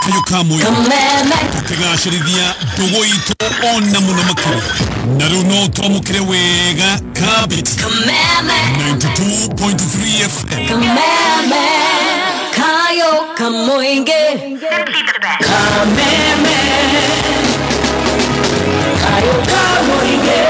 Kayo ka Mũingĩ, tũkĩgacĩrithia ndũgũ itũ ona mũno makĩria. Na rĩu no twamũkĩre wega Kabiti 92.3 FM. Kameme Kayo Kamoinge. Kameme Kayo Kamoinge.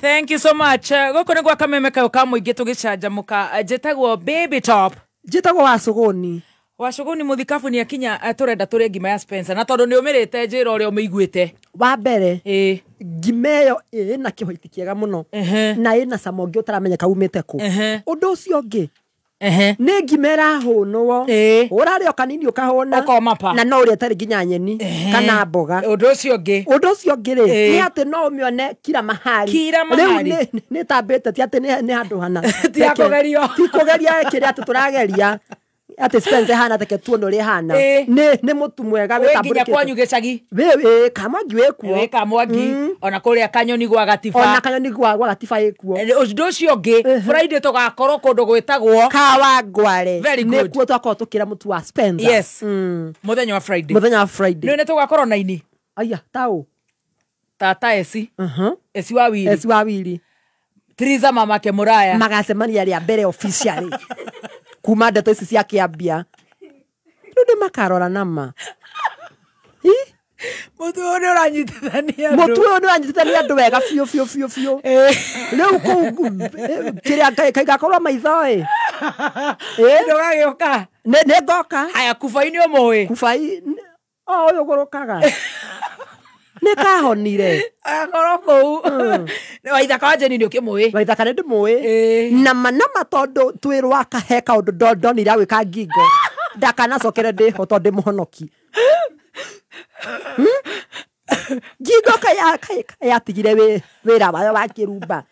Thank you so much. Gũkũ nĩ gwa Kameme Kayo ka Mũingĩ tũgĩcanjamũka. Njĩtagwo Baby Top. Njĩtagwo Wacũgũni. Wacũgũni mũthikabu nĩ akinya, tũrenda tũrĩe ngima ya Spencer. Na tondũ nĩ ũmĩrĩte, njĩra ũrĩa ũmĩiguĩte. Wa mbere, Ĩĩ. ngima ĩyo ĩna kĩhoiti kĩega mũno na ĩna cama ũngĩ ũtaramenyeka umĩte kũ. Ũndũ ũcio ũngĩ, nĩ ngima ĩrahũnwo. Ũrarĩa o kanini ũkahũna. Ũkoma pa. Na no ũrĩe ĩtarĩ nginya nyeni kana mboga. Ũndũ ũcio ũngĩ. Ũndũ ũcio ũngĩ rĩ, nĩ atĩ no ũmĩone kila mahali. Kila Rĩu mahali. nĩ ĩtambĩte, ti atĩ nĩ handũ hana. Ti ya kũgerio. Ti kũgeria kĩrĩa atĩ tũrageria. Atĩ Spencer hana take tuone ũrĩa ĩhana. Nĩ mũtu mwega Wĩ nginya wĩtambũrĩkĩte. kwanyu gĩcagi. Wĩ Kamwangi wĩ kuo. Wĩ Kamwangi. Ona kũrĩa Kanyoni gwa Gatiba. Ona Kanyoni gwa Gatiba ĩ kuo. Ũndũ ũcio ũngĩ, Friday tũgakorwo kũndũ gwĩtagwo Kawangware. Very good. Nĩkuo twakorwo tũkĩra mũtu wa Spencer. Yes. Mũthenya wa Friday. Mũthenya wa Friday. Nĩ tũgakorwo na ini. Aya, taũ. Tata Esi. Esi wa Wili. Esi wa Wili. Triza mamake Muraya. Magacemania rĩa mbere officially. Kuma ndeto ici cia kĩambia. Rĩu nĩ makarora nama. Hi? Mũtu ũyũ nĩ ũranyitithania andũ. Mũtu ũyũ nĩ ũranyitithania andũ wega biũ biũ biũ biũ. Rĩu kũu kĩrĩa kaigakorwo maitho ĩ. Ndũgagĩũka. Nĩ ngoka. Haya, Kubai nĩ ũmũĩ. Kubai, o ũyũ ũgũrũkaga. Nĩ kahonire. Agakorwo kũu. Waithaka wa Jeni nĩ ũkĩmũĩ. Waithaka nĩ ndĩmũĩ. Nama nama tondũ twĩ rwaka he kaũndũ ndonire agwĩka ngingo. Ndakanacokere ndĩho tondũ ndĩ mũhonoki. Ngingo kayatigire wĩra wayo wa kĩrumba.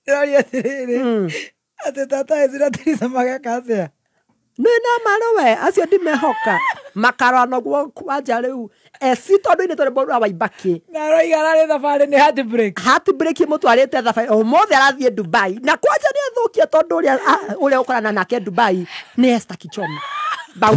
Ndĩroria atĩrĩrĩ, atĩ tata Esi na Teresa mageka atĩa? Nĩ na marũwe, acio ndimehoka. Makarora noguo kwanja rĩu. Esi tondũ inĩ tondũ rwa Waibaki. Na aroiga ararĩ thabarĩ nĩ heartbreak. Heartbreak ĩmũtwarĩte thabarĩ. Ũmũthĩ arathiĩ Dubai. Na kwanja nĩ athũkia tondũ ũrĩa ũkorana nake Dubai nĩ Esther Kichoma.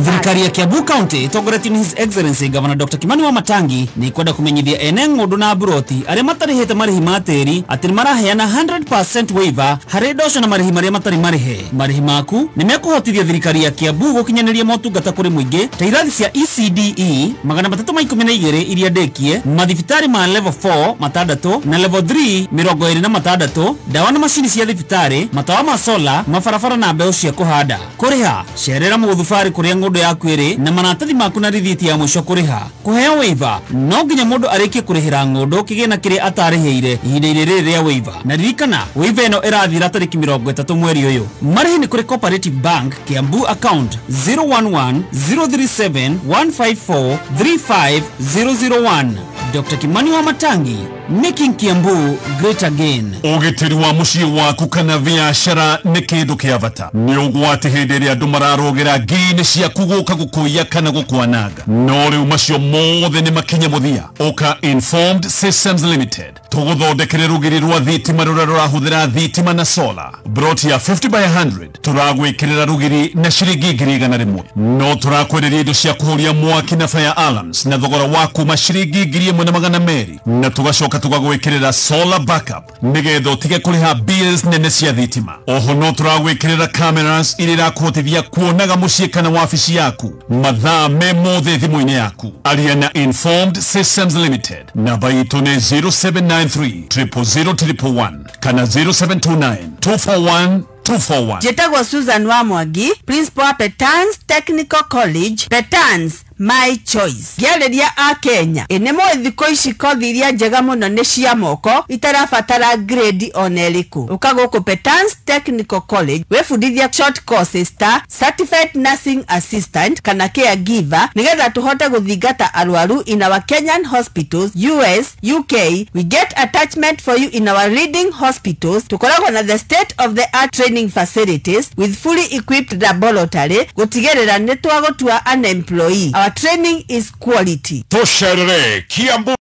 Thirikari ya Kiambu County ĩtongoretio nĩ His Excellency Governor Dr. Kimani Wamatangi nĩ kwenda kũmenyithia ene ng'ũndũ na mburoti arĩa matarĩhĩte marĩhi ma tĩri atĩ nĩ maraheana 100% waiver harĩ ndoco na marĩhi marĩa matarĩ marĩhe. Marĩhi maku nĩ mekũhotithia thirikari ya Kiambu gũkinyanĩria motungata kũrĩ mũingĩ ta irathi cia ECDE 312 iria ndĩkie, mathibitarĩ ma level 4 6 na level 3 26, ndawa na macini cia thibitarĩ, matawa ma sola, mabarabara na mbeũ cia kũhanda. Kũrĩha cerera mũgũthubarĩ kũrĩa ng'ũndũ yaku ĩrĩ na maratathi maku na rithiti ya mũico kũrĩha. Kũheo waiver no nginya mũndũ arĩkie kũrĩhĩra ng'ũndũ kĩgĩna kĩrĩa atarĩhĩire ihinda-inĩ rĩrĩ rĩa waiver. Na ririkana waiver ĩno ĩrathira tarĩki 30 mweri ũyũ. Marĩhi nĩ kũrĩ Cooperative Bank Kiambu account 011 037 154 35001. Dr. Kimani Wamatangi, making Kiambu great again. Ũgitĩri wa mũciĩ waku kana biacara nĩ kĩndũ kĩa bata. Nĩ ũgwati hĩndĩ ĩrĩa andũ mararũgĩra ngi-inĩ ciaku gũka gũkũiya kana gũkwananga. No rĩu macio mothe nĩ makinye mũthia. Ũka Informed Systems Limited tũgũthondekere rũgiri rwa thitima rũrĩa rũrahũthĩra thitima na solar. Broti ya 50 by 100 tũragwĩkĩrĩra rũgiri na ciringi 100,000. No tũrakwenderia indo cia kũhoria mwaki na fire alarms na thogora wa kuma ciringi 1,200, na tũgacoka tũgagwĩkĩrĩra solar backup nĩgetha ũtige kũrĩha bills nene cia thitima. Oho no tũragwĩkĩrĩra cameras iria irakũhotithia kuonaga mũciĩ kana wabici yaku mathaa me mothe thimũ-inĩ yaku. Aria na Informed Systems Limited. Namba itũ nĩ 0793 000 111 kana 0729 241 241. Njĩtagwo Susan Wamwangi, principal wa Petans Technical College, Petans my choice. Ngĩarĩria a Kenya, ĩ nĩ mũĩ thikũ ici kothi iria njega mũno nĩ cia moko itarabatara grade ona ĩrĩkũ. Ũka gũkũ Petans Technical College wĩbundithia short courses ta certified nursing assistant kana caregiver nĩgetha tũhote gũthingata arwaru in our Kenyan hospitals, US, UK. We get attachment for you in our leading hospitals. Tũkoragwo na the state of the art training facilities with fully equipped laboratory gũtigĩrĩra nĩ twagũtua an employee. Our training is quality. Tũcerere Kiambu,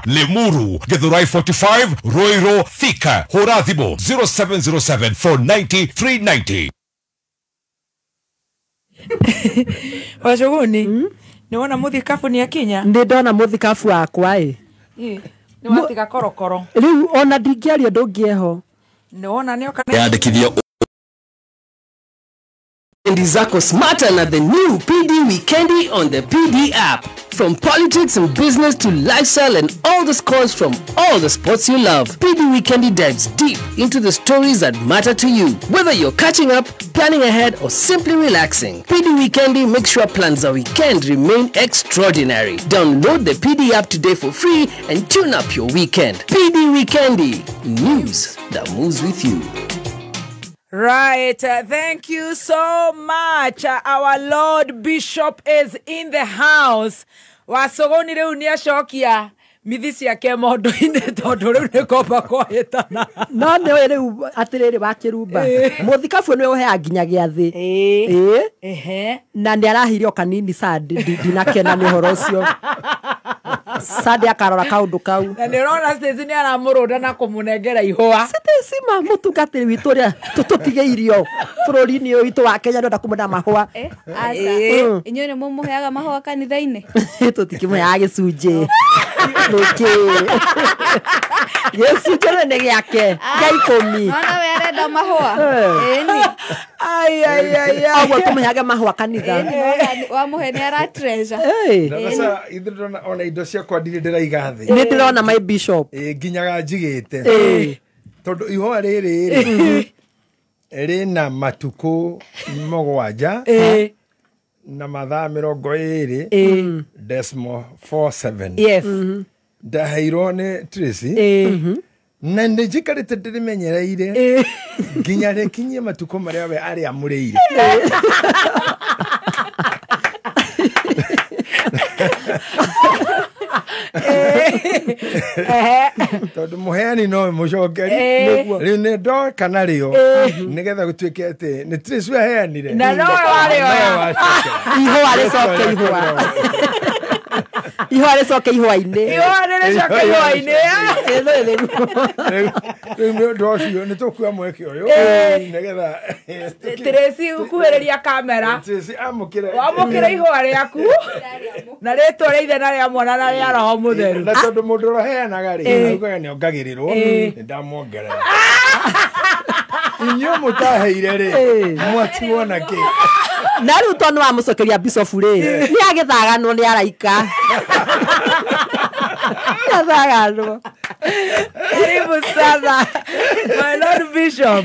Limuru, Githurai 45, Ruiru, Thika. Hũra thimũ 0707 490 390. Wacuguni nĩ wona mũthikabu nĩ akinya? Nĩ ndona mũthikabu wakwa ĩ. Nĩ watiga korokoro. Rĩu ona ndingĩaria ndũngĩeho. Nĩ wona nĩ oka. Yandĩkithia Weekendi zako smarter na the new PD Weekendi on the PD app. From politics and business to lifestyle and all the scores from all the sports you love, PD Weekendi dives deep into the stories that matter to you. Whether you're catching up, planning ahead, or simply relaxing, PD Weekendi makes sure plans a weekend remain extraordinary. Download the PD app today for free and tune up your weekend. PD Weekendi, news that moves with you. Right, thank you so much. Our Lord Bishop is in the house. Wasogoni rĩu nĩ acokia mithi ciake mondo-inĩ tondũ rĩu nĩ komba kwahĩtana. No nĩ rĩu atĩrĩrĩ wakĩrumba mũthikabu nĩwe ũheaga nginya gĩathĩ. Ĩĩ. Na nĩ arahire o kanini Sunday, ndinakena nĩ ũhoro ũcio. Sunday akarora kaũndũ kau. Na nĩ ũrona Stacy nĩ aramũrũnda na kũmũnengera ihũa. Stacy ma mũtungatĩri witũ ũrĩa tũtũtigĩirio bũrũri-inĩ ũyũ witũ wa Kenya ndĩrenda kũmũnengera mahũa. Aca, inyuĩ nĩ mũmũheaga mahũa kanitha-inĩ? Tũtikĩmũheaga gĩcunjĩ. Nĩkĩ? Gĩcunjĩ rĩu nĩ gĩake kĩa ikũmi. Nona we arenda mahũa. Ĩni. Ai ai ai ai. Ũguo tũmũheage mahũa kanitha. Ĩni wamũhe nĩ ara treasure. Na sasa ithuĩ ndĩrona ona indo ciakwa ndirĩ ndĩraiga thĩ. Nĩ ndĩrona my bishop. Ĩ nginyaga njigĩte. Tondũ ihũa rĩrĩ rĩ rĩna matukũ mũgwanja na mathaa 20 decimal 47. Yes. Ndaheirwo nĩ Tracy. Na nĩ njikarĩte ndĩrĩmenyereire nginya rĩkinyie matukũ marĩa we arĩamũrĩire. Tondũ mũheani nowe mũcokeri. Rĩu nĩ ndoka narĩo nĩgetha gũtuĩke atĩ nĩ Tracy aheanire na nowe warĩoya. Ihũa rĩcoke ihũa. Ihũa rĩcoke ihũa-inĩ. Ihũa rĩcoke ihũa-inĩ. Rĩu nĩ ũndũ ũcio nĩ tũkuoya mweke ũyũ nĩgetha Tracy ũkuhĩrĩria kamera. Tracy amũkĩre wamũkĩre ihũa rĩaku na rĩtwa rĩa ithe na rĩa mwana na rĩa roho mũtheru. Na tondũ mũndũ ũrĩa ũheanaga rĩ augaga nĩ ongagĩrĩrwo, nĩ ndamuongerera. Inyuĩ mũtaheire rĩ mwatigwo na kĩ? Na rĩu tondũ nĩwamũcokeria bishop rĩ nĩ agĩthaganwo nĩ araika. Nĩ Karibu sana my Lord Bishop.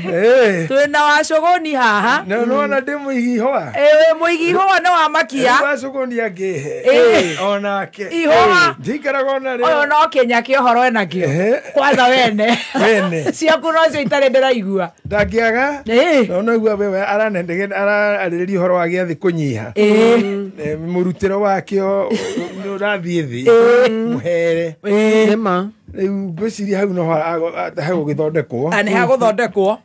Twĩna wacũgũni haha. No nĩwona ndĩ mũigi ihũa. Ĩ mũigi ihũa nĩ wamakia. Wacũgũni angĩhe onake. Ihũa. Ndikaraga ona rĩo. Ũyũ no kĩnya kĩa ũhoro enakĩo. Kwanza wene. Wene. Ciaku nocio itarĩ ndĩraigua. Ndangĩaga. No noigua wewe ararĩrĩria ũhoro wa gĩathĩ kũnyiha. Mũrutĩro wakĩo nĩ ũrathiĩ thĩ. Mũhere. Nĩma. Rĩu ngwĩciria hau no hegũgĩthondekwo. Nĩ hegũthondekwo.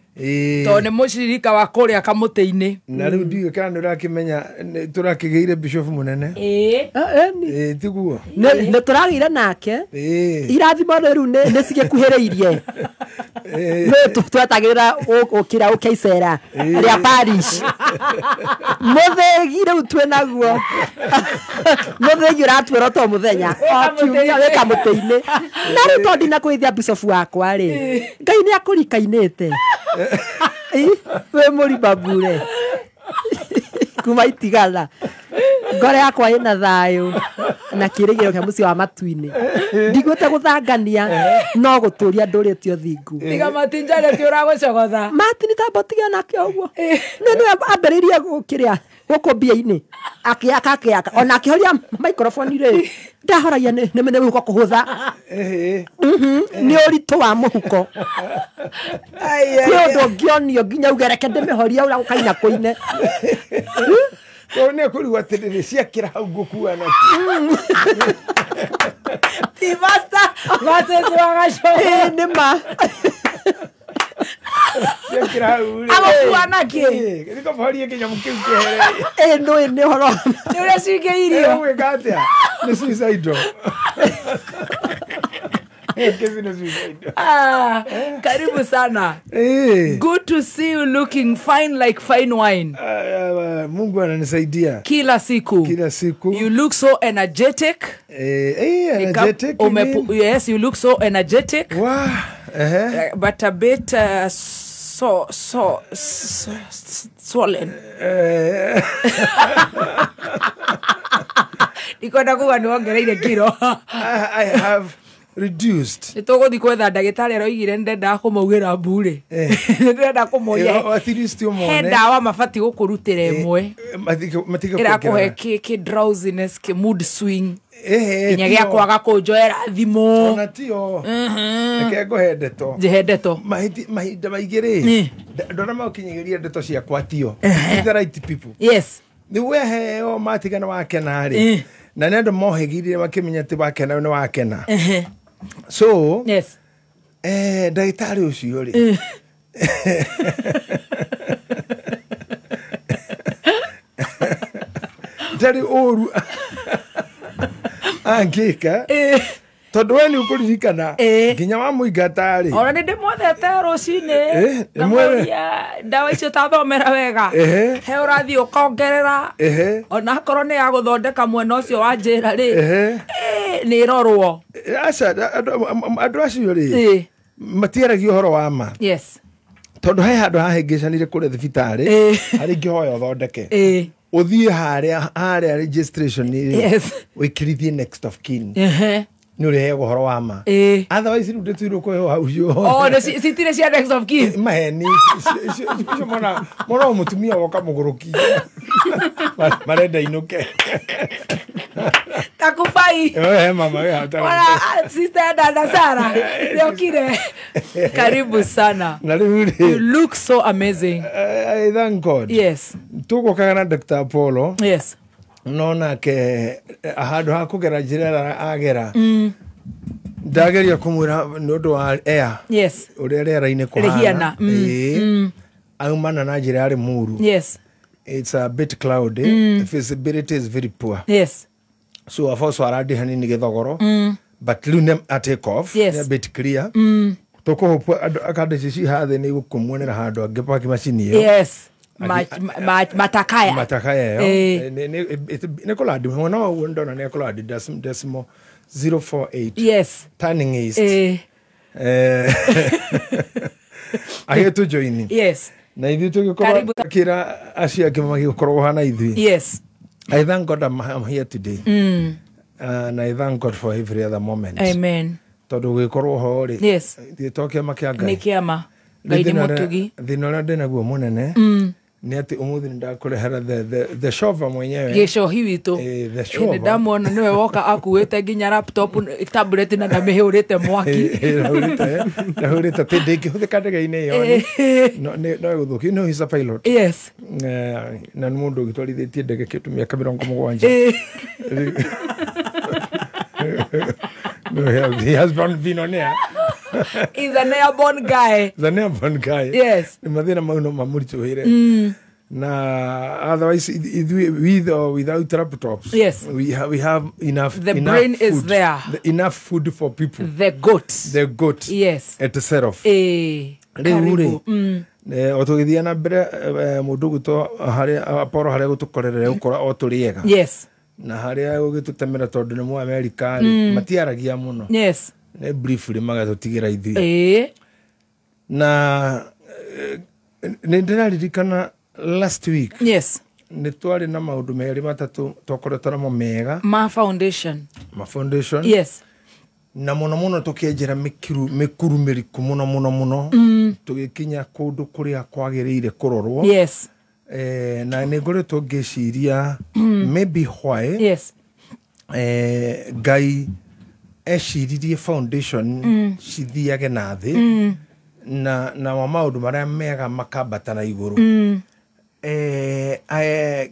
Tondũ nĩ mũcirika wa kũrĩa kamũtĩ-inĩ. Na rĩu ndiũĩ kana nĩ ũrakĩmenya tũrakĩgĩire bishop mũnene. Ĩĩ tiguo. Nĩ tũragĩire nake. Irathimo rĩu nĩ cigĩkuhĩrĩirie. Nĩ twetagĩrĩra ũkĩra ũkĩa icera rĩa parish. Mũthĩgi rĩu twĩ naguo. Mũthĩgi ũratwĩra to mũthenya. O kiumia wĩ kamũtĩ-inĩ. Na rĩu tondũ ndinakwĩithia bishop wakwa rĩ, Ngai nĩ akũrikainĩte. Wĩ mũrimba mbure kuma itigana. Ngoro yakwa ĩna thayũ na kĩrĩgĩrĩro kĩa mũciĩ wa matu-inĩ. Ndigwĩte gũthangania no gũtũria ndũrĩte ũthingu. Tiga matinjare ti ũragũcogotha. Martin tambo tiga nake ũguo. Nĩ nĩwe ambĩrĩirie gũkĩrĩa gũkũ mbia-inĩ. Akĩaka akĩaka ona akĩhoria microphone rĩ ndahoragia nĩ mũhuko kũhũtha. Nĩ ũritũ wa mũhuko. Kwĩ ũndũ ũngĩonio nginya uge reke ndĩmĩhorie ũrĩa gũkaina kũine. Tondũ nĩ ekũrigwo atĩrĩrĩ ciakĩra hau ngũkua nakĩ. Ti master versus wagacogo. Nĩ ma. Ciakĩra hau rĩ. Agũkua nakĩ? Nĩ kũhorie kĩnyamũ kĩu kĩehere. Ĩ nĩ nĩ ũhoro. Nĩ ũrĩa cingĩirio. Ĩgwĩka atĩa? Nĩ suicidal. Kesi nĩ suicide. Ah, karibu sana. Good to see you looking fine like fine wine. Mungu ananisaidia. Kila siku. Kila siku. You look so energetic. Energetic. Yes, you look so energetic. Wow. But a bit so swollen. Ndikwenda kuga nĩ wongereire kiro. I have reduced. Nĩ tũgũthiĩ kwetha ndagĩtarĩ aroigire nĩndendaga kũmaugĩra mbu-rĩ. Nĩndĩrenda kũmoria. At least ũmone. He ndawa mabatiĩ gũkũrutĩra ĩmwe. Matige Ĩrakũhe kĩ drowsiness, kĩ mood swing. Nginya gĩa kwaga kũnjoera thimũ. Ona tio. Reke ngũhe ndeto. Njihe ndeto. Mahinda maingĩ rĩ, ndona maũkinyagĩria ndeto ciakwa tio. The right people. Yes. Nĩ weheo matigana wakena rĩ. Na nĩ andũ mohĩgirire makĩmenya atĩ wakena nĩ wakena. So, yes. Ndagĩtarĩ ũcio rĩ. Ndarĩ ũru angĩka. Tondũ we nĩ ũkũririkana nginya wamũingata rĩ. Ona nĩ ndĩmwethete rũcinĩ. Ndamũria ndawa icio tathomera wega. He ũrathiĩ ũkongerera. Ona akorwo nĩ ya gũthondeka mwena ũcio wa njĩra rĩ. Nĩ ĩrorwo. Aca andũ acio rĩ matiaragia ũhoro wa ma. Yes. Tondũ he handũ hahĩngĩcanire kũrĩa thibitarĩ harĩa ingĩhoya ũthondeke. Ũthiĩ harĩa registration rĩ wĩkĩrithie next of kin. Nĩ ũrĩheagwo ũhoro wa ma. Otherwise rĩu ndĩtuirwo kũheo hau ũcio. Oh, citirĩ cia next of kin. Maheni icio mona mũtumia woka mũgũrũki. Marenda inũke. Takupai. Mama we hata. Wala sister dada Sara. Nĩokire. Karibu sana. Na rĩu rĩ. You look so amazing. I thank God. Yes. Tũgũkaga na Dr. Apollo. Yes. No nake handũ ha kũgera njĩra ĩrĩa agera ndageria kũmwĩra nĩ ũndũ wa air. Yes. Ũrĩa rĩera-inĩ kũhana. Aumana na njĩra yarĩ mũru. Yes. It's a bit cloudy. Visibility is very poor. Yes. So afoso aradi hanini gĩthogoro. But rĩu nĩ a take off. Yes. Nĩ a bit clear. Tũkũhũpwo andũ ici hathĩ nĩ igũkũmuonera handũ angĩpaki macini ĩyo. Yes. Matakaya. Matakaya ĩyo. Nĩ kũlandi mwena wa ũguo ndona nĩ kũlandi decimal 048. Yes. Turning east. Agĩtũ join. Yes. Na ithuĩ tũgĩkorwo kĩra acio angĩ magĩkorwo hana ithuĩ. Yes. I thank God I'm here today. And I thank God for every other moment. Amen. Tondũ gũgĩkorwo ho rĩ. Yes. Ithuĩ to kĩama kĩa Ngai. Nĩ kĩama. Ngai nĩ mũtugi. Thĩna ũrĩa ndĩnaguo mũnene nĩ atĩ ũmũthĩ nĩ ndakũrehera the shova mwenyewe. Gĩcohi witũ. The shova. Nĩ ndamuona nĩwe woka akuĩte nginya laptop tablet na ndamĩhũrĩte mwaki. Ndahũrĩte atĩ ndĩngĩhũthĩka ndege-inĩ ĩyo no ĩgũthũkio. No, he's a pilot. Yes. Na nĩ mũndũ ũgĩtwarithĩtie ndege kĩndũ mĩaka 70. No, he has been on air. He's an airborne guy. He's an airborne guy. Yes. Mathĩna mau no mamũritũhĩre. Na otherwise with or without laptops. Yes. We have enough. The enough brain food. Is there. Enough food for people. The goat. The goat. Yes. Itself. Rĩu rĩ o tũgĩthiĩ na mbere mũndũ gwitũ harĩa Apollo harĩa gũtũkorerera gũkora o tũrĩega. Yes. Na harĩa gũgĩtũtemera tondũ nĩ mũ America rĩ matiaragia mũno. Yes. Nĩ briefly magatũtigĩra ithuĩ. Na nĩ ndĩraririkana last week. Yes. Nĩ twarĩ na maũndũ merĩ matatũ twakoretwo namo mega. Ma foundation. Ma foundation. Yes. Na mũno mũno tũkĩenjera mĩkuru mĩriku mũno mũno mũno. Tũgĩkinya kũndũ kũrĩa kwagĩrĩire kũrorwo. Yes. Na nĩ ngoretwo ngĩciria maybe why. Yes. Ngai eciririe foundation cithiage na thĩ na wa maũndũ marĩa mega makambata na igũrũ.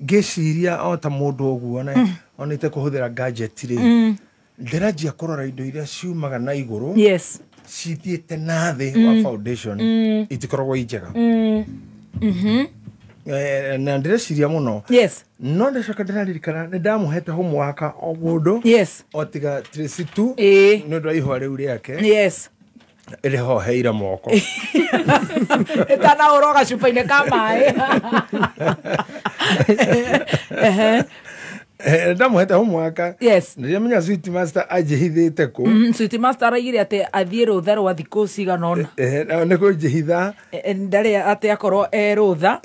Ngĩciria o ta mũndũ ũguo onete kũhũthĩra gadget rĩ ndĩranjia kũrora indo iria ciumaga na igũrũ. Yes. Cithiĩte na thĩ wa foundation itikoragwo i njega. Na ndĩreciria mũno. Yes. No ndacoka ndĩraririkana nĩ ndamũhete homework o mũndũ. Yes. O tiga Tracy tu. Nĩ ũndũ wa ihũa rĩu rĩake. Yes. Ĩrĩhoheire moko. Ĩtanaũrwo gacupa-inĩ ka maĩ. Ndamũhete homework. Yes. Ndĩramenya Sweet Master anjĩhithĩte kũ. Sweet Master araigire atĩ athiĩ rũtha rwa thikũ cigana ũna. Nĩ kũnjĩhitha. Ndarĩ atĩ akorwo e rũtha.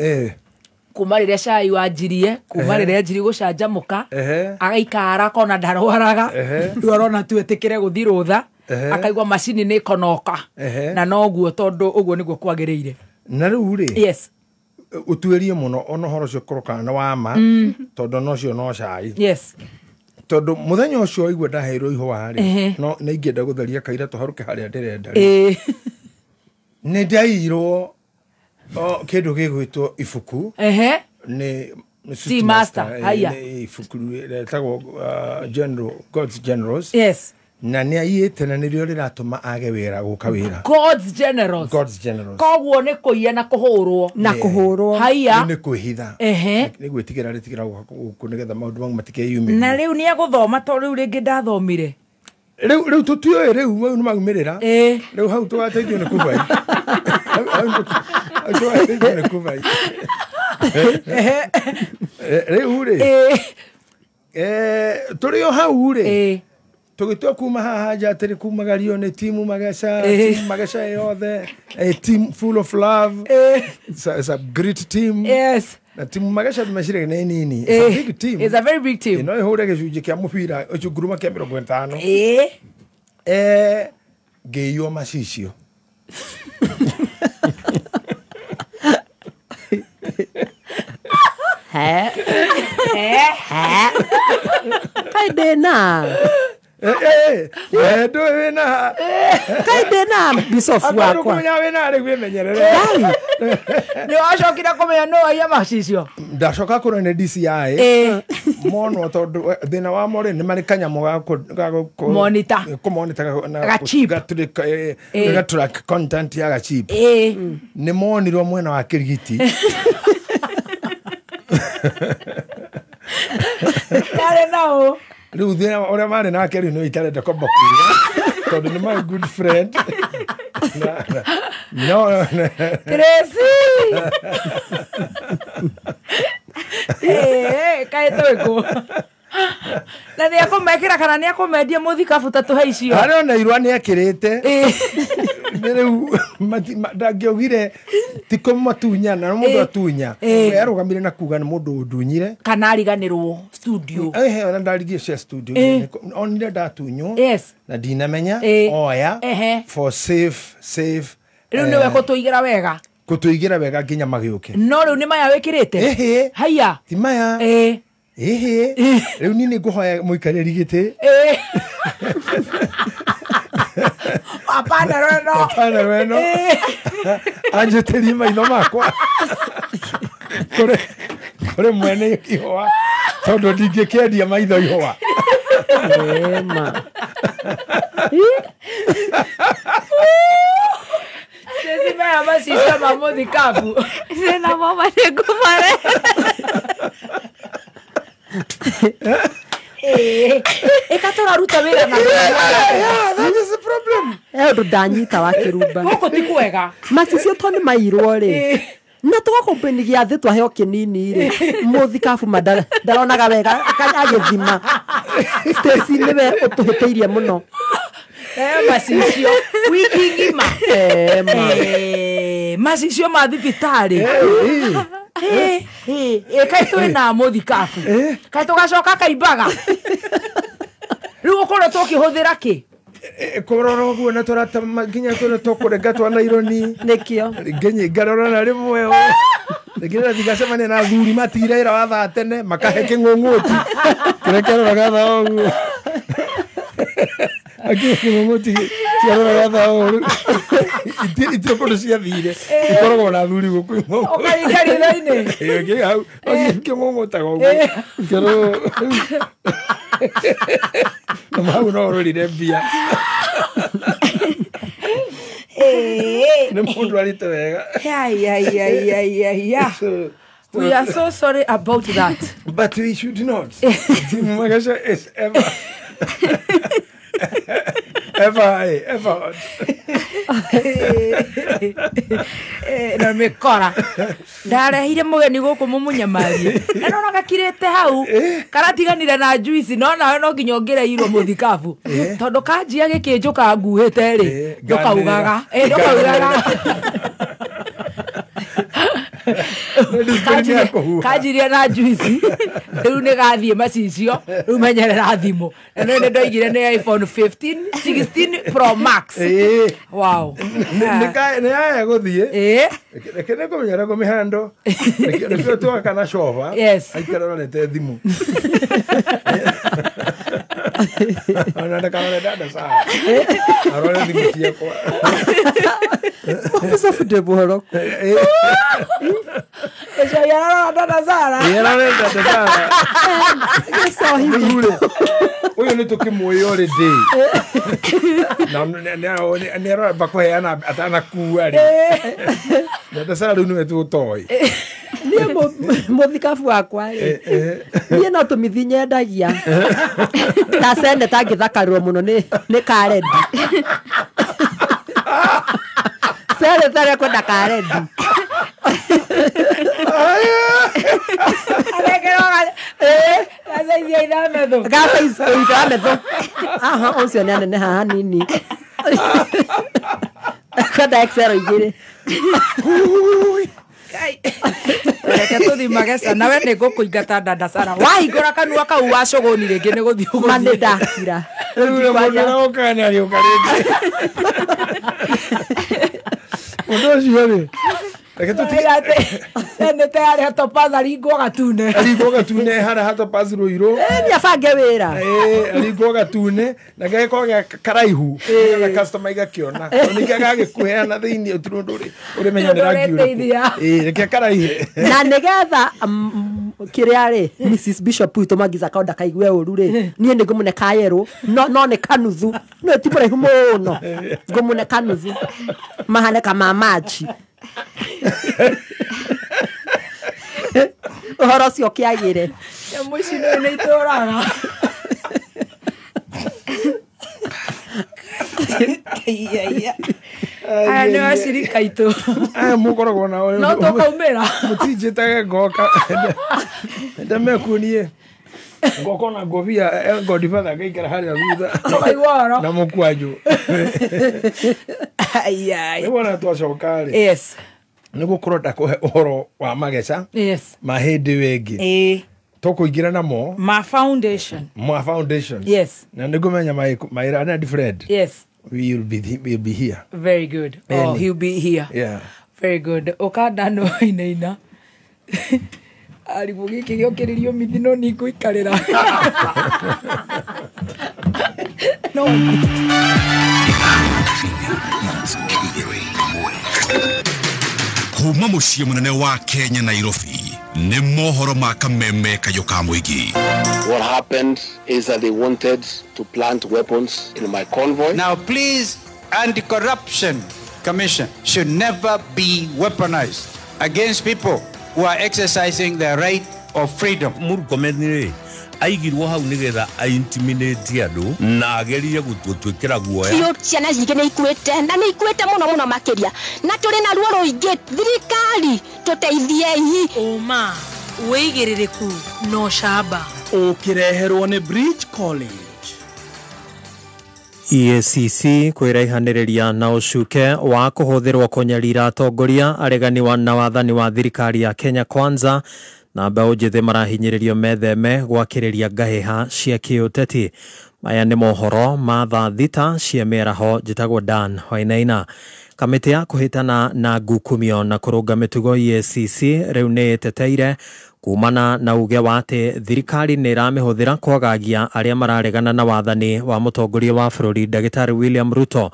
Kuma rĩrĩa cai wanjirie, kuma rĩrĩa anjirie gũcanjamũka, agaikara akona ndarwaraga, rĩu arona tu etĩkĩre gũthiĩ rũtha, akaigua macini nĩ ĩkonoka. Na noguo tondũ ũguo nĩguo kwagĩrĩire. Na rĩu rĩ. Yes. Ũtuĩrie mũno ona ũhoro ũcio ũkorwo kana nĩ wa ma, tondũ no cio no cai. Yes. Tondũ mũthenya ũcio waigua ndaheirwo ihũa rĩ, no nĩ ingĩenda gũtheria kaira tũharũke harĩa ndĩrenda rĩ. Nĩ ndaiyirwo kĩndũ gĩgwĩtwo ibuku. Nĩ Sweet Master. Haya. Nĩ ibuku rĩtagwo General God's Generals. Yes. Na nĩ aiyĩte na nĩrĩo rĩratũma age wĩra gũka wĩra. God's Generals. God's Generals. Koguo nĩ kũiya na kũhũrwo. Na kũhũrwo. Haya. Nĩ kwĩhitha. Nĩ gwĩtigĩra rĩtigĩra gũka gũkũ nĩgetha maũndũ mau matikeyumĩrie. Na rĩu nĩ egũthoma to rĩu rĩngĩ ndathomire. Rĩu tũtiũĩ rĩu mau nĩ maumĩrĩra. Rĩu hau tũgateithio nĩ kũbai. Hau tũgateithio nĩ kũbai. Rĩu rĩ. Tũrĩ o hau rĩ. Tũgĩtua kuma haha nja atĩrĩ kumagario nĩ timu Mageca, timu Mageca yothe, a team full of love. It's a great team. Yes. Na timu Mageca meciragia nĩ nini. It's a big team. It's a very big team. No ĩhũre gĩcunjĩ kĩa mũbira ũcio nguruma kĩa 50. Ngĩiywo macicio. Kaĩ ndĩna. Ndũĩ wĩna. Kaĩ ndĩna Bishop wakwa. Kũmenya wĩna rĩu wĩmenyerere. Nĩ wacokire kũmenya nũ waiya macicio? Ndacoka kũrora nĩ DCI. Monwo tondũ thĩna wa mo rĩ nĩ marĩ kanyamũ ga monitor. Kũmonitor na Gachip. Gatrack content ya gachip. Nĩ monirwo mwena wa Kĩrigiti. Yarĩ nao. Rĩu thĩna ũrĩa marĩ nake rĩu nĩ itarenda kwamba kuuga tondũ nĩ my good friend. No. Tracy. Kaĩ twĩkũ. Na nĩ akũmekĩra kana nĩ akũmendia mũthikabu ta tũhe icio? Harĩ ona irũa nĩ ekĩrĩte. Nĩ rĩu ndangĩaugire ti kũmatunya na mũndũ atunya. We arũgamire na kuga nĩ mũndũ ũndunyire. Kana ariganĩrwo studio. Ona ndarigie cia studio. Onire ndatunywo. Yes. Na ndinamenya oya for safe. Rĩu nĩwe kũtũigĩra wega. Kũtũigĩra wega nginya magĩũke. No rĩu nĩ maya wĩkĩrĩte? Haya. Ti maya. Rĩu niĩ nĩ ngũhoya mũikarĩri gĩtĩ. Hapana rweno. Hapana rweno. Anjĩtĩrie maitho makwa. Kũrĩ mwene ihũa tondũ ndingĩkĩendia maitho ihũa. Ema. Sisi maya macicio ma mũthikabu. Nĩ mama nĩ ngũmare. Ĩka tũraruta wĩra na that is the problem. Ũndũ ndanyita wa kĩrumba. Gũkũ ti kwega. Macicio to nĩ mairwo rĩ. Na tũgakompeni gĩathĩ twaheo kĩnini rĩ. Mũthikabu ma ndaronaga wega agĩthima. Stacy nĩwe ũtũhĩtĩirie mũno. Macicio wiki ng'ima. Macicio ma thibitarĩ. Kaĩ twĩna mũthikabu. Kaĩ tũgacoka kaimbaga. Rĩu ũkorwo tũkĩhũthĩra kĩ? Kũrora ũguo na tũrata nginya tũrĩa tũkũrenga twa naironi. Nĩkĩo. Nginya ngarora na rĩmwe. Rĩngĩ ndĩrathiĩ ngacemania na athuri matigire wĩra wa thaa tene makahe kĩng'ũng'ũti. Kĩrĩa kĩroraga thaa ũguo. Akĩ kĩng'ũng'ũti kĩroraga thaa ũguo. Itirĩ kũndũ ciathire. Ikoragwo na athuri gũkũ. Ũkaringa ritho-inĩ. Kĩ hau. Kĩng'ũng'ũtaga ũguo. Kĩro. Na hau no ũrorire mbia. Nĩ mũndũ arĩte wega. Ya. We are so sorry about that. But we should not. Team Mageca is ever ever high, ever hot. Na mĩkora ndarehire mũgeni gũkũ mũmũnyamarie na nona gakirĩte hau karatiganire na juice no nawe no nginya ũngĩreirwo mũthikabu tondũ kanjia gĩkĩnjũka nguhĩte rĩ ndũkaugaga ndũkaugaga kanjirie na juice rĩu nĩ gathiĩ macicio rĩu menyerera thimũ na nĩ ndoigire nĩ iPhone 15 16 Pro Max. Wow. Nĩ aya gũthiĩ reke nĩ kũmenyera kũmĩhando nĩkĩo twaka na coba aikara rorete thimũ ona ndakarore dada sawa arore thimũ ciakwa. Mũcabude buhoro Ũyũ nĩ tũkĩmũĩ already na nĩ aramba kũheana atanakua rĩ dada Sara rĩu nĩwe tũtoĩ. Niĩ mũthikabu wakwa rĩ niĩ no tũmithi nyendagia ta seneta ngĩthakarĩrwo mũno nĩ karendi seneta arĩa kwenda karendi aha ũcio nĩ anene haha nini kwenda XL igĩrĩ. Reke tũthiĩ Mageca nawe nĩ ngũkũingata dada Sara wahingũra kanua kau wa cũgũni rĩngĩ nĩ gũthiĩ ũgũthiĩ. Ma nĩ ndakira rĩu mũndũ ũroka nĩ arĩũka rĩngĩ mũndũ ũcio rĩ reke tũtige seneta yarĩ Topaz aringwo gatune aringwo gatune harĩa ha Topaz Ruiru nĩ abange wĩra aringwo gatune na gagĩkorwo ge karaihu nĩgetha customer igakĩona ningĩ gagĩkũheana thĩinĩ ũtirĩ ũndũ ũrĩmenya nĩ rangi ũrĩkũ reke karaihe na nĩgetha kĩrĩa rĩ Mrs Bishop witũ Mwangiza Kaunda kaigue ũru rĩ niĩ nĩ ngũmũne kayerũ no nĩ kanuthu no ti mũraihu mũno ngũmũne kanuthu mahane kama maji ũhoro ũcio ũkĩagĩre nyamũ ici nĩ itũraga. Aya nĩ acirika aitũ aya mũkoragwo nao no tũkaumĩra mũtinjĩtage ngoka ndamekunie ngoka na ngobia Godfather ngaikara harĩa thutha na mũkwanjũ. Nĩwona twacoka rĩ yes nĩ gũkorwo ndakũhe ũhoro wa Mageca ma hĩndĩ ĩyo ĩngĩ tũkũingĩra namo ma foundation yes na nĩngũmenya my learned friend yes we'll be here. Very good. Oh, he'll be here. Yeah, very good. Ũkanda no inaina arigwo gĩkĩ gĩokĩrĩrio mithi no nĩngũikarĩra no kuma mũciĩ mũnene wa Kenya Nairobi nĩ mohoro ma kameme kayũ ka mũingĩ. What happened is that they wanted to plant weapons in my convoy. Now please, Anti-Corruption Commission should never be weaponized against people who are exercising their right of freedom. Murkomen rĩ aigirwo hau nigetha aintimidate andu na agerie gutwikira guoya. Biũ ciana nyingĩ nĩ ikuĩte na nĩ ikuĩte mũno mũno makĩria na tũrĩ na ruo rũingĩ thirikari tũteithiei. Ũma wĩigĩrĩrĩku na ũcamba ũkĩreherwo nĩ Bridge College. EACC kwĩraihanĩrĩria na ũcuke wa kũhũthĩrwo kũnyarira atongoria aregani na wathani wa thirikari ya Kenya Kwanza na mbeũ njĩthĩ marahinyĩrĩrio metheme gwakĩrĩria ngahĩha cia kĩũteti. Maya nĩ mohoro ma thaa 6 cia mĩaraho. Njĩtagwo Dan Wainaina. Kamĩtĩ ya kũhĩtana na ngukumio na kũrũnga mĩtugo EACC rĩu nĩ ĩteteire kumana na uge wa atĩ thirikari nĩ ĩramĩhũthĩra kwagagia arĩa mararegana na wathani wa mũtongoria wa bũrũri Ndagĩtarĩ William Ruto.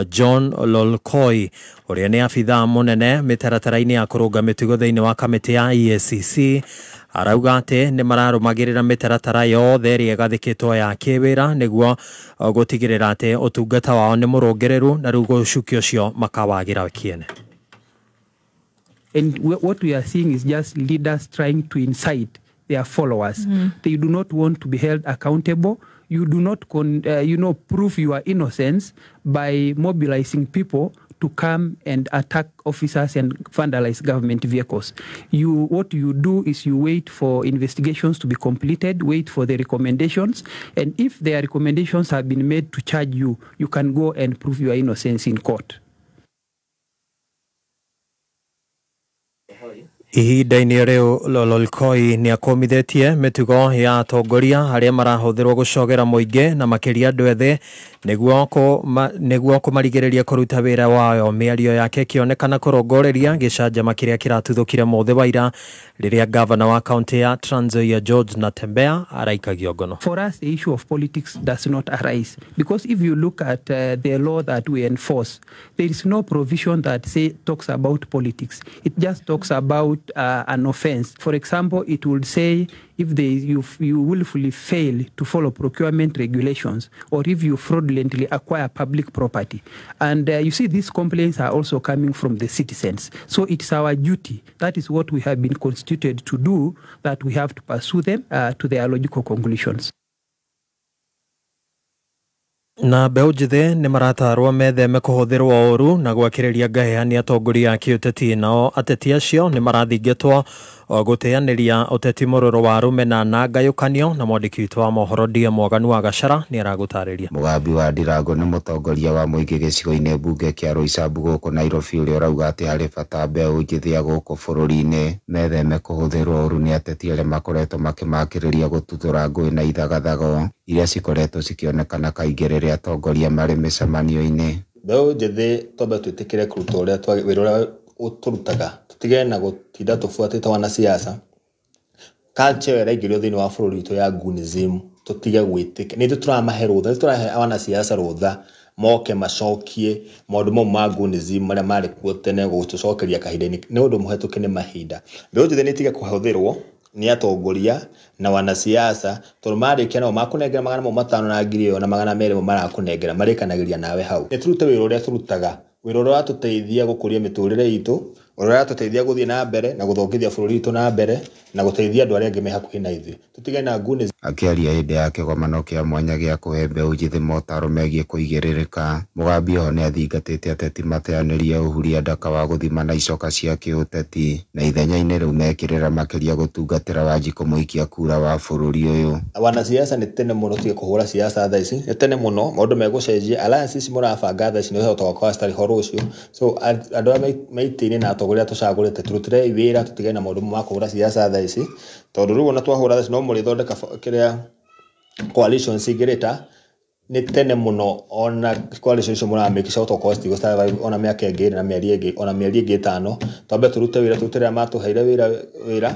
John Lolkoi ũrĩa nĩ abithaa mũnene mĩtaratara-inĩ ya kũrũnga mĩtugo thĩinĩ wa kamĩtĩ ya EACC arauga atĩ nĩ mararũmagĩrĩra mĩtaratara yothe ĩrĩa ĩgathĩkĩtwo ya kĩwĩra nĩguo gũtigĩrĩra atĩ ũtungata wao nĩ mũrũngĩrĩru na rĩu ũcuki ũcio makawagĩra kĩene. And what we are seeing is just leaders trying to incite their followers. They do not want to be held accountable. You do not, prove your innocence by mobilizing people to come and attack officers and vandalize government vehicles. What you do is you wait for investigations to be completed, wait for the recommendations, and if their recommendations have been made to charge you, you can go and prove your innocence in court. Ihinda-inĩ rĩu Lololkoi nĩ akomithetie mĩtugo ya atongoria arĩa marahũthĩrwo gũcogera mũingĩ na makĩria andũ ethĩ nĩguo kũmarigĩrĩria kũruta wĩra wayo. Mĩario yake ĩkĩonekana kũrongoreria gĩcanjama kĩrĩa kĩratuthũkire mũthĩ wa ira rĩrĩa gavana wa kaunti ya Trans Nzoia George Natembeya araikagio ngono. For us, the issue of politics does not arise, because if you look at the law that we enforce, there is no provision that talks about politics. It just talks about an offense. For example, it would say if you willfully fail to follow procurement regulations, or if you fraudulently acquire public property. And you see, these complaints are also coming from the citizens. So it's our duty. That is what we have been constituted to do, that we have to pursue them to their logical conclusions. Na mbeũ njĩthĩ nĩ maratarwo metheme kũhũthĩrwo ũru na gwakĩrĩria ngahĩha nĩ atongoria a kĩũteti. Nao ateti acio nĩ marathingatwo gũteanĩria ũteti mũrũrũ wa rũmena na ngayũkanio. Na mwandĩki witũ wa mohoro DM Mwaganu wa Gacara nĩ aragũtarĩria. Mũgambi wa Ndirango nĩ mũtongoria wa mũingĩ gĩcigo-inĩ mbunge kĩa Roysambu gũkũ Nairobi, ũrĩa ũrauga atĩ harĩ bata mbeũ njĩthĩ ya gũkũ bũrũri-inĩ metheme kũhũthĩrwo ũru nĩ ateti arĩa makoretwo makĩmakĩrĩria gũtuthũra ngũĩ na ithagathago iria cikoretwo cikĩonekana kaingĩ rĩrĩa atongoria marĩ mĩcemanio-inĩ. Mbeũ njĩthĩ twambe twĩtĩkĩre kũruta ũrĩa wĩra ũrĩa tũrutaga, tũtigane na gũtinda tũbuatĩte wanasiasa. Culture ĩrĩa ĩraingĩrio thĩinĩ wa bũrũri witũ ya Gunism, tũtige gwĩtĩkĩra. Nĩ ithuĩ tũramahe rũtha, nĩ tũrahe wanasiasa rũtha moke macokie maũndũ mau ma Gunism marĩa marĩ kuo tene gũtũcokeria kahinda-inĩ, nĩ ũndũ mũhetũke nĩ mahinda. Mbeũ njĩthĩ nĩ ĩtige kũhũthĩrwo nĩ atongoria na wanasiasa, tondũ marĩkia nao makũnengera 500 na 1000 ĩyo na 200 marakũnengera, marĩkanagĩria nawe hau. Nĩ tũrute wĩra ũrĩa tũrutaga, wĩra ũrĩa ũratũteithia gũkũria mĩtũrĩre itũ, ũrĩa ũratũteithia gũthiĩ na mbere na gũthongithia bũrũri witũ na mbere na gũteithia andũ arĩa angĩ me hakuhĩ na ithuĩ. Tũtigane na nguni. Akĩaria hĩndĩ ya kĩgomano kĩa mwanya gĩa kũhe mbeũ njĩthĩ motaro megiĩ kũigĩrĩrĩka, Mũgambi oho nĩathingatĩte ateti mateanĩrie ũhuria ndaka wa gũthima na icoka cia kĩũteti na ithenya-inĩ rĩu mekĩrĩra makĩria gũtungatĩra Wanjikũ mũikia kura wa bũrũri ũyũ. Wanasiasa nĩ tene mũno tige kũhũra siasa thaa ici, nĩ tene mũno maũndũ megũcenjia. Alliance ici mũrabanga thaa ici nĩ ũhota gũkorwo citarĩ ho rũciũ. So andũ arĩa me itĩ-inĩ na atongoria tũcagũrĩte, tũrutĩrei wĩra, tũtigane na maũndũ ma kũhũra siasa thaa ici, tondũ rĩu ona twahũra thaa ici no mũrĩthondeka kĩrĩa coalition cingĩrĩta. Nĩ tene mũno ona coalition icio mũramĩki cia gũtokorwo citigũ survive ona mĩaka ĩngĩ ĩrĩ na mĩeri ĩngĩ, ona mĩeri ĩngĩ 5. Twambe tũrute wĩra, tũrute arĩa matũheire wĩra,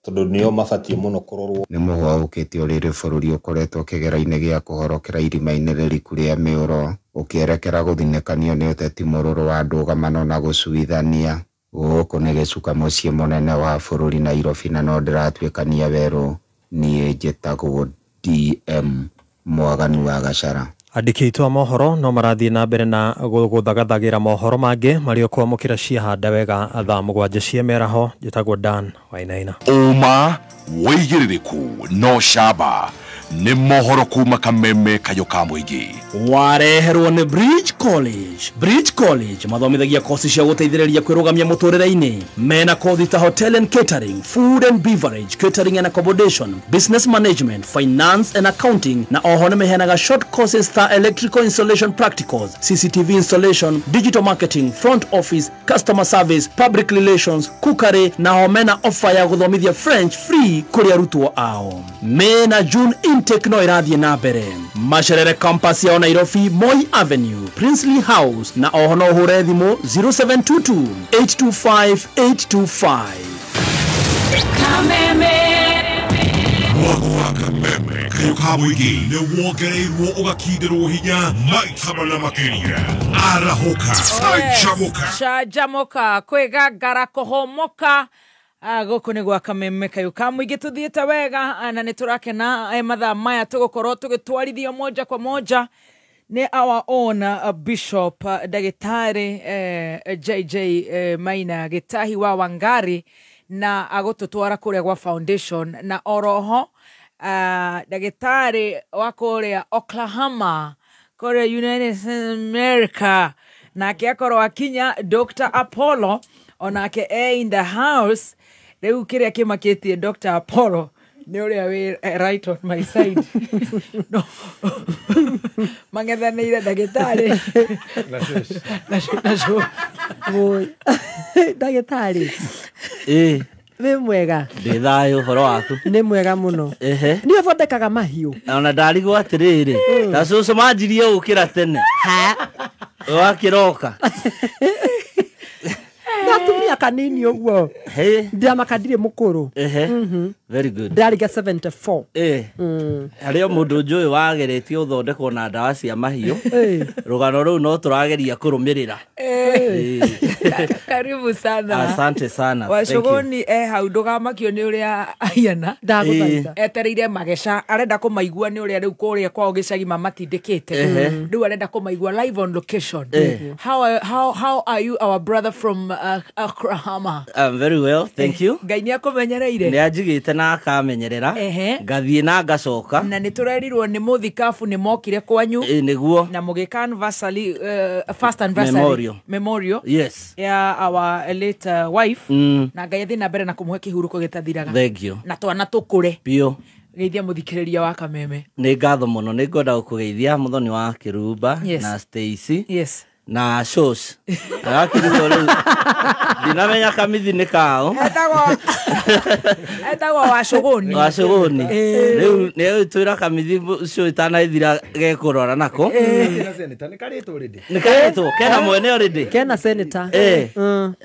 tondũ nĩo mabatiĩ mũno kũrorwo. Nĩ mũhwa ũkĩte ũrĩrĩ bũrũri ũkoretwo kĩgera-inĩ gĩa kũhorokera irima-inĩ rĩriku rĩa mĩũro, ũkĩerekera gũthinĩkanio nĩ ũteti mũrũrũ wa ndũgamano na gũcuithania. Gũkũ nĩ gĩcuka mũciĩ mũnene wa bũrũri Nairobi, na no ndĩratuĩkania werũ. Niĩ njĩtagwo DM Mwaganu wa Gacara. Andĩki aitũ a mohoro no marathiĩ na mbere na gũthagathagira mohoro mangĩ marĩa ũkwamũkĩra ciahanda wega thaa 7 cia mĩaraho. Njĩtagwo Dan Wainaina. Ũma wĩigĩrĩrĩku no camba nĩ mohoro kuma Kameme Kayũ ka mũingĩ. Wareherwo nĩ Bridge College. Bridge College mathomithagia kosi cia gũteithĩrĩria kwĩrũgamia mũtũrĩre-inĩ. Mena kothi ta hotel and catering, food and beverage, catering and accommodation, business management, finance and accounting, na oho nĩ meheanaga short courses ta electrical installation practicals, CCTV installation, digital marketing, front office, customer service, public relations, cookery, na ho mena offer ya gũthomithia French free kũrĩ arutwo ao. Mena June intake no ĩrathiĩ na mbere. Macerere campus yao Nairobi, Moi Avenue, Princely House, na oho no ũhũre thimũ 0722 825 825. Kameme. Mwako wa Kameme Kayũ ka mũingĩ nĩ wongereirwo ũgakindĩrwo hinya maita mana makĩria. Arahũka, canjamũka, canjamũka, kwĩgangara, kũhũmũka. Gũkũ nĩ gwa Kameme Kayũ ka mũingĩ. Tũthiĩte wega na nĩ tũrakena mathaa maya tũgũkorwo tũgĩtwarithio moja kwa moja Nĩ our own Bishop Ndagĩtarĩ JJ Maina Gĩtahi wa Wangari na agũtũtwara kũrĩa gwa foundation na oroho ndagĩtarĩ wa kũrĩa Oklahoma kũrĩa United States of America nake akorwo akinya Dr. Apollo onake e in the house. Rĩu kĩrĩa kĩmakĩtie Dr. Apollo nĩ ũrĩa wĩ right on my side. No. Mang'ethanĩire ndagĩtarĩ na Ndagĩtarĩ wĩ mwega? Ndĩ thayũ, ũhoro waku? Nĩ mwega mũno. Nĩ ũthondekaga mahiũ? Ona ndarigwo atĩrĩrĩ, ta cũcũ manjirie gũkĩra tene wakĩroka Gatumia kanini ũguo. Ndiramaka ndirĩ mũkũrũ. Very good. Ndĩrarĩkia 74. Harĩ o mũndũ njũĩ wageretie gũthondekwo na ndawa cia mahiũ. Rũgano rũu no tũrageria kũrũmĩrĩra. Karibu sana. Asante sana. Wacũgũni hau ndũgamakio nĩ ũrĩa ahiana. Ndagũthaitha. Etereire mageca, arenda kũmaigua nĩ ũrĩa rĩu kũrĩa kwao gĩcagi mamatindĩkĩte. Rĩu arenda kũmaigua live on location. How are you, our brother from Oklahoma? I'm very well, thank you. Ngai nĩ akũmenyereire? Nĩ anjigĩte na akamenyerera. Ngathiĩ na ngacoka. Na nĩ tũrerirwo nĩ mũthikabu nĩ mokire kwanyu. Nĩguo. Na mũgĩka anniversary, first anniversary memorial. Yes. Ya our late wife. Na Ngai athiĩ na mbere na kũmũhe kĩhurũko gĩtathiraga. Thank you. Na twana tũkũre. Biũ. Geithia mũthikĩrĩria wa Kameme. Nĩ ngatho mũno, nĩ ngwenda gũkũgeithia Mũthoni wa Kĩrumba na Stacy. Yes. Na shows. Agakĩrigwo rĩu ndinamenya kamithi nĩ kao. Etagwo Wacũgũni. Wacũgũni. Rĩu nĩ twĩra kamithi ũcio ĩtanaithira gekũrora nako. Nĩ karĩtwo already. Nĩ karĩtwo kena mwene already. Kena senator.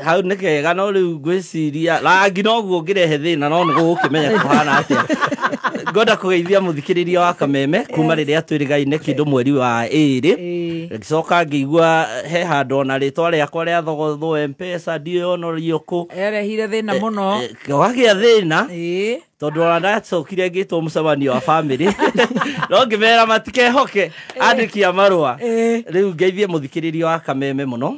Hau nĩ kega no rĩu ngwĩciria rangi noguo ũngĩrehe thĩna no nĩ gũgũkĩmenya kũhana atĩa. Ngwenda kũgeithia mũthikĩrĩria wa Kameme kuma rĩrĩa twĩrĩgaine kĩndũ mweri wa 2. Ngĩcoka ngĩigua he handũ ona rĩtwa rĩakwa rĩa thogothwo M-Pesa ndiũĩ ona riũkũ. Erehire thĩna mũno. Gwagĩa thĩna tondũ ona ndacokire ngĩtwo mũcemanio wa family no ngĩmera matikehoke andĩki a marũa. Rĩu ngeithie mũthikĩrĩria wa Kameme mũno.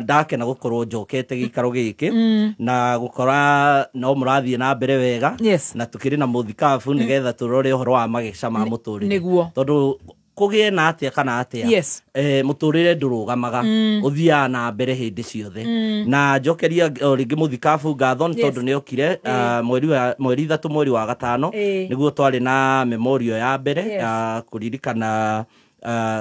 Ndakena gũkorwo njokete gĩikaro gĩkĩ na gũkora no mũrathiĩ na mbere wega na tũkĩrĩ na mũthikabu nĩgetha tũrore ũhoro wa mageca ma mũtũrĩre tondũ kũgĩe na atĩa kana atĩa mũtũrĩre ndũrũgamaga ũthiaga na mbere hĩndĩ ciothe. Na njokeria o rĩngĩ mũthikabu ngatho nĩ tondũ nĩ okire mweri 3 mweri wa 5 nĩguo twarĩ na memorial ya mbere ya kũririkana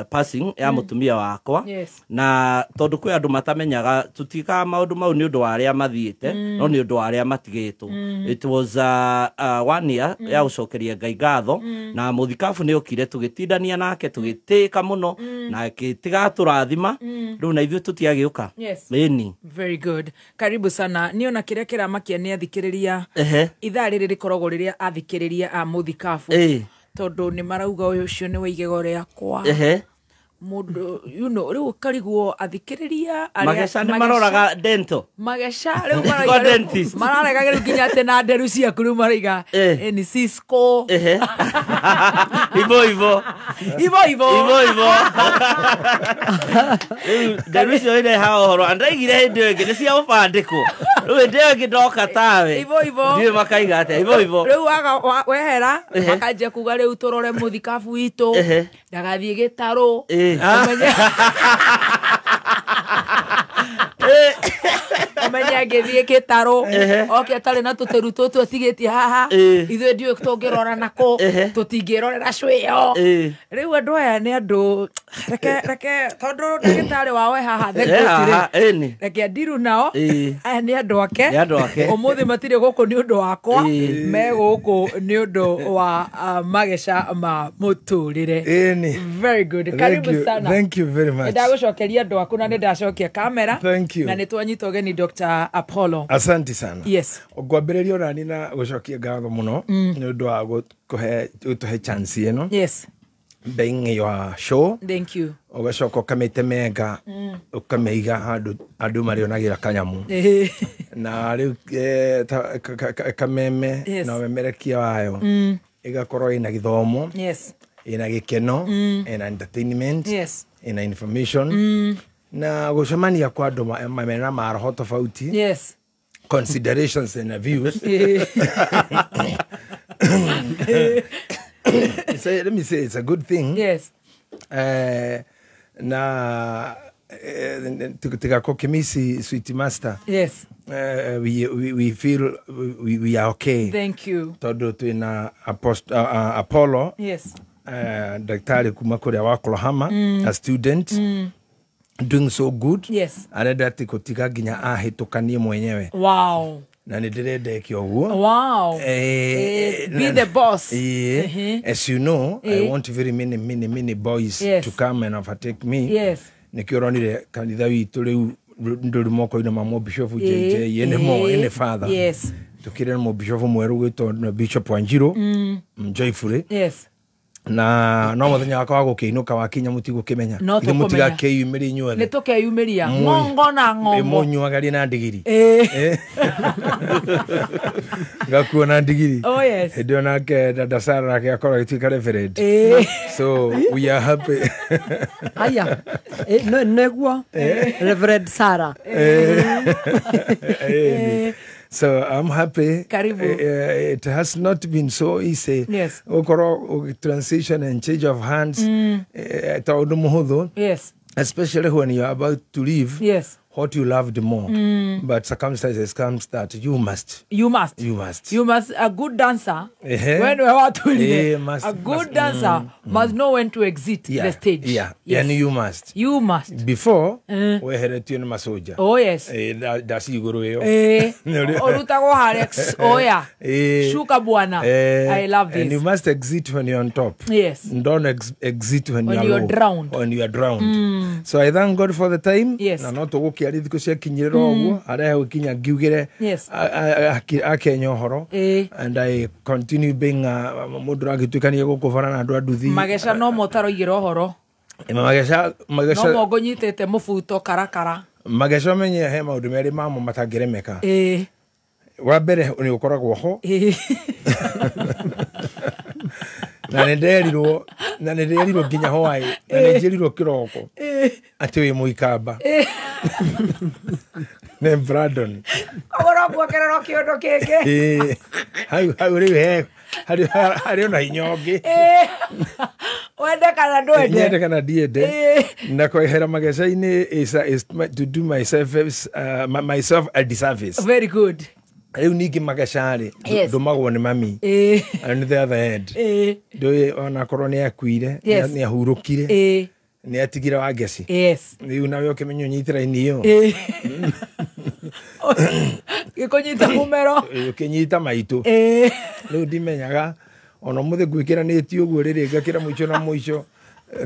passing ya mũtumia wakwa. Na tondũ kwĩ andũ matamenyaga tũtikaga maũndũ mau nĩ ũndũ wa arĩa mathiĩte no nĩ ũndũ wa arĩa matigĩtwo. It was 1 year ya gũcokeria Ngai ngatho na mũthikabu nĩ okire tũgĩtindania nake tũgĩtĩka mũno na gĩtigatũrathima rĩu na ithuĩ tũtiagĩũka. Ĩni. Very good. Karibu sana. Niĩ ona kĩrĩa kĩramakia nĩ athikĩrĩria ithaa rĩrĩ rĩkoragwo rĩrĩa athikĩrĩria a mũthikabu tondũ nĩ marauga ũyũ ũcio nĩ wa igego rĩakwa. Mũndũ you know rĩu ũkarigwo athikĩrĩria mageca nĩ maroraga dental mageca rĩu marauga mararega rĩu nginya atĩ na nderu ciaku rĩu marauga ni Cisco. Ivo ivo ivo ivo ivo ivo. Rĩu nderu icio irehaga ũhoro andaigire hĩndĩ ĩyo ĩngĩ nĩ cia ũbandĩkwo rĩu hĩndĩ ĩyo ĩngĩ ndoka tawe ivo ivo ndiũĩ makaiga atĩa ivo ivo. Rĩu waga wehera makanjia kuga rĩu tũrore mũthikabu witũ ndagathiĩ gĩtarũ. Ũmenye angĩthiĩ gĩtarũ oke atarĩ na tũtĩru tũtũ atigĩtie haha ithuĩ ndiũĩ tũngĩrora nakũ tũtingĩrorera cwĩyo. Rĩu andũ aya nĩ andũ reke tondũ ndagĩtarĩ wao e haha thengũtirĩ reke andiru nao aya nĩ andũ ake ũmũthĩ matirĩ gũkũ nĩ ũndũ wakwa me gũkũ nĩ ũndũ wa mageca ma mũtũrĩre. Very good. Karibu sana. Thank you very much. Ndagũcokeria andũ aku na nĩ ndacokia kamera. Thank you. Na nĩ twanyita ũgeni Dr. Apollo. Asante sana. Yes. Ngwambĩrĩria onani na gũcokia ngatho mũno nĩ ũndũ wa gũtũhe chance ĩno. Yes. Being your show. Thank you. Ũgacoka ũkamĩtemenga ũkamĩiga handũ andũ marĩonagĩra kanyamu. Na rĩu Kameme na ũmemerekia wayo ĩgakorwo ĩna gĩthomo. Yes. Ina gikeno, ina entertainment, yes, ina information, na gucemania kwa andu mena maroho tofauti, yes, considerations and views. So let me say it's a good thing. Yes. Na tigakokimisi sweet master. Yes. We feel we are okay. Thank you. Tondu twina Apollo. Yes. Daktari kuma kuria wa Oklahoma, a student. Doing so good. Yes. Arenda ati kutiga nginya ahitukanie mwenyewe. Wow. Na nĩ ndĩrenda eke ũguo. Wow. Be the boss. As you know, I want very many, many, many boys, yes, to come and overtake me. Yes. Nĩkĩo ũronire kanitha witũ rĩu ndũrĩ moko-inĩ ma mũbishofu JJ, ene mo, ene father. Yes. Tũkĩrĩ na mũbishofu mwerũ gwĩtwo Bishop Wanjiru, Joyfully. Yes. Na no muthenya wakwa wa gukiinuka wakinya mutigukimenya ithe mutigakeyumiria inyuothe ni tukeyumiria ngongo na ngongo munyuagarie na ndigiri ngakuo na ndigiri. Oh yes. Hindi onake dada Sarah nake akorwo agituika reverend, so we are happy. Aya no neguo Reverend Sarah. So I'm happy. Karibu. It has not been so easy. Yes. Okoro transition and change of hands. Yes. Especially when you are about to leave. Yes. What you loved more. But circumstances comes that you must. You must. You must. You must. A good dancer. When we are to leave, a good dancer must know when to exit the stage. Yeah. Yes. And you must. You must. Before we had to masoja. Oh yes. That's you go. Orutago Alex. Oh yeah. Shuka bwana. I love this. And you must exit when you're on top. Yes. Don't exit when you're drowned. When you are drowned. So I thank God for the time. Yes. Na not to go thikå ciakinyä rä å guo arehe gå kinya ngiugä re akenya å horo and I continue being må ndå ragä tuä kania gå kå bara na andå a nduthi mageca no motaroigä ra å horo mageca no mo ngå te må buto karakara mageca menye he maå ndå merä mamo matangä remeka wa mbere nä å koragwo ho na nä nderirwo nginya hwaä na nä njä rirwo kä roko atä wä må ikamba nä Brandon koguo kuongererwo kä å ndå kä ngä hau rä u harä ona hinya å ngä wende kana ndwende nyende kana ndiende na kwehera mageca-inä is to do myself a disservice. Very good. Rĩu ningĩ mageca-rĩ ndũmagwo nĩ mami and the other end ndũĩ onakorwo nĩ akuire nĩ ahurũkire nĩ atigire wa ngeci rĩu nawe ũkĩmenya ũnyite raini ĩyo gĩkũnyita mũmero ũkĩnyita maitũ rĩu ndimenyaga ona mũthĩ ngwĩkĩranĩtie ũguo rĩrĩ ngakĩra mũico na mũico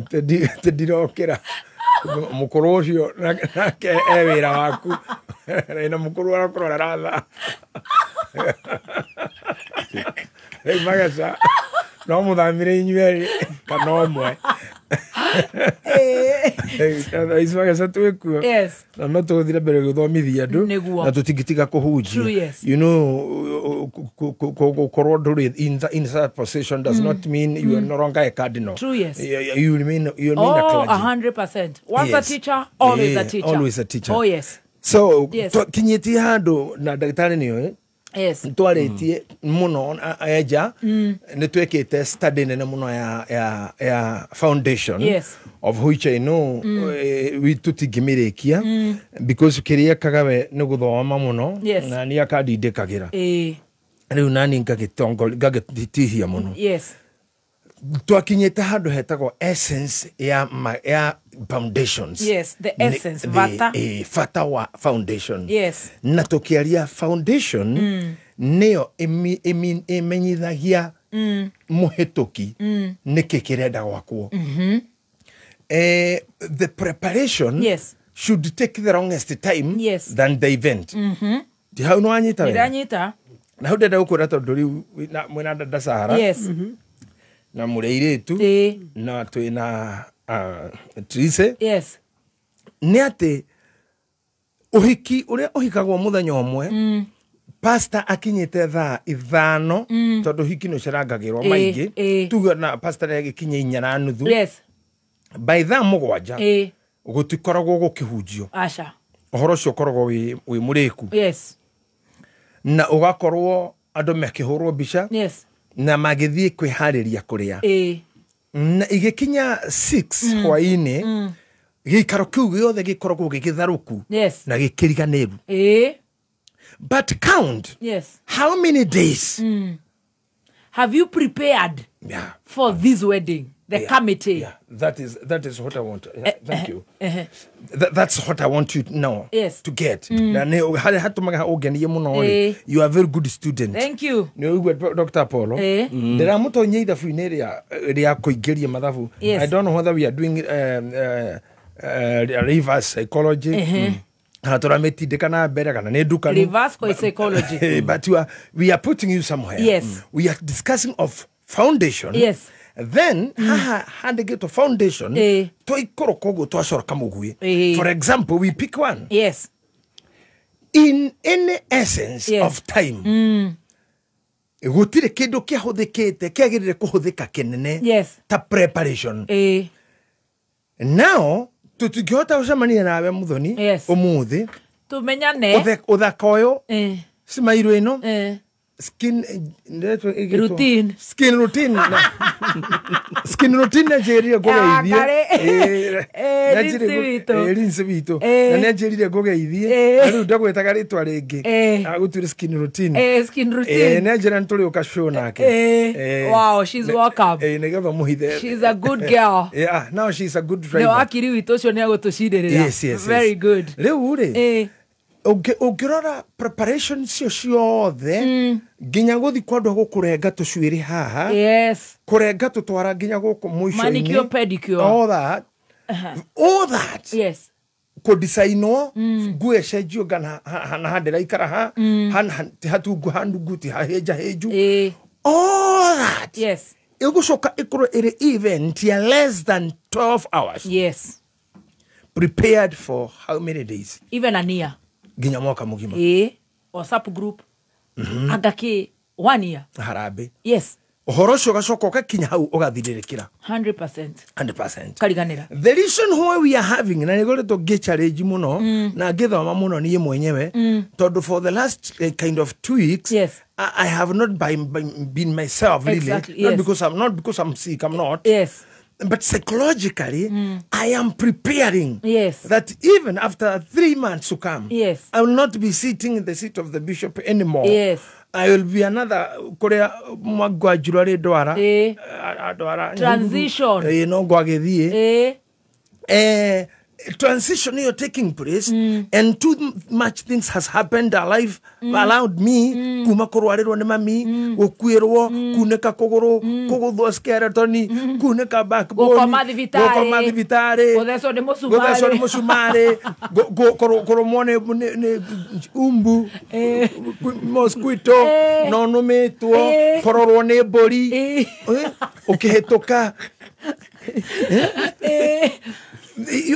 tĩ ndirokĩra mũkũrũ ũcio nake e wĩra waku na mũkũrũ arakorwo aratha rĩu mageca no mũthamire inyuerĩ kana ũmwe ici mageca twĩkuo na no tũgũthire mbere gũthomithia andũ na tũtingĩtiga kũhunjia. You know, gũkorwo ndũrĩ in that position does not mean you are no longer a cardinal. True, yes. You remain a clergy. 100%. Once a teacher, always a teacher. Always a teacher. Oh yes. So kinyĩtie handũ na ndagĩtarĩ nĩoĩ Yes. Twarĩtie mũno eja nĩ twĩkĩte study nene mũno ya foundation. Yes. Of which I know we tũtingĩmĩrĩkia because kĩrĩa ekaga we nĩ gũthoma mũno na niĩ akandindĩkagĩra rĩu nani ngagĩtihia mũno. Yes. Twakinyĩte handũ hetagwo essence ya foundations. Yes, the essence, bata. Bata wa foundation. Yes. Na tũkĩaria foundation nĩyo ĩmenyithagia mũhĩtũki nĩkĩ kĩrenda gwakwo. The preparation, yes, should take the longest time, yes, than the event. Ti hau nĩwanyita wega? Nĩndanyita. Na hau ndĩrenda gũkwĩra tondũ rĩu mwĩna dada Sara. Yes. Na mũrĩ airĩtu na twĩna Trise. Yes. Nĩ atĩ ũhiki ũrĩa ũhikagwo mũthenya ũmwe Pastor akinyite thaa 5 tondu hiki no cirangagirwo maingi tuge na pastor agikinya 4:30. Yes. By thaa 7 gutikoragwo gukihunjio. Aca. Uhoro ucio ukoragwo wi muriku. Yes. Na ugakorwo andu mekihurwo mbica. Yes. Na magithie kwihariria kuria. Na igikinya 6 hwaini giikaro kiu giothe gikoragwo gigitharuku. Yes. Na gikiriganiru. But count. Yes. How many days have you prepared for this wedding? The committee. Yeah. That is what I want. Yeah, thank you. That's what I want you now. Yes. To get. Na ne hari hatumaga ugenie muno ri. You are a very good student. Thank you. Ni uigwe Dr. Apollo. Ndiramutonya ithabu-inĩ ria kuingiria mathabu. Yes. I don't know whether we are doing reverse psychology. Kana tũramitindĩka na mbere kana nĩ ndukanu. Reverse psychology. But we are putting you somewhere. Yes. We are discussing of foundation. Yes. Then haha handĩkĩtwo foundation twaikũrũka ũguo twacoroka mũguĩ. For example, we pick one. Yes. In any essence of time, gũtirĩ kĩndũ kĩahũthĩkĩte kĩagĩrĩire kũhũthĩka kĩnene yes. Ta preparation. Now tũtingĩhota gũcemania nawe Muthoni ũmũthĩ tumenyane ũthaka ũyũ cimairũ ĩno skin routine, skin routine na skin routine na njĩrire ngũgeithie rinsi witũ na nĩ njĩrire ngũgeithie na rĩu ndagwĩtaga rĩtwa rĩngĩ agũtuire skin routine, skin routine nĩ njĩra nĩ tũrĩũka show nake. Wow, she's welcome. Nĩgetha mũhithe. She's a good girl. Yeah, now she's a good driver. Nĩ wakiri witũ ũcio nĩ agũtũcindĩrĩra. Yes, yes, very good. Rĩu rĩ ũngĩrora preparation cio ciothe nginya gũthi kwa andũ a gũkũrenga tũcuĩrĩ haha. Yes. Kũrenga tũtwara nginya gũkũ mũico-inĩ. Manicure, pedicure. All that. All that. Yes. Kũdesign-wo nguo ĩcenjio ngana na handĩraikara ha ti hatungu hanungu ti hahĩnjahĩnju. All that. Yes. Ĩgũcoka ĩkorwo ĩrĩ event ya less than 12 hours. Yes. Prepared for how many days? Even a year. Nginya mwaka mugima. WhatsApp group. Agaki 1 year. Harambĩ. Yes. Ũhoro ũcio ũgacoka ũgakinya hau ũgathirĩrĩkĩra. 100%. 100%. Kariganĩra. The reason why we are having na nĩgoretwo ngĩ-challenge mũno na ngĩthoma mũno niĩ mwenyewe tondũ for the last kind of 2 weeks yes. I have not been myself really. Exactly, not yes. because I'm not because I'm sick, I'm not. Yes. But psychologically, I am preparing yes. that even after 3 months to come, yes. I will not be sitting in the seat of the bishop anymore. Yes. I will be another Korea Mwagwajurare Dwara. Transition. No Gwagethie. Transition you're taking place and too much things has happened alive allowed me kuma kurwarirwo ni mami gukuirwo kuneka kuguru kuguthwo skeleton kuneka backbone gukoma thibitari guthecwo ni mucumari kurumwo ni umbu mosquito no numitwo kororwo ni mburi ukihituka.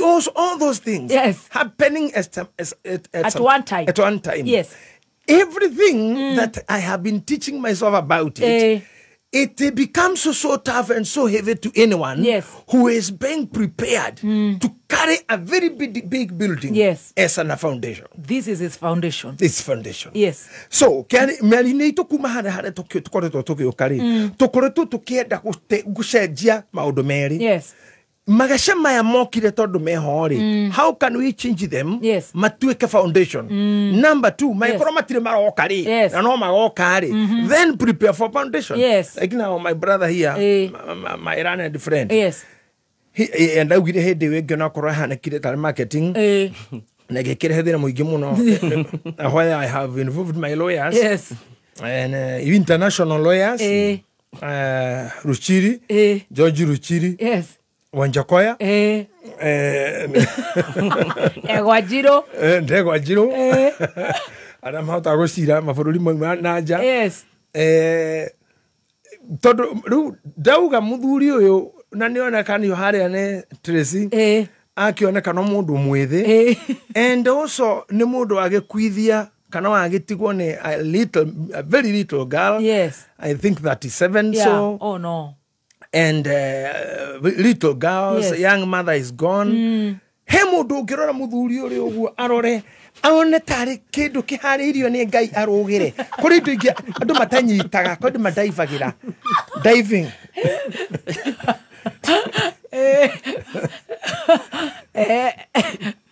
Also, all those things yes. happening at one time. At one time. Yes. Everything that I have been teaching myself about it, it becomes so tough and so heavy to anyone yes. who is being prepared to carry a very big building yes. as a foundation. This is its foundation. Its foundation. Yes. So, mĩario-inĩ itũ kuma harĩa harĩa tũkoretwo tũgĩũka rĩ, tũkoretwo tũkĩenda gũcenjia maũndũ merĩ. Yes. Magaca maya mokire tondu meho ri, how can we change them yes. matuike foundation. Number 2 maikorwo matire maroka ri na no magoka ri, then prepare for foundation. Yes. Like now my brother here, my learned friend, yes, he and augire hindi ĩyo ĩngĩ onakorwo ahanĩkire tarĩ marketing na gĩkĩrehe thĩna mũingĩ mũno where I have involved my lawyers yes. and international lawyers Ruchiri, George Ruchiri, yes, Wanjakoya, Egwajiro, Ndegwajiro, arĩa mahotaga gũcira mabũrũri mauma na nja. Yes. Tondũ rĩu ndauga mũthuri ũyũ na nĩonekanio harĩa nĩ Tracy, akĩoneka no mũndũ mwĩthĩ, and also nĩ mũndũ agĩkuithia Kana wagĩtigwo nĩ a little, a very little girl. Yes. I think 37. Yeah. So oh no. And little girls, Yes. young mother is gone. He mũndũ ũngĩrora mũthuri ũrĩa ũguo arore aone tarĩ kĩndũ kĩharĩirio nĩ Ngai arũgĩre. Kũrĩ indo ingĩ andũ matanyitaga, kũrĩ andũ madaivagĩra. Diving.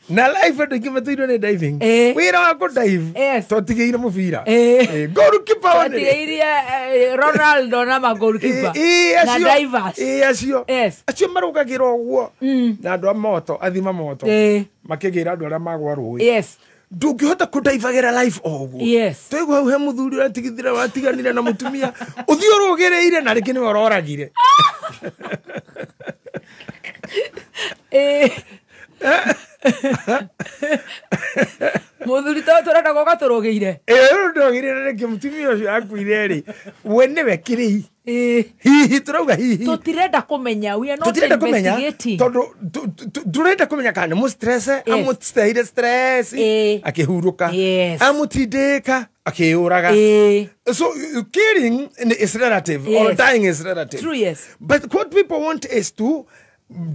Na life andũ aingĩ matũirwo nĩ diving. Wĩra wa kũ dive twatigĩire mũbira. Goalkeeper one. Twatigĩirie Ronaldo na ma goalkeeper. Na divers. Acio. Acio marũgagĩra ũguo. Na andũ a moto, athima moto. Makĩgĩra andũ arĩa magwa rũĩ. Yes. Ndũngĩhota kũdaivagĩra life o ũguo. Yes. Twaigua hau he mũthuri ũratigithire watiganire na mũtumia ũthiĩ ũrũgĩrĩire na rĩngĩ nĩwe ũroragire. Mũthuri to tũrenda gũka tũrũgĩire. Ndũrũgĩrĩire na rĩngĩ mũtumia ũcio akuire rĩ, we nĩwe kĩrĩi. Hihi tũrauga hihi. Tũtirenda kũmenya, we are not Tũtirenda kũmenya investigating. tondũ tũrenda kũmenya kana nĩ mũstress, amũteire stress, akĩhurũka. Amũtindĩka, akĩyũraga. So killing is relative, or dying is relative. True, yes. But what people want is to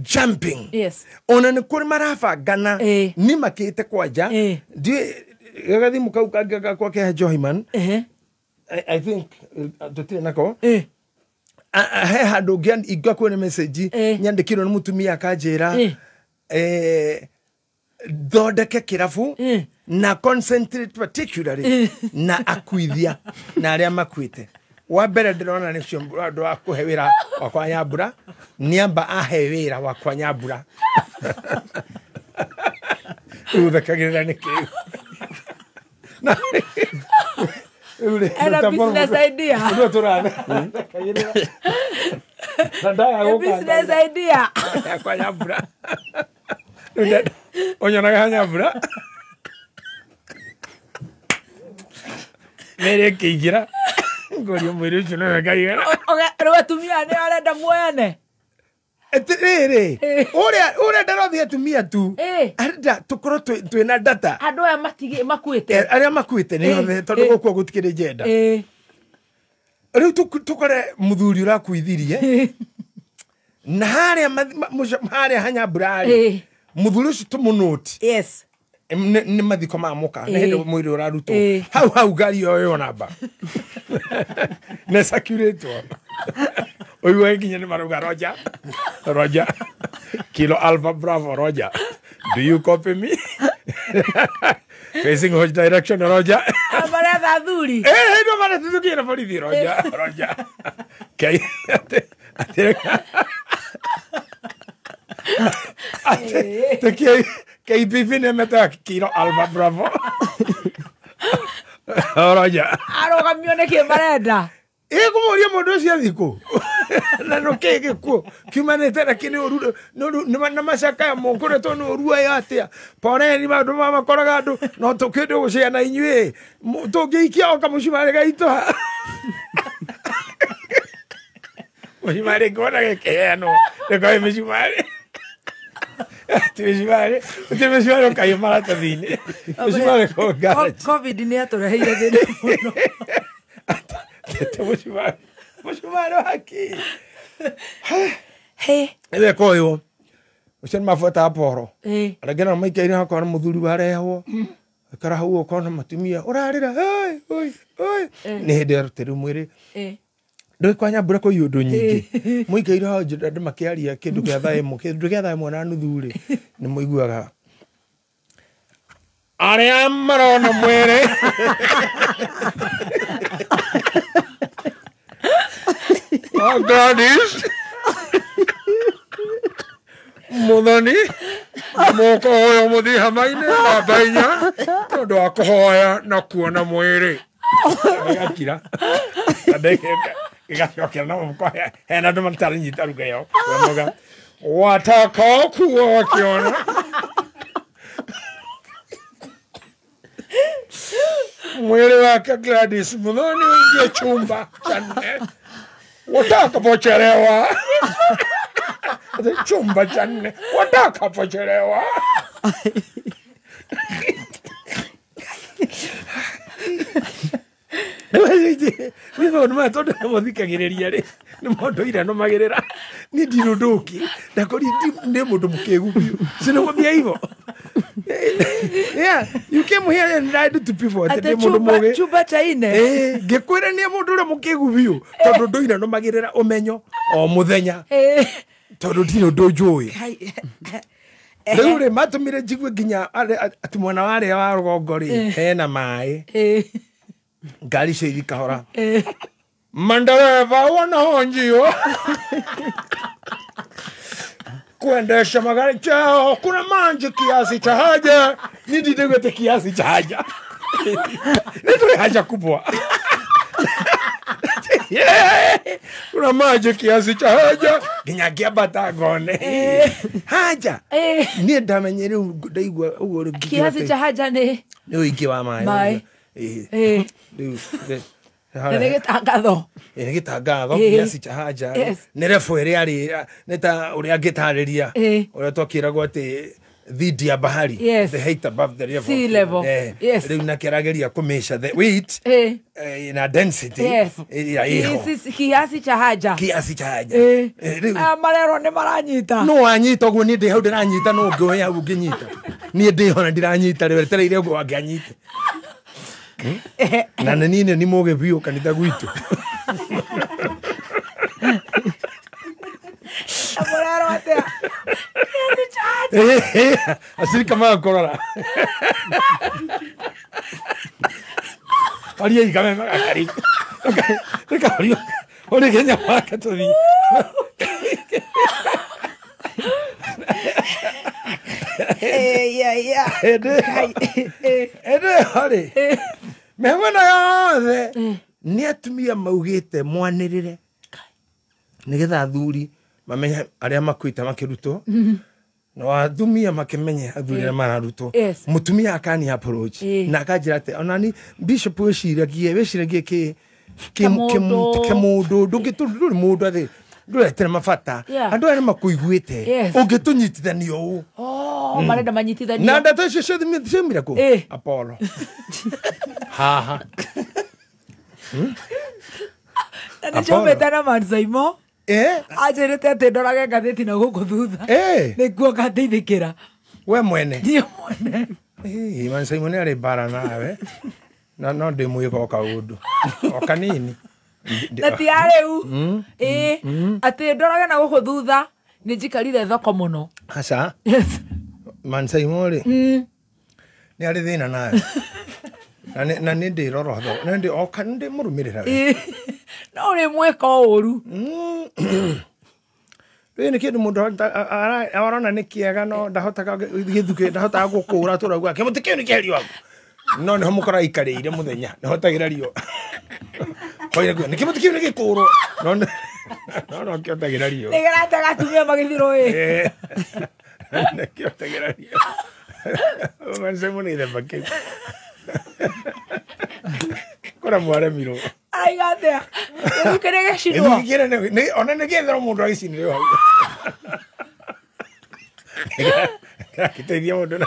jumping. Yes. Ona nĩ kũrĩ marabangana nĩ makĩte kwanja ndiũĩ gagathimu kau kangĩ gakwa ke Johiman. I think tũtirĩ nako. He handũ ingĩakuo nĩ message nyandĩkĩirwo nĩ mũtumia akanjĩra thondeke kĩrabu na concentrate particularly na akuithia na arĩa makuĩte. Wa mbere ndĩrona nĩ ũcio andũ a kũhe wĩra wakwa Nyambura, nĩamba ahe wĩra wakwa Nyambura. Rĩu thekagĩrĩra nĩkĩ? Ena business idea. Business idea. Yakwa Nyambura. Ũnyonaga Nyambura. Mĩrĩ ĩkĩingĩra. Ngorio mwĩrĩ ũcio nĩwe ngaigana. Rĩu atumia nĩ arenda muoyane. Atĩrĩrĩ, ũrĩa ndarothi atumia tu. Arenda tũkorwo twĩna data. Andũ aya makuĩte. Arĩa makuĩte nĩ othe tondũ gũkũ gũtikĩrĩ njenda. Rĩu tũkore mũthuri ũrakuithirie. Na harĩa harĩa Hanyambura rĩ, mũthuri ũcio tũmũnũti. Yes. Nĩ mathiko ma mũka, nĩ hĩndĩ mwĩrĩ ũrarutwo. Hau hau ngari yoywo namba. Nĩ sacuratwo. Ũiguage nginya nĩ marauga Roger, Roger, Kilo Alpha Bravo, Roger. Do you copy me? Facing which direction, Roger? Maretha athuri. No maretha na borithi, Roger, Roger. Kei, ate, KPP nĩ metaga Kilo Alpha Bravo. Roger. Arũgamio nĩkĩ marenda? Ĩkũmũria mũndũ ũcio athikũ. Na no kĩ gĩkuũ kiumanĩte na kĩ nĩ ũru na macakaya mũkoretwo nĩ ũru aya atĩa. Poreni maũndũ ma makoraga andũ no tũkĩndũ gũceana inyuĩ tũngĩikia o kamũcumarĩ gaitũ ha. Mũcumarĩ ngona gĩkĩheanwo nĩkoĩ mĩcumarĩ. Ti mĩcumarĩ, ti mĩcumarĩ ũkaiywo maratathi-inĩ. Mĩcumarĩ kũu garage. Covid nĩ yatũreheire thĩna mũno. Mũcumarĩ. Mũcumarĩ wa kĩ? He. Ĩwe koywo. Ũcio nĩ mabuataga poro. Arĩa nao maikaire hakwa na mũthuri warehwo. Aikara hau ũkona mũtumia ũrarĩra. Oi, oi, oi. Nĩ hĩndĩ arutĩrwo mwĩrĩ. Ndũĩ kwa Nyambura kũiywo ũndũ nyingĩ. Mũikaire hau andũ makĩaria kĩndũ kĩa thaa ĩmwe, kĩndũ kĩa thaa ĩmwe na nuthu rĩ, nĩ mũiguaga arĩa marona mwĩrĩ. Oh, Gladys. Muthoni, mũkũhoya mũthiĩ hama-inĩ namba inya tondũ wa kũhoya na kuona mwĩrĩ. Gĩgakira. Gĩgacokera na mũhuko hena andũ mataranyita ruga ĩyo. Watakaokuwa wakiona. Mwĩrĩ wake Gladys Muthoni uingie chumba cha nne watakapochelewa. Chumba cha nne watakapochelewa. Nĩ maũndũ maya tondũ nĩmũthikagĩrĩria rĩ nĩ maũndũ iranũmagĩrĩra niĩ ndirĩ ũndũ ũngĩ ndakori nĩ mũndũ mũkĩgu biũ sinakwambia hivyo. Yeah, you came here and lied to people atĩ ndĩ mũndũ mũgĩ chumba cha ine. Ngĩkwĩra nĩ mũndũ ũrĩa mũkĩgu biũ tondũ ndũire nũmagĩrĩra ũmenyo o mũthenya tondũ ndirĩ ũndũ njũĩ. Rĩu rĩ matũmire njigue nginya atĩ mwena warĩa wa rũgongo rĩ hena maĩ ngari icio ithi kahora mandereva wanahonjio kuendesha magari chao kuna manje kiasi cha haja nindidegwete kiasi cha haja nitwe haja kubwa. Kuna maji kiasi cha haja nginya ngĩambata ngone haja niĩ ndamenye rĩu ndaigua ũguo rĩu kiasi cha haja nĩ ũingĩ wa maĩ. Rĩu nĩ gĩtangatho. Nĩ gĩtangatho kiasi cha haja nĩ rebu ĩrĩa rĩ nĩ ta ũrĩa angĩtarĩria ũrĩa twakĩragwo atĩ dhidi ya bahari. Yes. The height above the level. Sea level. Yes. Rĩu nake arageria kũmeasure the weight na density. Yes. Kiasi cha haja. Kiasi cha haja. Marerwo nĩ maranyita. No wanyita ũguo niĩ ndĩ hau ndĩranyita no ũngĩ ũyũ hau ũngĩnyita. Niĩ ndĩ ho na ndiranyita rĩu etereire ũguo angĩanyite. Na nĩ niĩ nĩ mũgĩ biũ kanitha gwitũ. Mũrerwo atĩa? Kiasi cha haja. Acirika magakorora. Aria ikame magakari. Reka horio. Hori Kenya wake tũthiĩ. Hĩndĩ ĩyo rĩ mĩhang'o ĩno yothe nĩ atumia maugĩte mwanĩrĩre nĩgetha athuri mamenye arĩa makuĩte makĩrutwo na atumia makĩmenye athuri arĩa mararutwo. Mũtumia akani approach na akanjĩra atĩ onani bishop wĩciragie kĩ kĩmũndũ ndũngĩ mũndũ atĩ ndũretere mabata andũ aya nĩmakũiguĩte ũngĩtũnyitithania ũũ. Marenda manyitithanio na ndeto icio ciothe ciaumire kũ? Apollo haha na nĩciaumĩte na Mansaimo anjĩrĩte atĩ ndorage ngathĩti na gũkũ thutha nĩkuo ngateithĩkĩra. We mwene? Niĩ mwene. Mansaimo nĩ arĩ mbara nawe na no ndĩmwĩka o kaũndũ o kanini na ti arĩu atĩ ndorage na gũkũ thutha nĩ njikarire thoko mũno. Aca. Mansaimo rĩ nĩ arĩ thĩna nawe na nĩ ndĩrora thoko nĩ oka nĩ ndĩmũrũmĩrĩra we no ũrĩ mwĩka ũru. Rĩu nĩ kĩndũ mũndũ arona nĩ kĩega no ndahotaga gĩthukĩ ndahotaga gũkũra tũrauga kĩmũtĩ kĩu nĩ kĩerio hau no nĩho mũkora aikarĩire mũthenya nĩhotagĩra riũa hoire kuo nĩ kĩmũtĩ kĩu nĩ gĩkũrwo no no kĩotagĩra riũa nĩgĩratega atumia magĩthirwo ĩ nĩkĩotagĩra riũa. Mansaimo nĩ gĩthemba kĩu kũra mwaremirwo araiga atĩa gĩthukĩ nĩgĩcinwo ona nĩgĩethera mũndũ agĩcinĩre hau kĩrateithia mũndũ na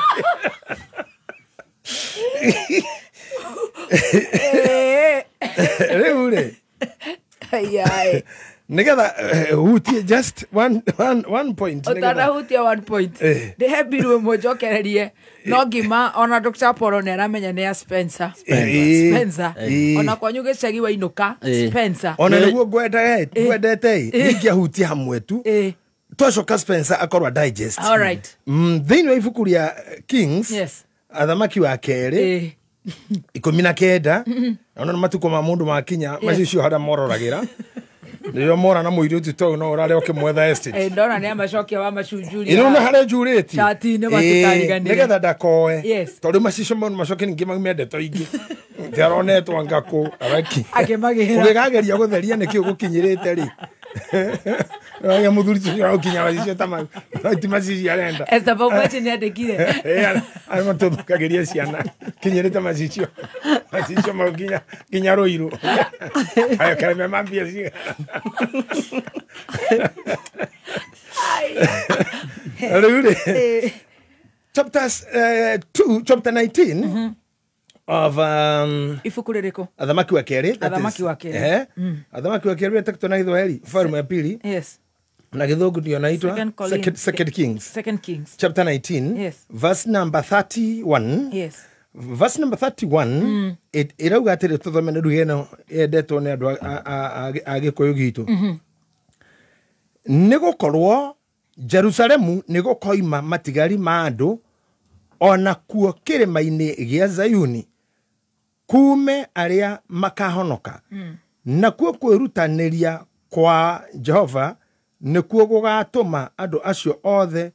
rĩu rĩ nĩgetha hutie just one point ũtanahutia one point ndĩhe mbiru ĩmwe njokererie no ngima ona Dr. Apollo nĩ aramenya nĩ ya Spencer. Spencer ona kwanyu gĩcagi wainũka Spencer ona nĩguo ngwendete ingĩahutia hamwe tu twacoka Spencer akorwo digest. All right. Thĩinĩ wa ibuku rĩa Kings athamaki wa kerĩ 19 ona nĩ matukũ ma mũndũ makinya macicio harĩa mororagĩra rĩrĩa mora na mũirĩtu tau no ũrarĩa ũkĩmwetha estate. Ndona nĩ amacokia wa macunjuri ĩno nĩ harĩa njurĩti chat-inĩ matitariganĩre nĩgetha ndakoe tondũ macicio mau macoke ningĩ maume ndeto ingĩ tiaronetwo ngakũ araki akĩmagĩra ũgĩkageria gũtheria nĩkĩ ũgũkinyĩrĩte rĩ Wage mũthuri ũcio ũrakinya macicio ta mau ti macicio arenda Esther Baumachi nĩandĩkire arĩa matũthũkagĩria ciana kinyĩrĩte macicio macicio mau nginya Rũirũ ayo kareme mambia cigana rĩu rĩ chapter 2 chapter 19 Of ibuku rĩrĩkũ? Athamaki wa kerĩ. Athamaki wa kerĩ. Athamaki wa kerĩ wetagwo na Gĩthwaĩri Ufalme wa pili. Yes. Na Gĩthũngũ ndio naitwa Second Kings. Second Kings. Chapter 19. Yes. Verse number 31. Yes. Verse number 31 ĩrauga atĩrĩ, tũthome nĩ ruga ĩno yendetwo nĩ andũ a Gĩkũyũ gitũ. Nĩ gũkorwo Jerusalemu nĩ gũkoima matigari ma andũ ona kuo kĩrĩma-inĩ gĩa Zayuni kume arĩa makahonoka. Nakuo kwĩrutanĩria kwa Jehova nĩkuo gũgatũma andũ acio othe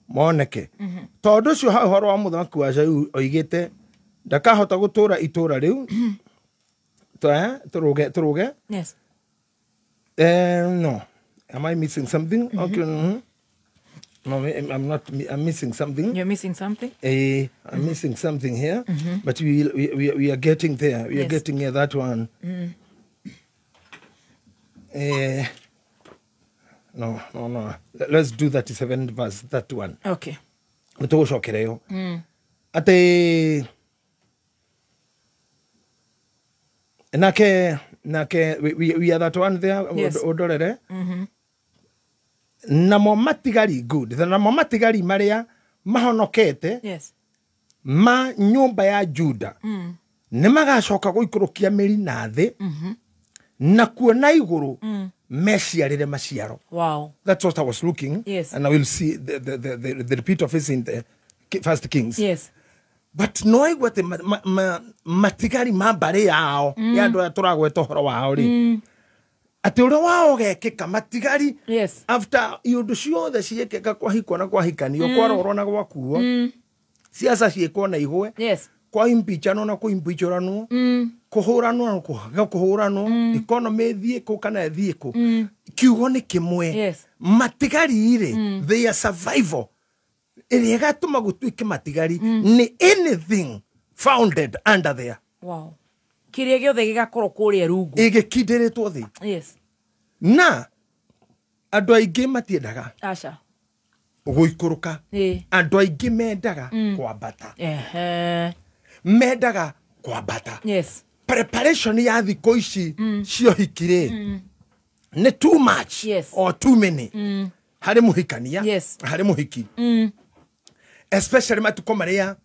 moneke. Tondũ ũcio ha ũhoro wa mũthamaki wa Zayuni oigĩte ndakahota gũtũra itũra rĩu. Tũrũge. Yes. No. Am I missing something? Okay. No, I'm not. I'm missing something. You're missing something? I'm missing something here. But we are getting there. We are getting near that one. No. Let's do 37 verse 31. Okay. Nĩtũgũcokereyo. Ate nake we are that one there. Yes. Ũndorere. Namo matigari good. Namo matigari maria mahonokete. Yes. Ma nyumba ya Juda. Nĩ magacoka gũikũrũkia mĩri na thĩ. Na kuona igũrũ meciarĩre maciaro. Wow. That's what I was looking. Yes. And I will see the repeat of it in the First Kings. Yes. But no aigua atĩ matigari ma mbarĩ yao ya andũ aya tũragweta ũhoro wao rĩ, atĩ ũrĩa wao ũgekĩka matigari. Yes. After iũndũ ciothe ciĩkĩka kwahikwo na kwahikanio, kwarorwo na gwakuo, ciaca ciĩkwo na igwe. Yes. Kwa impichanwo na kũimpichũranwo, kũhũranwo na kũhũranwo, economy ĩthiĩ kũ kana ĩthiĩ kũ, kiugo nĩ kĩmwe. Yes. Matigari rĩ, their survival ĩrĩa ĩgatũma gũtuĩke matigari nĩ anything founded under there. Wow. Kĩrĩa gĩothe gĩgakorwo kũrĩa rungu ĩgĩkindĩrĩtwo thĩ. Yes. Na andũ aingĩ matiendaga aca gũikũrũka. Andũ aingĩ mendaga kwambata. Mendaga kwambata. Yes. Preparation ya thikũ ici cia ũhiki rĩ nĩ too much. Yes. Or too many. Harĩ mũhikania. Yes. Harĩ mũhiki. Especially matukũ marĩa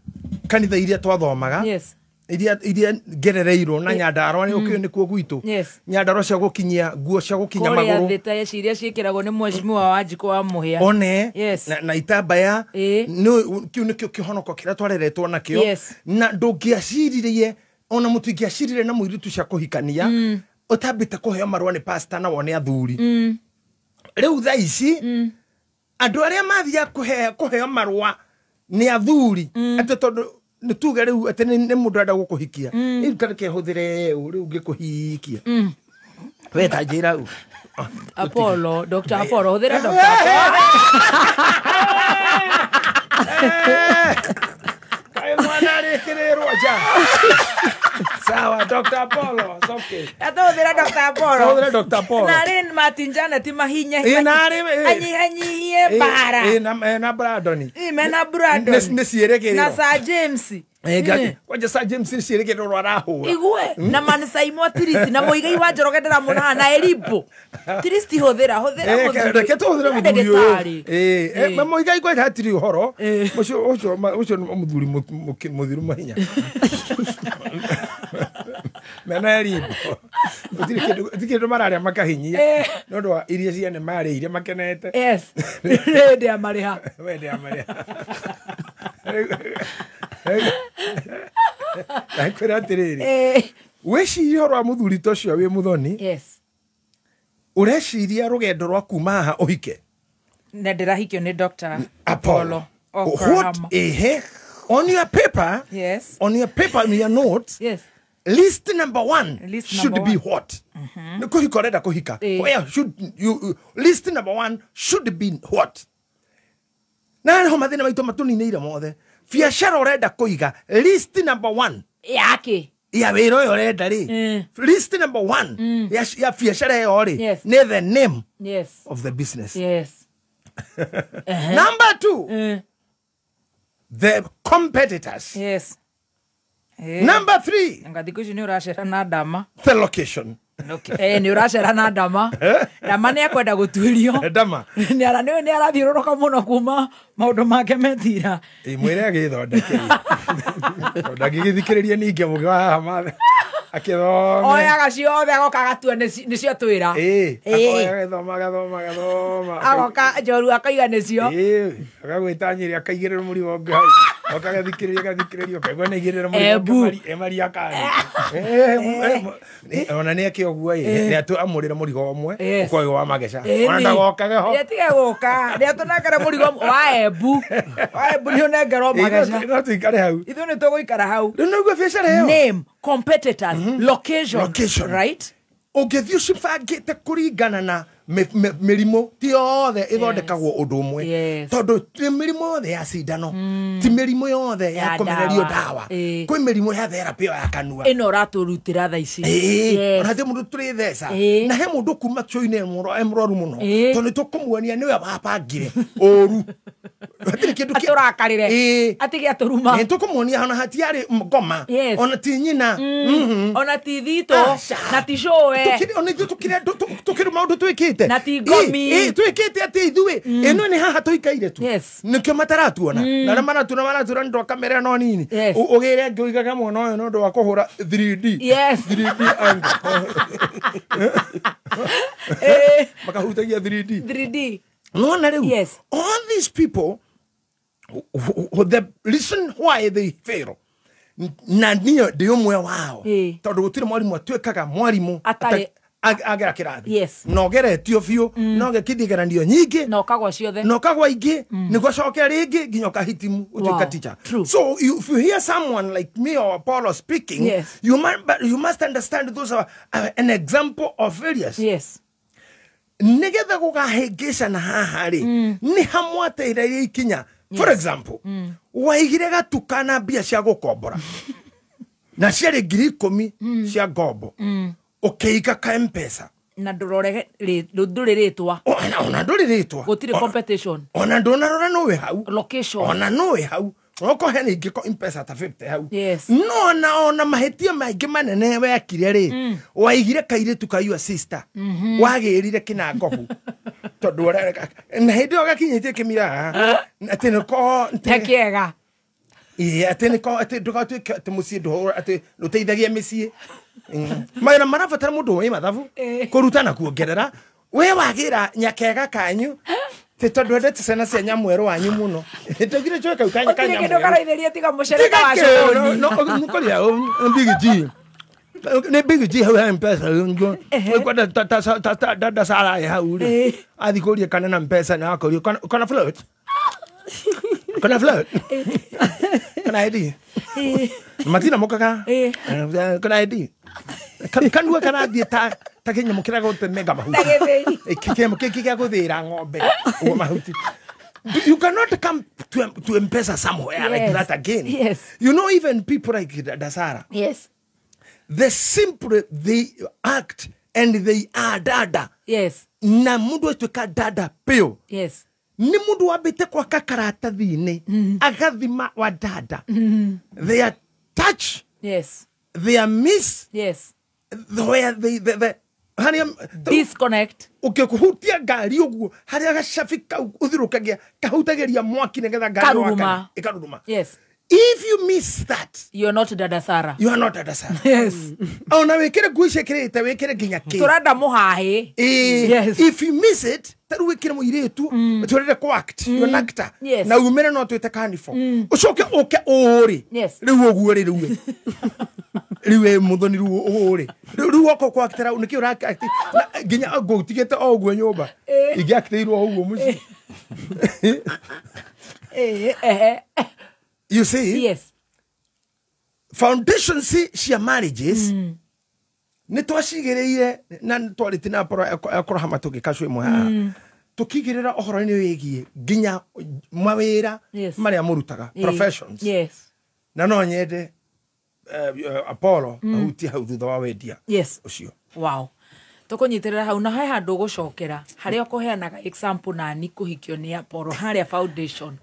kanitha iria twathomaga. Yes. Iria ngerereirwo na Nyandarua nĩ ũkĩũĩ nĩkuo gwitũ. Yes. Nyandarua cia gũkinyia nguo cia gũkinya magũrũ. Kũrĩa thĩ iria ciĩkĩragwo nĩ mheshimiwa Wanjikũ wa Mũhĩa. One. Yes. Na itambaya. Kĩu nĩkĩo kĩhonoko kĩrĩa twareretwo nakĩo. Yes. Na ndũngĩaciririe ona mũtingĩacirire na mũirĩtu cia kũhikania ũtambĩte kũheo marũa nĩ pastor na wone athuri. Rĩu thaa ici andũ arĩa mathiaga kũheo marũa nĩ athuri atĩ tondũ nĩ tuge rĩu atĩ nĩ mũndũ arenda gũkũhikia, rĩu ta reke hũthĩre ũ rĩu ngĩkũhikia we ta njĩra ũ Apollo, Dr. Apollo, hũthĩra Dr. Apollo. Kaĩ mwana arĩkĩrĩrwo nja. Sawa, Dr. Apollo, it's okay. Atũhũthĩra Dr. Apollo. Tũhũthĩre Dr. Apollo. Na arĩ Martin Janet mahinya. Anyihanyihie mbara. Na Brandon. Mena Brandon. Nĩ ciĩrĩgĩrĩro. Na Sir James. Kwanja Sir James nĩ ciĩrĩgĩrĩro arahũra. Igue na Mansaimo Trist na Muigai wa Njoroge ndĩramuona na Elibo. Trist hũthĩra mũthuri. Reke tũhũthĩre mũthuri ũyũ. Muigai kwanja hatirĩ ũhoro. Ũcio ũcio nĩ mũthuri mũthiru mahinya. Mena Elibo. Gũtirĩ kĩndũ mararĩa makahinyia. Nĩ ũndũ wa iria ciene marĩire makenete. Yes. Hĩndĩ ya marĩha. Hĩndĩ ya marĩha. Ndakwĩra atĩrĩrĩ, wĩcirie ũhoro wa mũthuri ta ũcio wĩ mũthoni. Yes. Ũreciria rũgendo rwa kuma haha ũhike na ndĩrahikio nĩ Dr. Apollo. What on your paper? Yes. On your paper, in your notes. Yes. List number one list should number be one. What? Nĩ kũhika ũrenda kũhika. Where should you list number one should be what? Na nĩho mathĩna maitũ matũninĩire mothe. Biacara ũrenda kũiga list number one yake ya wĩra ũyũ ũrenda rĩ, list number one ya biacara ĩyo rĩ nĩ the name yes of the business. Yes. Number two, the competitors. Yes. Number 3. Nga thikũ ici nĩ ũracera na ndama. The location. Nĩ ũracera na ndama. Ndama nĩ akwenda gũtuĩrio. Ndama. Nĩ arathiũrũrũka mũno kuma maũndũ make metira. Mwĩre agĩthondeke. Tondũ angĩgĩthikĩrĩria ningĩ mũgĩ wa haha mathe. Akĩthome. Oyaga ciothe agoka agatua nĩcio twĩra. Agathoma agathoma agathoma. Agoka njoru akaiga nĩcio. Agagwĩta Nyĩrĩ akaigĩrĩra mũrigo ũngĩ hau. Oka agathikĩrĩria agathikĩrĩria ũkaigua nĩ aigĩrĩra mũrigo ũngĩ Maria Kani. Ona nĩ eke ũguo ĩ nĩ amũrĩre mũrigo ũmwe ũkorwo wa mageca. Ona ndagokage ho. Nĩ atige gũka. Nĩ atũnengere mũrigo wa Embu. Wa Embu nĩ ũnengerwo mageca. No tũikare hau. Ithuĩ nĩ tũgũikara hau. Rĩu nĩguo biacara ĩyo. Name, competitors, location, right? Ũngĩthiĩ ũcibangĩte kũringana na mĩrimũ ti yothe ĩthondekagwo ũndũ ũmwe. Tondũ ti mĩrimũ yothe ya cindano, ti mĩrimũ yothe ya kũmererio ndawa. Kwĩ mĩrimũ ya therapy ya kanua. Ĩno ũratũrutĩra thaa ici. Ona ti mũndũ tũrĩ theca. Na he mũndũ kuma cũinĩ e mũrwaru mũno. Tondũ nĩ tũkũmuonia nĩwe wabangire ũru. Hatirĩ kĩndũ atũrakarĩre. Atige atũruma. Nĩ tũkũmuonia ona hatiarĩ ngoma. Ona ti nyina. Ona ti thitũ. Na ti cũwe. Ona ithuĩ tũkĩrĩ maũndũ twĩkĩte. Na ti ngomi. Twĩkĩte atĩ ithuĩ ĩno nĩ haha tũikaire tu. Nĩkĩo mataratuona. Na arĩa maratuona maratuona nĩ ũndũ wa kamera no nini. Ũgĩre angĩ ũigaga mwena ũyũ nĩ ũndũ wa kũhũra 3D. 3D angle. Makahutagia 3D. 3D. Nona rĩu. All these people, the reason why they fail, na niĩ ndĩ ũmwe wao. Tondũ gũtirĩ mwarimũ atuĩkaga mwarimũ agera kĩrathi. Na ũgeretio biũ, na ũgekithia igeranio nyingĩ, na ũkagwa ciothe, na ũkagwa ingĩ, nĩguo ũcoke rĩngĩ nginya ũkahitimu ũtuĩka teacher. So if you hear someone like me or Apollo speaking, you must understand those are an example of failures. Nĩgetha gũkahĩngĩcana haha rĩ, nĩ hamwateire ikinya. For example, waigire gatuka na mbia cia gũkombora na ciarĩ 10,000 cia ngombo. Ũkĩiga ka M-Pesa. Na ndũrore ndũrĩ rĩtwa. Ona ndũrĩ rĩtwa. Gũtirĩ competition. Ona ndũnarora nũĩ hau. Location. Ona nũĩ hau. Okorwo hena ingĩ ko M-Pesa ta 50 hau. No ona mahĩtia maingĩ manene wekire rĩ, waigire kairĩtu ka your sister. Wagĩrire kĩnangobu. Tondũ na hĩndĩ ĩyo gakinyĩtie kĩmira haha. Atĩ nĩko Te kĩega. Atĩ nĩko atĩ ndũgatuĩke atĩ mũciĩ ndũhũra atĩ ndũteithagia mĩciĩ. Mawĩra marabatara mũndũ wĩ mathabu kũruta na kuongerera. We wagĩra nyakega kanyu tĩ tondũ endete ciana cia nyamwerũ wanyu mũno. Ndagire njoe kau kanya ka Gũtirĩ kĩndũ nyamwerũ. karaithĩria tiga mũcere ta wa cũni. No nĩkũrĩa Big G. Nĩ Big G hau he M-Pesa. Kwenda dada Sara ĩ hau rĩ. Athiĩ kũria kana na M-Pesa na akũria kana float. Kana float. Kana ID. Matina mokaga. Kana ID. Kanua karathiĩ ta kĩnyamũ kĩrĩa gũtemenga mahuti. Ta gĩthĩi. Kĩnyamũ kĩngĩ gĩa gũthĩĩra ng'ombe ũguo mahuti. You cannot come to M-Pesa somewhere like that again. You know, even people like Dasara. The simple they act and they are dada. Na mundu atuĩka dada pio. Nĩ mundu wambĩte gwaka karatathi-inĩ agathima wa dada. They are touch. They are miss. Where they harĩa disconnect. Ũkĩhutia ngari ũguo harĩa gacabi kau ũthirũkagia kahutagĩria mwaki nĩgetha ngari Karuruma. ĩkaruruma. If you miss that, you are not Dada Sara. You are not Dada Sara. Ona wĩkĩre nguo icio ĩkĩrĩte wĩkĩre nginya kĩ. Tũrenda mũhahĩ. If you miss it, ta rĩu wĩkĩre mũirĩtu ũtũrĩre kũ act, you're an actor. Na umĩre no twĩte carnival. Ũcoke ũke ũũ rĩ. Rĩu ũguo rĩ rĩu. Rĩu ĩ mũthoni rĩu ũũ rĩ. Rĩu woka kũ actĩra nĩkĩ ũra act nginya ngũtigĩte o ũguo nyũmba. Ingĩactĩirwo o ũguo mũciĩ. You see? Foundations cia marriages nĩ twacigĩrĩire na twarĩtie na Abraham tũgĩkacwo ĩmwe haha. Tũkigĩrĩra ũhoro-inĩ wĩgiĩ nginya mawĩra marĩa mũrutaga, professions. Na no nyende Apollo ahutie hau thutha wa wendia ũcio. Wow. Tũkũnyitĩrĩra hau na he handũ ũgũcokera harĩa ũkũheanaga example nani kũhikio nĩ Apollo harĩa foundation.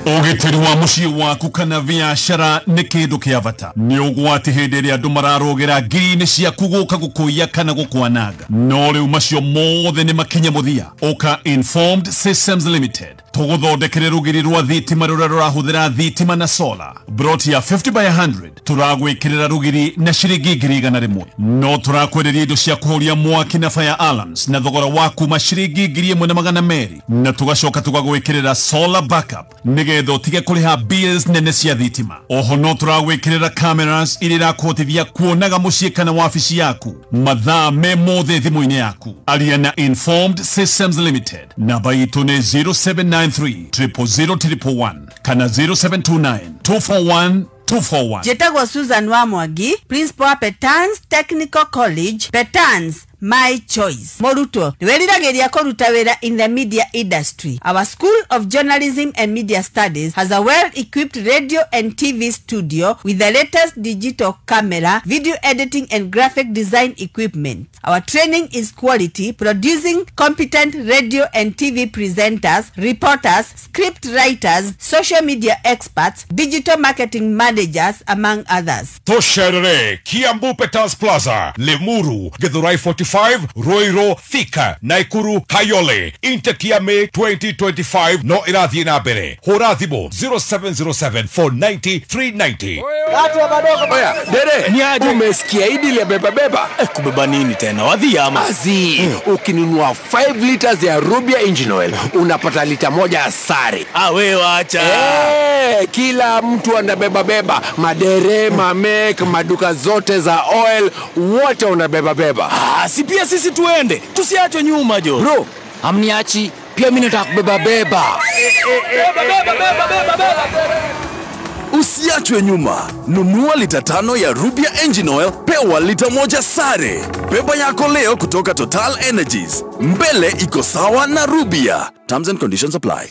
Ũgitĩri wa mũciĩ waku kana biacara nĩ kĩndũ kĩa bata. Nĩ ũgwati hĩndĩ ĩrĩa andũ mararũgĩra ngiri-inĩ ciaku gũka gũkũiya kana gũkwananga. No rĩu macio mothe nĩ makinye mũthia. Ũka Informed Systems Limited tũgũthondekere rũgiri rwa thitima rũrĩa rũrahũthĩra thitima na solar. Broti ya 50 by 100 tũragwĩkĩrĩra rũgiri na ciringi 100,000. No tũrakwenderia indo cia kũhoria mwaki na fire alarms na thogora wa kuma ciringi 1,200 na tũgacoka tũgagwĩkĩrĩra solar backup nĩgetha ũtige kũrĩha bills nene cia thitima. Oho no tũragwĩkĩrĩra cameras iria irakũhotithia kuonaga mũciĩ kana wabici yaku mathaa me mothe thimũ-inĩ yaku. Aria na Informed Systems Limited. Namba itũ nĩ 0793 000 111 kana 0729 241 241. Njĩtagwo Susan wa Mwangi, principal Petans Technical College, Petans my choice. Mũrutwo, nĩweriragĩria kũruta wĩra in the media industry. Our School of Journalism and Media Studies has a well-equipped radio and TV studio with the latest digital camera, video editing and graphic design equipment. Our training is quality, producing competent radio and TV presenters, reporters, script writers, social media experts, digital marketing managers, among others. Tũcerere Kiambu Petans Plaza, Limuru, Githurai 45, Ruiru, Thika, Nakuru, Kayole. Intake ya May 2025 no ĩrathiĩ na mbere. Hũra thimũ 0707 490 390. Oya, dere, ni umesikia hili la beba beba? Kubeba nini tena? Wadhi ama? Azi, ukinunua 5 liters ya Rubia Engine Oil, unapata lita moja sare. Ah, we wacha. Kila mtu anabeba beba, madere, mamek, maduka zote za oil, wote unabeba beba. Ah, si pia sisi tuende, tusiachwe nyuma jo. Bro, amniachi, pia mimi nataka kubeba beba. Beba beba beba beba beba. Usiachwe nyuma. Nunua lita 5 ya Rubia Engine Oil, pewa lita 1 sare. Beba yako leo kutoka Total Energies. Mbele iko sawa na Rubia. Terms and conditions apply.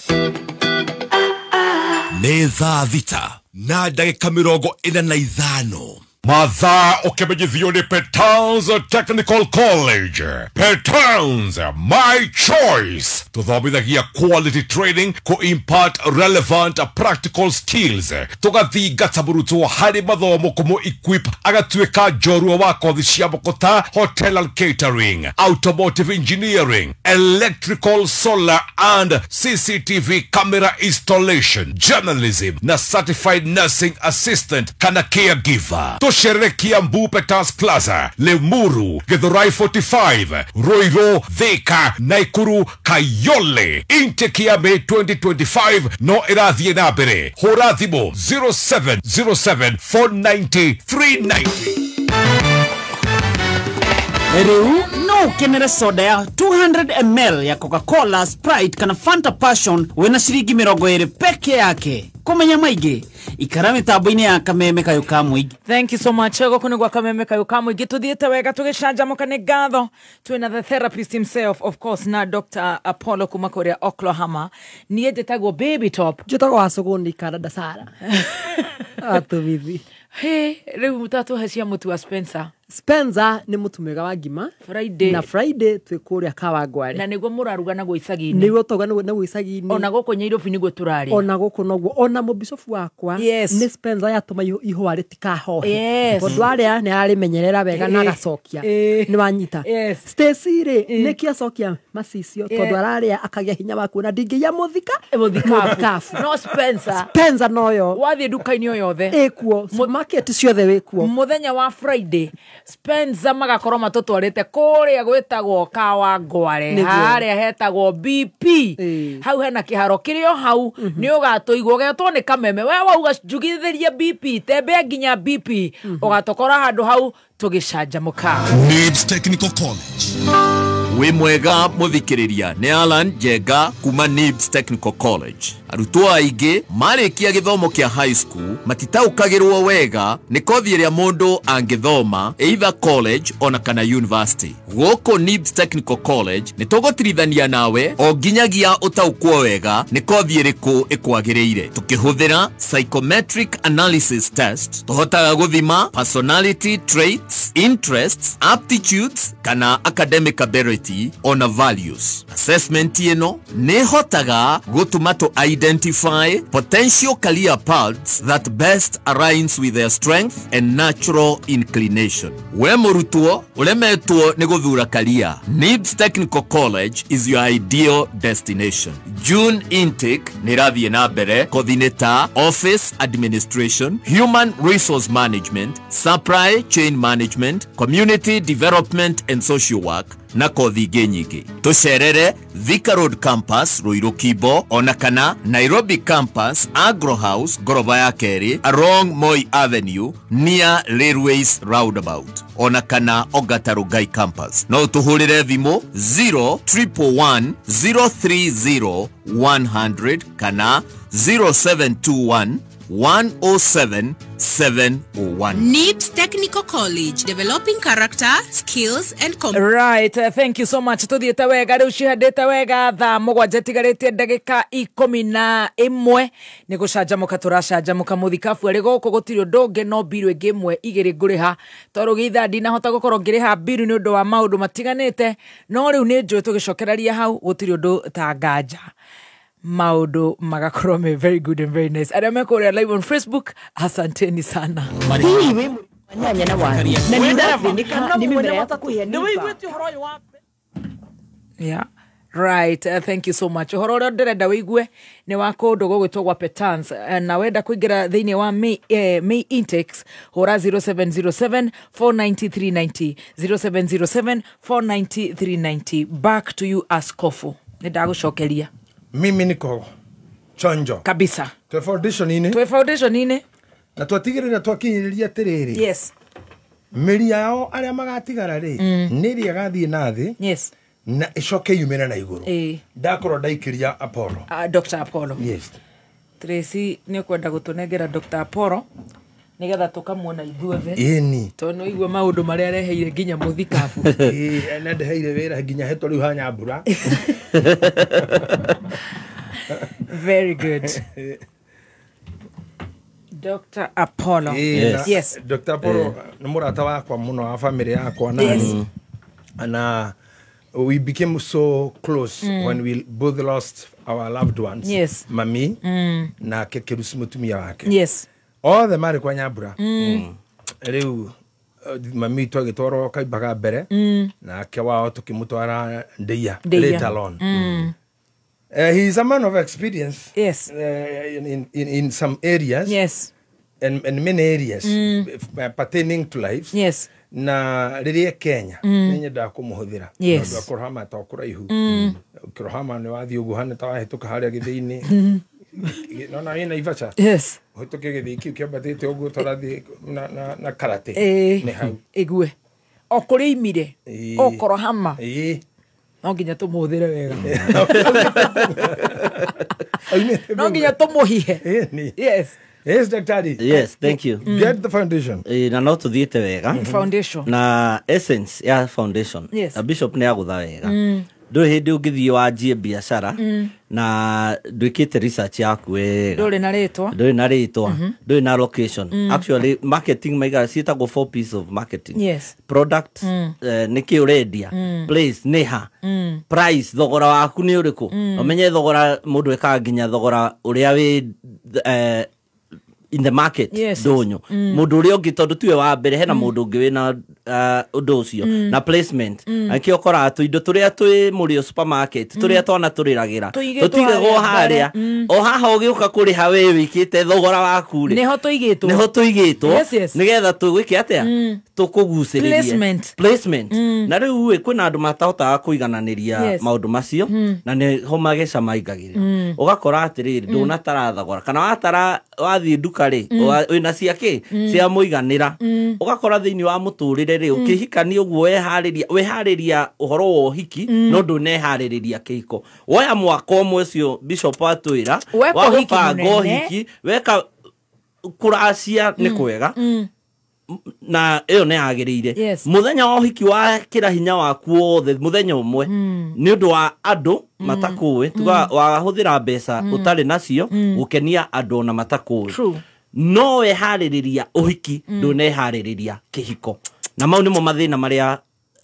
Nĩ thaa 6 na ndagĩka 45. Mathaa ũkĩmenyithio nĩ Petans Technical College. Petans, my choice. Tũthomithagia quality training kũ impart relevant practical skills. Tũgathingata mũrutwo harĩ mathomo kũmũ equip agatuĩka njorua wa kothi cia moko ta hotel and catering, automotive engineering, electrical, solar and CCTV camera installation, journalism na certified nursing assistant kana caregiver. Tũcerere Kiambu Petans Plaza, Limuru, Githurai 45, Ruiru, Thika, Nakuru, Kayole. Intake ya May 2025 no ĩrathiĩ na mbere. Hũra thimũ 0707 490 390. Rĩu no ũkenere soda ya 200 ml ya Coca-Cola, Sprite kana Fanta Passion wĩna ciringi 20 peke yake. Kũmenya maingĩ ikara mĩtambo-inĩ ya Kameme Kayũ ka Mũingĩ. Thank you so much. Gũkũ nĩ gwa Kameme Kayũ ka Mũingĩ. Tũthiĩte wega tũgĩcanjamũka nĩ ngatho. Twĩna the therapist himself of course na Dr. Apollo kuma kũrĩa Oklahoma. Niĩ njĩtagwo Baby Top. Njĩtagwo Wacũgũni kana Dasara. Atũbithi. He, rĩu mũtatũhe cia mũtu wa Spencer. Spencer nĩ mũtu mwega wa ngima. Friday. Na Friday twĩ kũrĩa Kawangware. Na nĩguo mũraruga naguo icagi-inĩ. Nĩguo tũruga naguo icagi-inĩ. Ona gũkũ Nyairobi nĩguo tũrarĩa. Ona gũkũ noguo. Ona mũbicobu wakwa. Yes. Nĩ Spencer yatũma ihũa rĩtikahohe. Yes. Tondũ arĩa nĩ ararĩmenyerera wega na agacokia. Nĩ wanyita. Yes. Stacy rĩ, nĩkĩo acokia macicio tondũ ararĩa akagĩa hinya wa kuona ndingĩiya mũthika. Mũthikabu. No Spencer. Spencer noyo. Wathiĩ nduka-inĩ o yothe. Ĩkuo. Supermarket ciothe wĩkuo. Mũthenya wa Friday Spencer magakorwo matũtwarĩte kũrĩa gwĩtagwo Kawangware, harĩa hetagwo BP. Hau hena kĩharo kĩrĩ o hau, nĩ ũgatũigwo ũgetwo nĩ Kameme. We wauga njugithĩrie BP, tembea nginya BP, ũgatũkora handũ hau tũgĩcanjamũka. Nibs Technical College. Wĩ mwega mũthikĩrĩria nĩ Alan Njenga kuma Nibs Technical College. Arutwo aingĩ marĩkia gĩthomo kĩa high school matitaũkagĩrwo wega nĩ kothi ĩrĩa mũndũ angĩthoma either college ona kana university. Gũkũ Nibs Technical College nĩ tũgũtirithania nawe o nginyagia ũtaũkwo wega nĩ kothi ĩrĩkũ ĩkwagĩrĩire. Tũkĩhũthĩra psychometric analysis test tũhotaga gũthima personality traits, interests, aptitudes kana academic ability. personality ona values. Assessment ĩno nĩ ĩhotaga gũtũma to identify potential career paths that best aligns with their strength and natural inclination. We mũrutwo ũremetwo nĩ gũthura career, NIBS Technical College is your ideal destination. June intake nĩ ĩrathiĩ na mbere kothi-inĩ ta office administration, human resource management, supply chain management, community development and social work na kothi ingĩ nyingĩ. Tũcerere Thika Road Campus Ruiru Kibo ona kana Nairobi Campus Agro House ngoroba ya kerĩ along Moi Avenue near Railways Roundabout ona kana Ongata Rongai Campus. No ũtũhũrĩre thimũ 0111 030 100 kana 0721 107 701. NIBS Technical College, developing character, skills and competence. Right, thank you so much. Tuthiĩte wega rĩu cihandĩte wega thaa 7 tigarĩtie ndagĩka 11 nĩ gũcanjamũka tũracanjamũka mũthikabu arĩ gũkũ gũtirĩ ũndũ ũngĩ no mbiru ĩngĩ ĩmwe igĩrĩ ngũrĩha tondũ gĩithaa ndinahota gũkorwo ngĩrĩha mbiru nĩ ũndũ wa maũndũ matiganĩte no rĩu nĩ njũĩ tũgĩcokereria hau gũtirĩ ũndũ ta nganja maũndũ magakorwo me very good and very nice. Arĩa mekũrĩa live on Facebook, asanteni sana. Yeah. Right, thank you so much. Ũhoro ũrĩa ndĩrenda wĩigue nĩ wa kũndũ gũgwĩtwo gwa Petans, na wenda kũingĩra thĩinĩ wa May intakes hũra 0707 490 390 0707 490 390. Back to you Askofu. Nĩ ndagũcokeria. Mimi niko chonjo kabisa. Twe foundation ine. Twe foundation ine. Na twatigirira twakinyiriria atiriri. Yes. Mĩri yao arĩa magatigara rĩ nĩ ĩrĩa ĩgathiĩ na thĩ. Yes. Na icoke yumĩre na igũrũ. Ndakorwo ndaikiria Apollo. Dr. Apollo. Yes. Tracy nĩ ũkwenda gũtũnengera Dr. Apollo nigetha tukamuona ithuothe. Ĩni. Tondũ no igua maũndũ marĩa areheire nginya mũthikabu. Ĩĩ, na ndeheire wĩra nginya hetwo rĩu ha Nyambura. Very good. Dr. Apollo. Yes. Yes. Dr. Apollo nĩ mũrata wakwa mũno wa family yakwa na yes. Na we became so close when we both lost our loved ones. Yes. Mami na Kekerusi mũtumia wake. Yes. Othe marĩ kwa Nyambura. Rĩu mami twagĩtwarwo kaimbaga mbere nake wao tũkĩmũtwara Ndeia later on. He is a man of experience. Yes. In some areas. Yes. And many areas pertaining to life. Yes. Na rĩrĩa Kenya nĩ nyendaga kũmũhũthĩra. Yes. Tondũ akũrahama to kũraihu. Kũrahama nĩ wathiĩ ũguo hana ta wahĩtũka harĩa gĩthĩi-inĩ. No na ina Ivacha. Yes. Ũhĩtũke gĩthĩi kĩu kĩambatĩte ũguo tũrathiĩ na karate. Nĩ hau. Igue. O kũrĩa imire. O kũrahama. No nginya tũmũhũthĩre wega. No nginya tũmũhihe. Yes. Yes, Daktari. Yes, thank you. Get the foundation. Na no tuthiĩte wega. Foundation. Na essence ya foundation. Yes. Na bishop nĩ agũtha wega. Ndũrĩ hĩndĩ ũngĩthiĩ wanjie biacara na ndwĩkĩte research yaku wega. Ndũrĩ na rĩtwa. Ndũrĩ na rĩtwa. Ndũrĩ na location. Actually, marketing maiga ciĩtagwo 4 P's of marketing. Yes. Product, nĩkĩ ũrendia. Place, nĩ ha. Price, thogora waku nĩ ũrĩkũ. Ũmenye thogora mũndũ ekaga nginya thogora ũrĩa wĩ in the market. Yes. Ndũnyũ mũndũ ũrĩa ũngĩ tondũ tiwe wa mbere hena mũndũ ũngĩ wĩna ũndũ ũcio na placement akĩo ũkoraga tũindo tũrĩa twĩ mũrĩo supermarket tũrĩa twana tũrĩragĩra tũtigagwo harĩa o haha ũgĩũka kũrĩha wĩ wĩkĩte thogora waku rĩ nĩho tũigĩtwo nĩho tũigĩtwo nĩgetha tũgwĩke atĩa tũkũgucĩrĩrie placement na rĩu ĩ kwĩna andũ matahotaga kũigananĩria maũndũ macio na nĩho mageca maingagĩrĩra ũgakora atĩrĩrĩ ndũnatara thogora kana watara wathiĩ nduka rĩ wĩna cia kĩ cia mũiganĩra ũgakora thĩinĩ wa mũtũrĩre rĩ ũkĩhikania ũguo weharĩria ũhoro wa ũhiki no ndũneharĩrĩria kĩhiko woya mwaka ũmwe ũcio bishop atwĩra wa gũbanga ũhiki weka kũracia nĩ kwega na ĩyo nĩ yagĩrĩire mũthenya wa ũhiki wa kĩra hinya waku wothe mũthenya ũmwe nĩ ũndũ wa andũ matakũĩ tuga wahũthĩra mbeca ũtarĩ nacio gũkenia andũ ona matakũĩ no weharĩrĩria ũhiki ndũneharĩrĩria kĩhiko na mau nĩmo mathĩna marĩa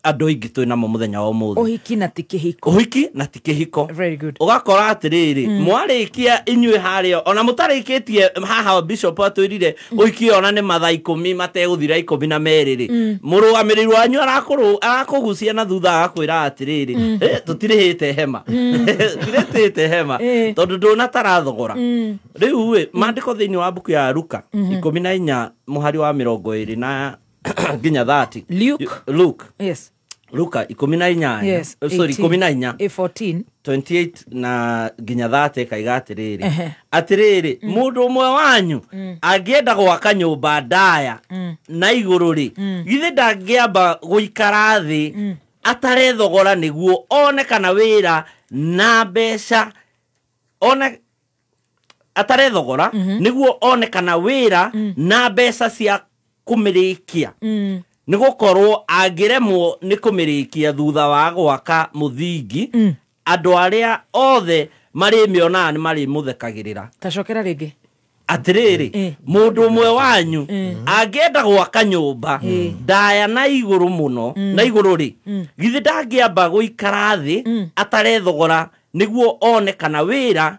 Andũ aingĩ twĩ namo mũthenya wa ũmũthĩ. Ũhiki na ti kĩhiko. Ũhiki na ti kĩhiko. Very good. Ũgakora atĩrĩrĩ, mwarĩkia inyuĩ harĩa ona mũtarĩkĩtie haha, bishop atwĩrire ũhiki ona nĩ mathaa 10 mategũthira 12 rĩ, mũrũgamĩrĩri wanyu arakũgucia na thutha agakwĩra atĩrĩrĩ, tũtirĩhĩte hema, tũtirĩhĩte hema tondũ ndũnatara thogora. Rĩu ĩ maandĩko thĩinĩ wa mbuku ya Luka 14 mũhari wa 20 na nginya 30. Luke. Luke. Yes. Luka 18. Yes. Sorry, 14. 14. 28 na nginya 30 kaiga atĩrĩrĩ. Atĩrĩrĩ, mũndũ ũmwe wanyu angĩenda gwaka nyũmba ndaya na igũrũ rĩ, githĩ ndangĩamba gũikara thĩ atare thogora nĩguo one kana wĩra na mbeca, one atare thogora nĩguo one kana wĩra na mbeca cia kũmĩrĩkia, nĩ gũkorwo angĩremwo nĩ kũmĩrĩkia thutha wa gwaka mũthingi, andũ arĩa othe marĩmĩonaga nĩ marĩmũthekagĩrĩra. Tacokera rĩngĩ. Atĩrĩrĩ, mũndũ ũmwe wanyu angĩenda gwaka nyũmba ndaya na igũrũ mũno na igũrũ rĩ, githĩ ndangĩamba gũikara thĩ atare thogora nĩguo one kana wĩra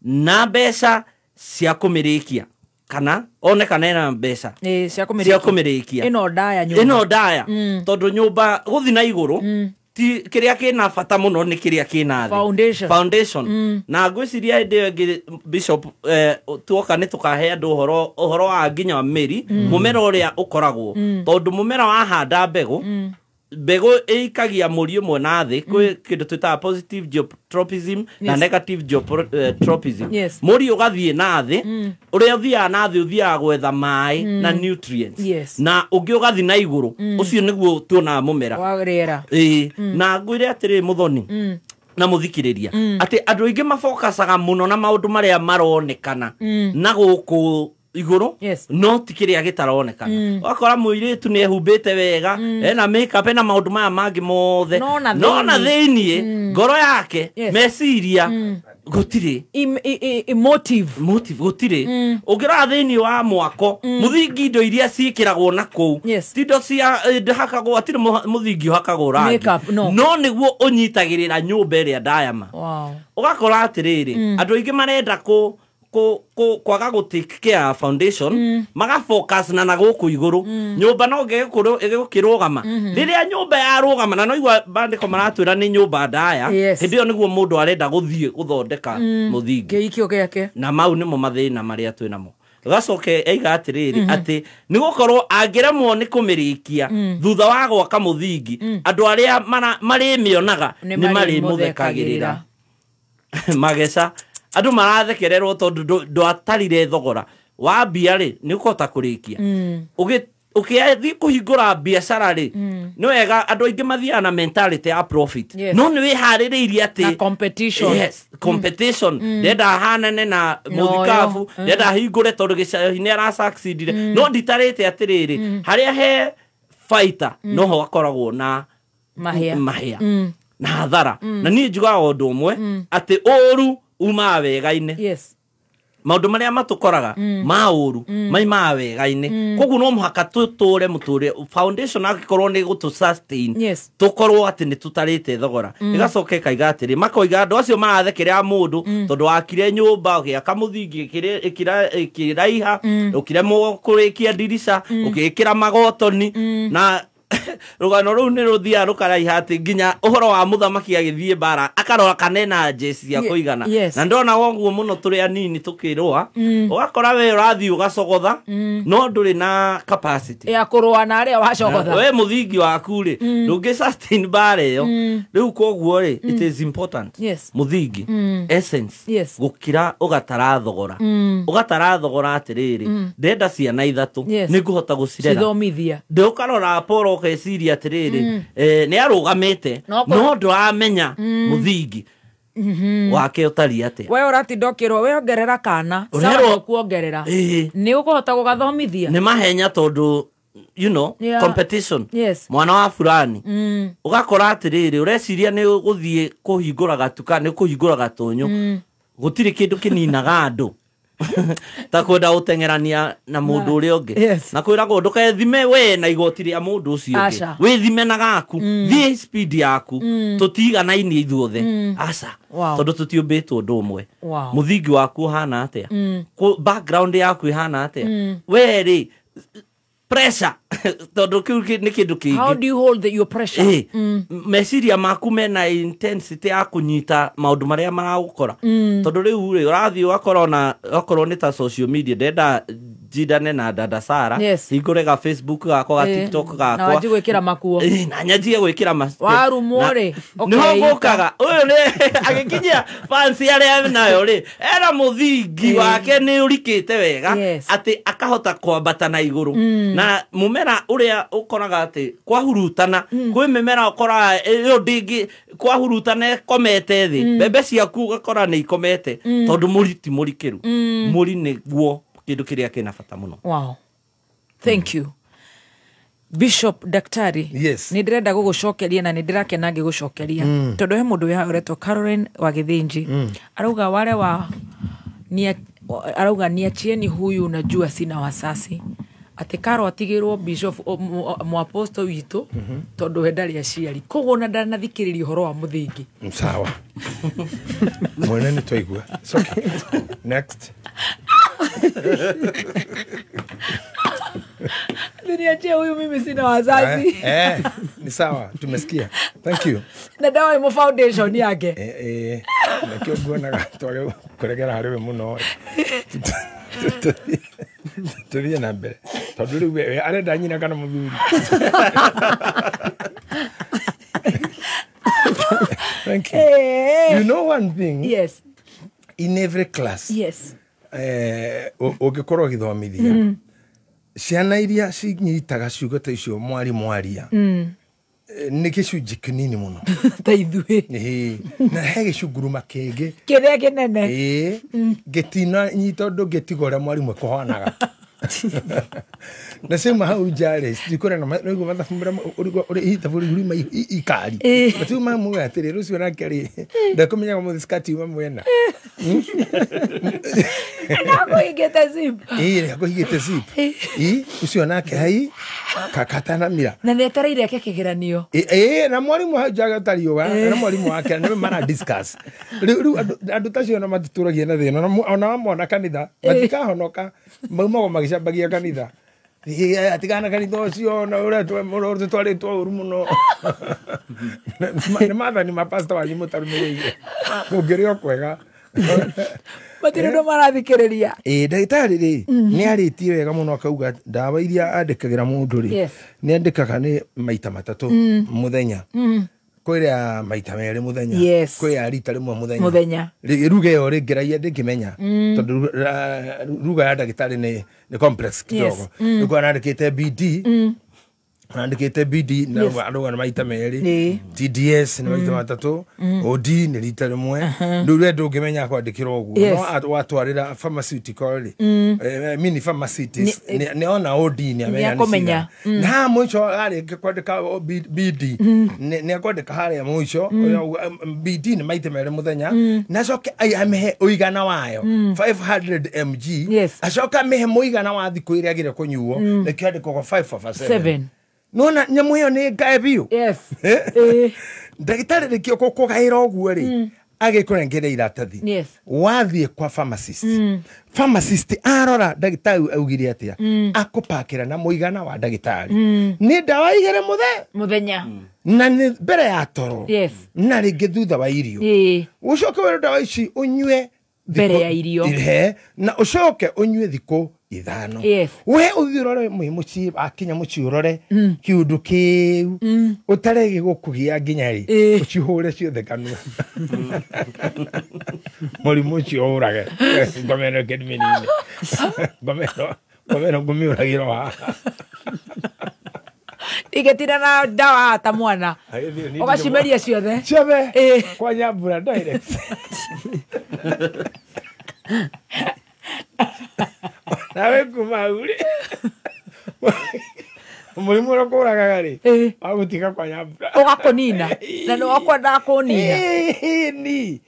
na mbeca cia kũmĩrĩkia, kana one kana ena mbeca cia kũmĩrĩkia ĩno ndaya nyũmba, ĩno ndaya, tondũ nyũmba gũthi na igũrũ ti kĩrĩa kĩna bata mũno nĩ kĩrĩa kĩna thĩ, foundation. Na ngwĩciria hĩndĩ ĩyo ĩngĩ bishop, tuoka nĩ tũkahe andũ ũhoro wa nginya wa mĩri, mũmera ũrĩa ũkoragwo, tondũ mũmera wahanda mbegũ, mbegũ ĩikagia mũri ũmwe na thĩ, kwĩ kĩndũ twĩtaga positive geotropism na negative geotropism. Mũri ũgathiĩ na thĩ, ũrĩa ũthiaga na thĩ ũthiaga gwetha maĩ na nutrients, na ũngĩ ũgathiĩ na igũrũ, ũcio nĩguo tuonaga mũmera wa rĩera. Na ngwĩre atĩrĩ mũthoni na mũthikĩrĩria, atĩ andũ aingĩ mafokacaga mũno na maũndũ marĩa maronekana na gũkũ igũrũ, no ti kĩrĩa gĩtaronekana. Ũgakora mũirĩtu nĩ ehumbĩte wega, ena makeup, ena maũndũ maya mangĩ mothe, no na thĩiniĩ ngoro yake, meciria gũtirĩ motive gũtirĩ. Ũngĩrora thĩiniĩ wa mwako, mũthingi indo iria ciĩkĩragwo na kũu ti indo cia ndĩhakagwo, hatirĩ mũthingi ũhakagwo rangi, no nĩguo ũnyitagĩrĩra nyũmba ĩrĩa ndaya ma. Ũgakora atĩrĩrĩ, andũ aingĩ marenda kwaga gũ take care foundation, maga focus na gũkũ igũrũ, nyũmba no ĩgũkĩrũgama. Rĩrĩa nyũmba yarũgama, na noigua bandĩko maratwĩra nĩ nyũmba ndaya, hĩndĩ ĩyo nĩguo mũndũ arenda gũthiĩ gũthondeka mũthingi kĩikio gĩake, na mau nĩmo mathĩna marĩa twĩ namo. Gacoke eiga atĩrĩrĩ, atĩ nĩ gũkorwo angĩremwo nĩ kũmĩrĩkia thutha wa gwaka mũthingi, andũ arĩa marĩmĩonaga nĩ marĩmũthekagĩrĩra. Mageca andũ marathekererwo tondũ ndwatarire thogora wa mbia rĩ, nĩ ũkũhota kũrĩkia. Ũkĩathiĩ kũhingũra biacara rĩ, nĩ wega andũ aingĩ mathiaga na mentality ya profit, no nĩ wĩharĩrĩirie atĩ competition. Yes, competition. Ndenda hanane na mũthikabu, ndenda hingũre tondũ gĩcai nĩ arasucceedire, no nditarĩte atĩrĩrĩ, harĩa he fighter noho akoragwo na mahĩa na hathara. Na niĩ njugaga ũndũ ũmwe, atĩ ũru umaga wega-inĩ. Maũndũ marĩa matũkoraga ma ũru maimaga wega-inĩ, koguo no mũhaka tũtũre mũtũre foundation angĩkorwo nĩ gũtũ sustain, tũkorwo atĩ nĩ tũtarĩte thogora. Ĩgacoka ĩkaiga atĩrĩ, makoiga andũ acio marathekerera mũndũ tondũ wakire nyũmba, ũgĩaka mũthingi ĩkĩraiha, ũkĩremwo kũrĩkia ndirica, ũgĩkĩra magotoni, na rũgano rũu nĩ rũthiaga rũkaraiha atĩ nginya ũhoro wa mũthamaki agĩthiĩ mbara akarora kana ena jeshi cia kũigana. Na ndona woguo mũno tũrĩ anini tũkĩrũa, ũgakora we ũrathiĩ ũgacogotha no ndũrĩ na capacity ya kũrũa na arĩa wacogotha. We mũthingi waku rĩ ndũngĩ sustain mbara ĩyo. Rĩu koguo rĩ, it is important mũthingi essence gũkira ũgatara thogora. Ũgatara thogora atĩrĩrĩ, ndenda ciana ithatũ nĩ ngũhota gũcirera, cithomithia. Ndũkarora Apollo ũkeciria atĩrĩrĩ, nĩ arũgamĩte no ndũramenya mũthingi wake ũtariĩ atĩa. We ũratinda ũkĩrwo we ongerera kana sawa, kuongerera nĩ ũkũhota gũgathomithia. Nĩ mahenya tondũ you know, competition. Mwana wa fulani ũgakora atĩrĩrĩ, ũreciria nĩ ũgũthiĩ kũhingũra gatuka, nĩ kũhingũra gatũnyũ, gũtirĩ kĩndũ kĩninaga andũ Ta kwenda gũteng'erania na mũndũ ũrĩa ũngĩ. Na kwĩragwo ndũkethime we na igoti rĩa mũndũ ũcio ũngĩ. Wĩthime na gaku. Thiĩ speed yaku. Tũtiganainie ithuothe. Aca. Tondũ tũtiũmbĩtwo ũndũ ũmwe. Mũthingi waku ũhana atĩa? Background yaku ĩhana atĩa? We rĩ pressure tondu kiu ni kindu kingi. How do you hold your pressure? Meciria maku mena intensity ya kunyita maundu maria maragukora. Tondu riu ri urathii ugakora ona okorwo ni ta social media ndenda njindane na dada Sara. Yes. Hingure ga Facebook gakwa ga TikTok gakwa na wanjie gwikira makuo na nyanjie gwikira warumwo ri niho ngukaga uyu ni agikinyia fans aria nayo ri era muthingi wake ni urikite wega ati akahota kwambata na iguru. Na mumera uria ukoraga ati kwahurutana kwi mimera ukoraga iyo ndingi kwahurutana ikomete thi mbembe ciaku ugakora ni ikomete tondu muri ti murikiru muri niguo kindu kiria kina bata muno. Wow. Thank you. Bishop Daktari. Yes. Ni ndirenda gugucokeria na ni ndirakena ngigucokeria. Tondu he mundu wi uretwo Caroline wa Githinji. Arauga wale wa ni arauga niachieni huyu unajua sina wasasi. Ati Karo atigirwo bishop muaposto witu tondu we ndari aciari. Koguo na ndanathikiriria uhoro wa muthingi. Sawa. Mwene ni twaigua. It's okay. Next. Niachie huyu mimi sina wazazi. Ni sawa, tumesikia. Thank you. Na dawa imo foundation yake. Nakio guonaga twage kuregera hariwe muno. Tuthie na mbere. Tondu riu we arenda nyina kana muthuri. Thank you. You know one thing? Yes. In every class. Yes. Ũngĩkorwo ũgĩthomithia ciana iria cinyitaga ciugo ta icio mwarimũ aria nĩ gĩcunjĩ kĩnini mũno ta ithuĩ. Na he gĩcunguruma kĩngĩ kĩrĩa kĩnene gĩtinanyita ũndũ ngĩtiga ũrĩa mwarimũ ekũhanaga. Na ciauma hau nja rĩ citikũrĩa na ũraigua mathabu marĩa ithabu rĩu riuma ikari matiuma muga atĩrĩ rũciũ nake rĩ ndekũmenyaga mũthĩ skati yuma mwena akũhingĩte zip. Akũhingĩte zip. Ũcio nake hai katanamira na nĩetereire eke kĩgeranio. Na mwarimũ hau nja ta riũa na mwarimũ wake nĩwe mara discuss. Rĩu andũ ta acio ona matitũragia na thĩna ona wamona kanitha matikahonoka maumagwo magĩcambagia kanitha. Atigana kanitha ũcio na ũrĩa twarĩtwo ũru mũno. Nĩ maathani ma pastor wanyu mũtarũmĩrĩire kũngĩrĩ o kwega. Matirĩ ũndũ marathikĩrĩria. Ndagĩtarĩ rĩ nĩ arĩtie wega mũno akauga ndawa iria andĩkagĩra mũndũ rĩ nĩ andĩkaga nĩ maita matatũ mũthenya. Kwĩ ĩrĩa maita merĩ mũthenya, kwĩ ya rita rĩmwe mũthenya. Ruga ĩyo rĩ ngĩragia ndĩngĩmenya tondũ ruga ya ndagĩtarĩ nĩ complex kidogo. Nĩguo arandĩkĩte BD arandĩkĩte BD na arauga nĩ maita merĩ, TDS nĩ maita matatũ, OD nĩ rita rĩmwe. Rĩu we ndũngĩmenya kwandĩkĩrwo ũguo no watwarĩra pharmaceutical rĩ mini pharmacist nĩ ona OD nĩ amenya nĩ cigana. Na haha mũico arĩkia kwandĩka BD nĩ akwandĩka harĩa mũico BD nĩ maita merĩ mũthenya na acoke amĩhe ũigana wayo 500 mg acoke amĩhe mũigana wa thikũ ĩrĩa agĩrĩire kũnyuo nĩkĩo andĩkagwo 5/7. Nona nyamu ĩyo nĩ ngae biũ. Yes. Ndagĩtarĩ rĩkĩo kũgaĩra ũguo rĩ agĩkũnengera iratathi. Yes. Wathiĩ kwa pharmacist. Pharmacist arora ndagĩtarĩ augire atĩa akũpakĩra na mũigana wa ndagĩtarĩ. Nĩ ndawa igĩrĩ mũthenya na nĩ mbere ya toro. Yes. Na rĩngĩ thutha wa irio. Ũcoke wĩrwo ndawa ici ũnyue mbere ya irio na ũcoke ũnyue thikũ ithano. Yes. We ũthiĩ ũrore mũciĩ akinya mũciĩ ũrore kĩũndũ kĩu ũtarĩ gĩgũkũgia nginya rĩ ũcihũre ciothe kanua mũrimũ ũcio ũrage ngomeno kĩndimĩninĩ ngomeno ngũmĩũragĩrwo haha igetina na ndawa ta mwana ũgacimeria ciothe ciothe kwa nyambura direct. Nawe kuma hau rĩ mũrimũ ũrĩa ũkũragaga rĩ wagũtiga kwa nyambura ũgakũnina na nĩ wakwendaga kũnina. Ni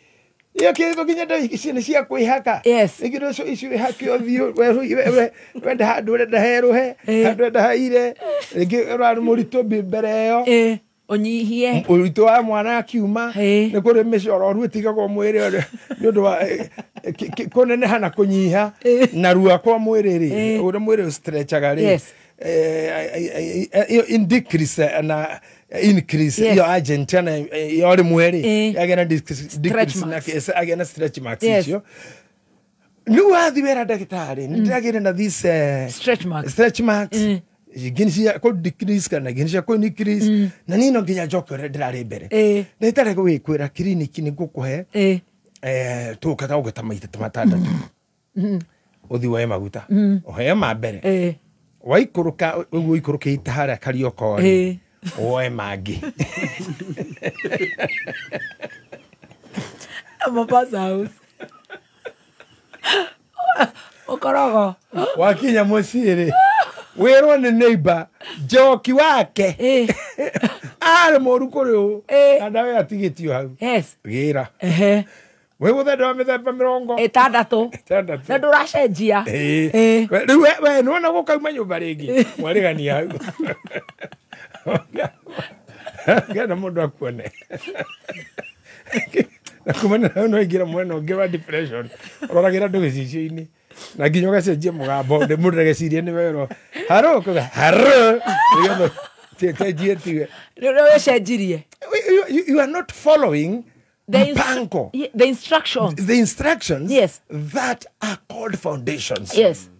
Iyo kindu nginya ndawa ici nĩ cia kwĩhaka. Ingĩ icio icio wĩhake ũthiũ wenda handũ ũrenda herũhe, handũ ũrenda haire, rĩngĩ ũrarĩ mũritũ mbere ĩyo. Ũnyihie. Ũritũ wa mwana akiuma nĩ kũrĩ mĩcoro ĩtigagwo mwĩrĩ nĩ ũndũ wa kũneneha na kũnyiha na rua kwa mwĩrĩ rĩ, ũrĩa mwĩrĩ ũstretchaga rĩ. In decrease na increase iyo agent na iyo rimwe ri agena decrease na agena stretch marks icio ni wathi wera ndagitari ni ndagire na this stretch marks stretch marks ingĩ cia kũ decrease kana ingĩ cia kũ increase na niĩ no nginya njoke ũrĩa ndĩrarĩ mbere ndagĩtarĩ gwĩkwĩra kiriniki nĩ ngũkũhe tũka ta maita ta matandatũ ũthiĩ woe maguta ũheo ma mbere waikũrũka ũguo ũikũrũkĩte harĩa Karioko rĩ woe mangĩ. Mombasa House. Ũkorogo. Wakinya mũciĩ rĩ wĩrwo nĩ neighbor njoki wake arĩ mũru kũrĩ ũũ na ndawa ĩyo atigĩtio hau. Gĩra. Wĩ mũthemba wa mĩthemba 60 na ndũracenjia. Rĩu we nĩwona gũkauma nyũmba rĩngĩ mwarĩgania hau ngena mũndũ akuone na kumana hau no ingĩra mwena ũngĩ wa depression ũroragĩra andũ gĩcicio-inĩ na nginya ũgacenjia mũgambo mũndũ ndagecirie nĩ werwo haro kuga haro nĩgetha cenjie tiwe nĩ ũrĩa wĩcenjirie. You are not following mpango. The instructions. The instructions. Yes. That are called foundations. Yes.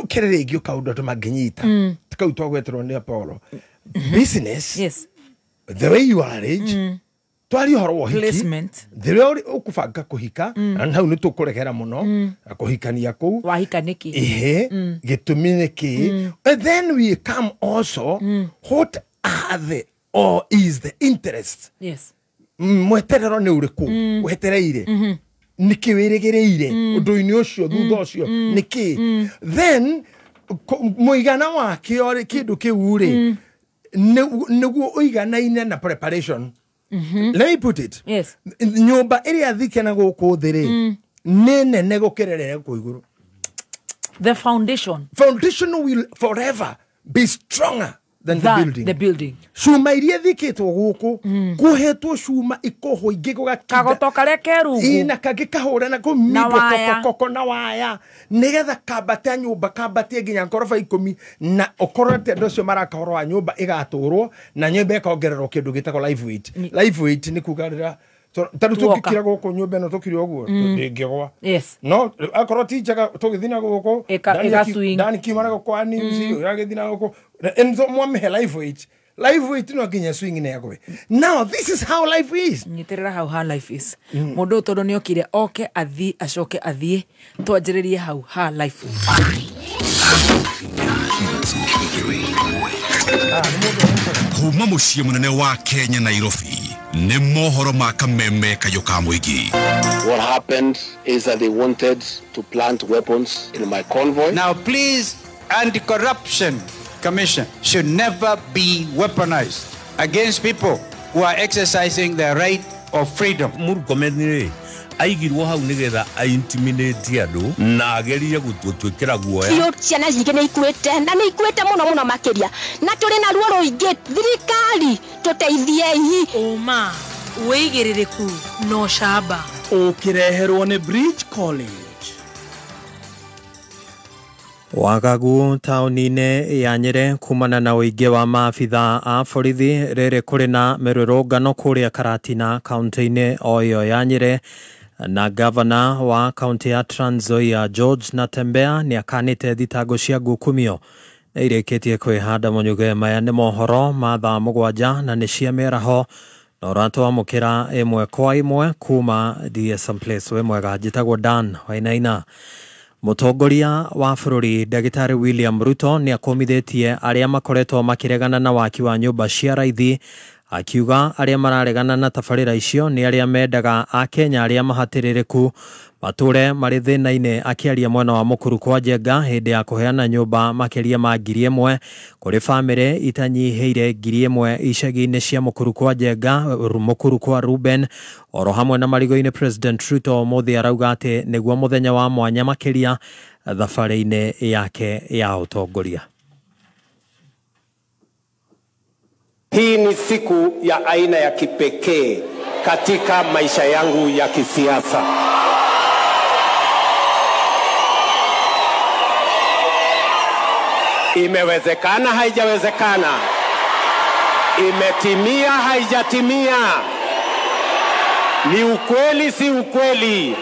Kere rĩngĩ kaũndũ andũ mangĩnyita kau twagweterwo nĩ Apollo. Business. Yes. The way you arrange. Twari ũhoro wa ũhiki. Placement. The way ũkũbanga kũhika na hau nĩ tũkũregera mũno na kũhikania kũu. Wahika nĩkĩ? Ĩhĩ. Gĩtũmi nĩkĩ? And then we come also what are the or is the interest. Yes. Mweterero nĩ ũrĩkũ wetereire nĩkĩ wĩrĩgĩrĩire ũndũ-inĩ ũcio thutha ũcio nĩkĩ. Then mũigana wakĩo rĩ kĩndũ kĩu rĩ nĩguo ũiganaine na preparation. Let me put it. Yes. Nyũmba ĩrĩa thike na gũkũ thĩ rĩ nĩ nene gũkĩra ĩrĩa ĩrĩ kũu igũrũ. The foundation. Foundation will forever be stronger than the building. The building. Cuma iria thikĩtwo gũkũ kũhetwo cuma ikohwo ingĩ gũgakinda kagoto karĩa ke rungu na kangĩ kahũra na kũmindwo koko na waya nĩgetha kambatia nyũmba kambatie nginya ngoroba 10 na ũkorwo atĩ andũ acio maraka ũhoro wa nyũmba ĩgatũrwo na nyũmba ĩkongererwo kĩndũ gĩtagwo live weight. Live weight nĩ kuga rĩrĩa tarĩu tũngĩkira gũkũ nyũmba ĩno tũkire ũguo ndĩngĩgwa. Yes. No akorwo ti njega tũgĩthiĩ na gũkũ Dani kiuma na gũkũ wa news ũragĩthiĩ na gũkũ and so mwamĩhe live weight. Live weight no nginya swing nĩ yagwe. Now this is how life is. Nyitĩrĩra hau ha life is. Mũndũ ũyũ tondũ nĩ okire oke athiĩ acoke athiĩ twanjĩrĩrie hau ha life is. Kuma mũciĩ mũnene wa Kenya Nairobi nĩ mohoro ma kameme kayũ ka mũingĩ. What happened is that they wanted to plant weapons in my convoy. Now please, Anti-Corruption Commission should never be weaponized against people who are exercising their right of freedom. Murkomen rĩ aigirwo hau nigetha aintimidate andu na agerie gutwikira guoya. Biũ ciana nyingĩ nĩ ikuĩte na nĩ ikuĩte mũno mũno makĩria na tũrĩ na ruo rũingĩ. Thirikari tũteithiei. Ũma wĩigĩrĩrĩku na ũcamba ũkĩreherwo nĩ Bridge College. Wagagu taũni-inĩ ya Nyĩrĩ kumana na ũingĩ wa maabitha a borithi rĩrĩ kũrĩ na mĩrũrũngano kũrĩa Karatina kaunti-inĩ o ĩyo ya Nyĩrĩ. Na gavana wa kaunti ya Trans Nzoia George Natembeya nĩ akanĩte thitango cia ngukumio na irĩkĩtie kwĩhanda mũnyuge. Maya nĩ mohoro ma thaa 7 na nĩ cia mĩaraho na ũratwamũkĩra ĩmwe kwa ĩmwe kuma DSM Place. Wĩ mwega, njĩtagwo Dan Wainaina. Mũtongoria wa bũrũri Ndagĩtarĩ William Ruto nĩ akomithĩtie arĩa makoretwo makĩregana na waki wa nyũmba cia raithi Akiuga arĩa mararegana na tabarĩra icio nĩ arĩa mendaga Akenya arĩa mahatĩrĩrĩku matũre marĩ thĩna-inĩ. Akĩaria mwena wa Mukuru kwa Njenga hĩndĩ ya kũheana nyũmba makĩria ma 1,000 kũrĩ bamĩrĩ itanyihĩire 1,000 icagi-inĩ cia Mukuru kwa Njenga, Mukuru kwa Ruben oro hamwe na Marigo-inĩ. President Ruto ũmũthĩ arauga atĩ nĩguo mũthenya wa mwanya makĩria thabarĩ-inĩ yake ya ũtongoria. Hii ni siku ya aina ya kipekee katika maisha yangu ya kisiasa. Imewezekana, haijawezekana? Imetimia, haijatimia? Ni ukweli, si ukweli?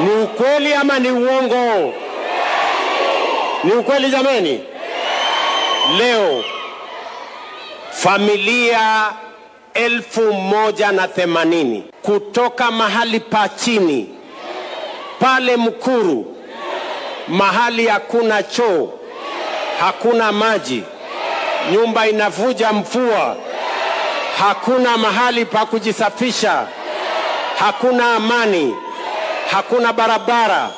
Ni ukweli ama ni uongo? Ni ukweli jameni? Leo familia 1,080 kutoka mahali pa chini pale Mukuru, mahali hakuna choo, hakuna maji, nyumba inavuja mvua, hakuna mahali pa kujisafisha, hakuna amani, hakuna barabara.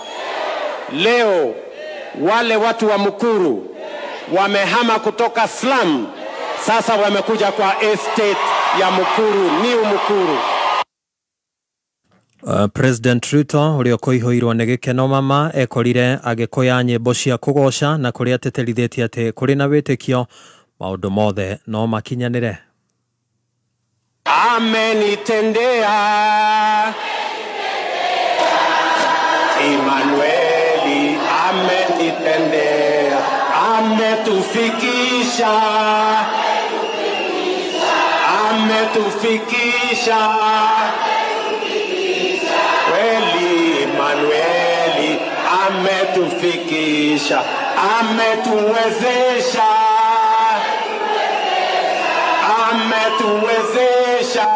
Leo wale watu wa Mukuru wamehama kutoka slum, sasa wamekuja kwa estate ya Mukuru, New Mukuru. President Ruto ũrĩa ũkũihũirwo nĩ gĩkeno mama ekorire agĩkũya nyĩmbo cia kũgoca na kũrĩa ateterithĩtie atĩ kũrĩ na wĩtĩkio maũndũ mothe no makinyanĩre. Amenitendea Emmanueli, amenitendea, ametufikisha, ametufikisha kweli. Emmanueli ametufikisha, ametuwezesha, ametuwezesha.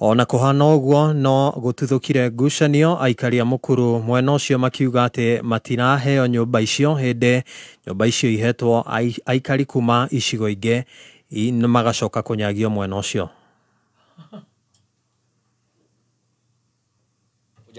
Ona kũhana ũguo no gũtuthũkire ngucanio aikari a Mukuru mwena ũcio makiuga atĩ matiraheo nyũmba icio hĩndĩ nyũmba icio ihetwo aikari kuma icigo ingĩ magacoka kũnyagio mwena ũcio.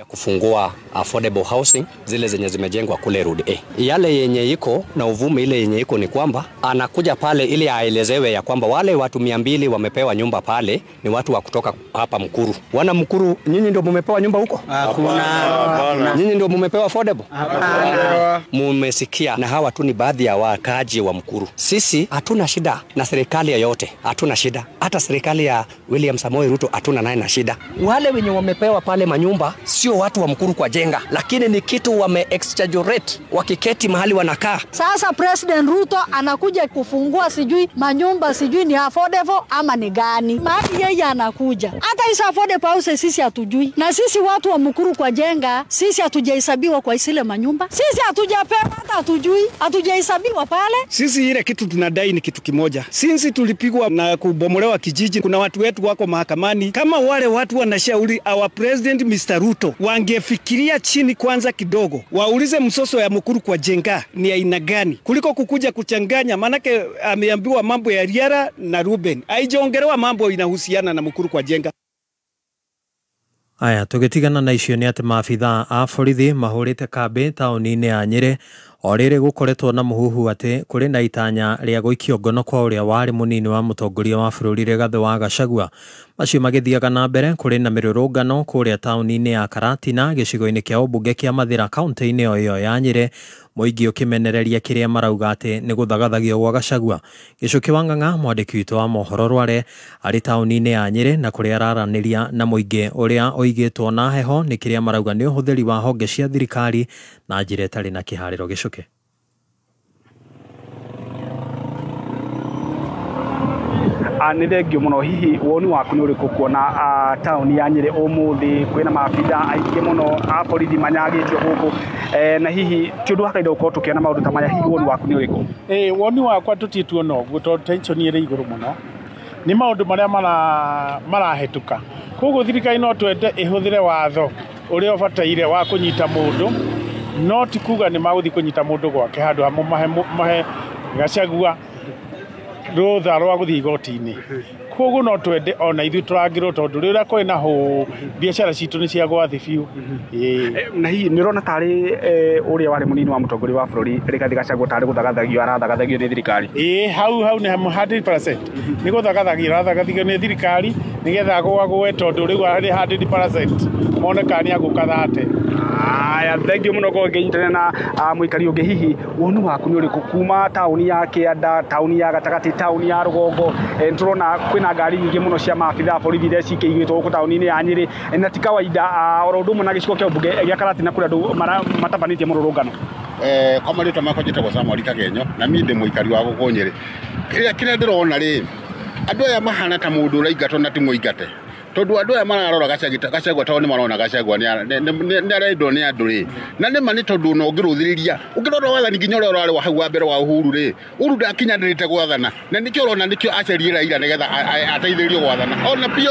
Kufungua affordable housing zile zenye zimejengwa kule Road A. Yale yenye iko na uvumi ile yenye iko ni kwamba anakuja pale ili aelezewe ya kwamba wale watu 200 wamepewa nyumba pale ni watu wa kutoka hapa Mukuru. Wana Mukuru, nyinyi ndio mumepewa nyumba huko? Hakuna. Nyinyi ndio mumepewa affordable? Hapana. Mumesikia, na hawa tu ni baadhi ya wakaaji wa Mukuru. Sisi hatuna shida na serikali yoyote, hatuna shida. Hata serikali ya William Samoei Ruto hatuna naye na shida. Wale wenye wamepewa pale manyumba sio watu wa Mukuru kwa Jenga, lakini ni kitu wame exaggerate wakiketi mahali wanakaa. Sasa President Ruto anakuja kufungua sijui manyumba sijui ni affordable ama ni gani. Mahali yeye anakuja. Hata isa affordable house sisi hatujui. Na sisi watu wa Mukuru kwa Jenga, sisi hatujahesabiwa kwa isile manyumba. Sisi hatujapewa, hata hatujui, hatujahesabiwa pale. Sisi ile kitu tunadai ni kitu kimoja. Sisi tulipigwa na kubomolewa kijiji, kuna watu wetu wako mahakamani. Kama wale watu wanashauri our president Mr. Ruto wangefikiria chini kwanza kidogo, waulize msoso ya Mukuru kwa Jenga ni aina gani, kuliko kukuja kuchanganya. Manake ameambiwa mambo ya Riara na Ruben, haijaongelewa mambo inahusiana na Mukuru kwa Jenga. Aya, tũgĩtigana na icio nĩ atĩ maabithaa a borithi mahũrĩte kambĩ taũni-inĩ ya Nyĩrĩ o rĩrĩ gũkoretwo na mũhuhu atĩ kũrĩ na itanya rĩa gũikio ngono kwa ũrĩa warĩ mũnini wa mũtongoria wa bũrũri Rigathĩ wa Gachagua. Macio magĩthiaga na mbere kũrĩ na mĩrũrũngano kũrĩa taũni-inĩ ya Karatina gĩcigo-inĩ kĩa ũmbunge kĩa Mathĩra kaũntĩ-inĩ o ĩyo ya Nyĩrĩ, mũingĩ ũkĩmenereria kĩrĩa marauga atĩ nĩ gũthagathagio gwa Gachagua. Gĩcũkĩ wa Ng'ang'a mwandĩki witũ wa mohoro Rware arĩ taũni-inĩ ya Nyĩrĩ na kũrĩa araranĩria na mũingĩ ũrĩa ũigĩtwo na heho nĩ kĩrĩa marauga nĩ ũhũthĩri wa honge cia thirikari na njĩra ĩtarĩ na kĩharĩro. Gĩcũkĩ. Nĩ thengio mũno. Hihi woni waku nĩ ũrĩkũ kuona taũni ya Nyĩrĩ ũmũthĩ kwĩna maabitha aingĩ mũno a borithi manyagĩtio gũkũ, na hihi ti ũndũ wa kawaida gũkorwo tũkĩona maũndũ ta maya, hihi woni waku nĩ ũrĩkũ? Woni wakwa tũtirĩ tuona ũguo tondũ tension ĩrĩ igũrũ mũno nĩ maũndũ marĩa marahĩtũka. Koguo thirikari no twende ĩhũthĩre watho ũrĩa ũbataire wa kũnyita mũndũ, no ti kuga nĩ magũthiĩ kũnyita mũndũ gwake handũ ha mahe Gachagua rũtha rwa gũthiĩ igoti-inĩ. Koguo no twende ona ithuĩ tũrangĩrwo tondũ rĩrĩa kwĩ na hũ biacara citũ nĩ ciagwa thĩ biũ. Na hihi nĩ ũrona tarĩ ũrĩa warĩ mũnini wa mũtongoria wa bũrũri Rigathĩ Gachagua tarĩ gũthagathagio arathagathagio nĩ thirikari? Ĩĩ, hau hau nĩ 100% nĩ gũthagathagio arathagathagio nĩ thirikari nĩgetha agũagũe tondũ rĩu arĩ 100% mone kana nĩ agũka thate. Aya, thank you mũno gũkorwo ngĩnyitanĩra na mũikari ũngĩ. Hihi woni waku nĩ ũrĩkũ kuma taũni ya Kĩanda, taũni ya gatagatĩ, taũni ya rũgongo? Nĩ tũrona kwĩna ngari nyingĩ mũno cia maabitha a borithi iria cikĩigĩtwo gũkũ taũni-inĩ ya Nyĩrĩ, na ti kawaida oro ũndũ ũmwe na gĩcigo kĩa mbunge gĩa Karatina kũrĩa andũ matabanĩtie mũrũrũngano. Kwa marĩtwa makwa njĩtagwo Samuel Kagenyo na niĩ ndĩ mũikari wa gũkũ Nyĩrĩ. Kĩrĩa ndĩrona rĩ, andũ aya mahana ta mũndũ ũraingatwo na ti mũingate, tondũ andũ aya mararora Gachagua tondũ nĩ marona Gachagua nĩ arendwo nĩ andũ rĩ, na nĩ ma nĩ tondũ ona ũngĩrũthĩrĩria ũngĩrora wathani nginya ũrĩa ũrarĩ wa hau wa mbere wa Uhuru rĩ, Uhuru ndakinyanĩrĩte gwathana, na nĩkĩo ũrona nĩkĩo acerire Raila nĩgetha ateithĩrĩrio gwathana. Ona pia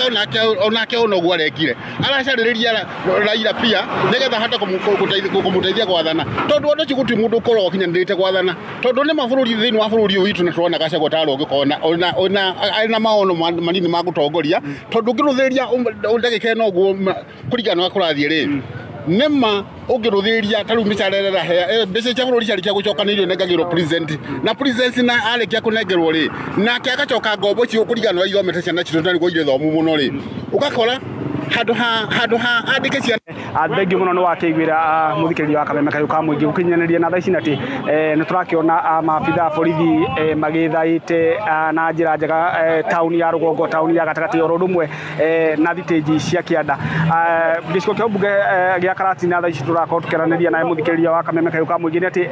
onake ona ũguo arekire aracarĩrĩria Raila pia nĩgetha ahote kũmũteithia gwathana, tondũ ona ũcio gũtirĩ mũndũ ũkoragwo ũkinyanĩrĩte gwathana, tondũ nĩ ma bũrũri thĩinĩ wa bũrũri ũyũ witũ nĩ tũrona Gachagua tarĩ ũngĩkorwo ona arĩ na maono manini ma gũtongoria, tondũ ũngĩrũthĩrĩria ndagĩka ĩno ũguo kũringana na ũrĩa kũrathiĩ rĩ, nĩma ũngĩrũthĩrĩria ta rĩu mĩcara ĩrĩa ĩrahea mbeca cia bũrũri ciarĩkia gũcokanĩrĩrio nengagĩrwo president, na president na arĩkia kũnengerwo rĩ, nake agacoka ngombo icio kũringana na ũrĩa ithomete ciana citũ na nĩguo irĩ thomu mũno rĩ, ũgakora handũ ha andĩke ciana. Thank you mũno nĩ wakĩiguĩra mũthikĩrĩria wa Kameme Kayũ ka mũingĩ gũkinyanĩria na thaa ici atĩ nĩ tũrakĩona maabitha a borithi magĩthaĩte na njĩra njega taũni ya rũgongo, taũni ya gatagatĩ oro ũndũ ũmwe na thitĩnji cia Kĩanda. Gĩcigo kĩa mbunge gĩa Karatina thaa ici tũrakorwo tũkĩaranĩria nawe mũthikĩrĩria wa Kameme Kayũ ka mũingĩ nĩ atĩ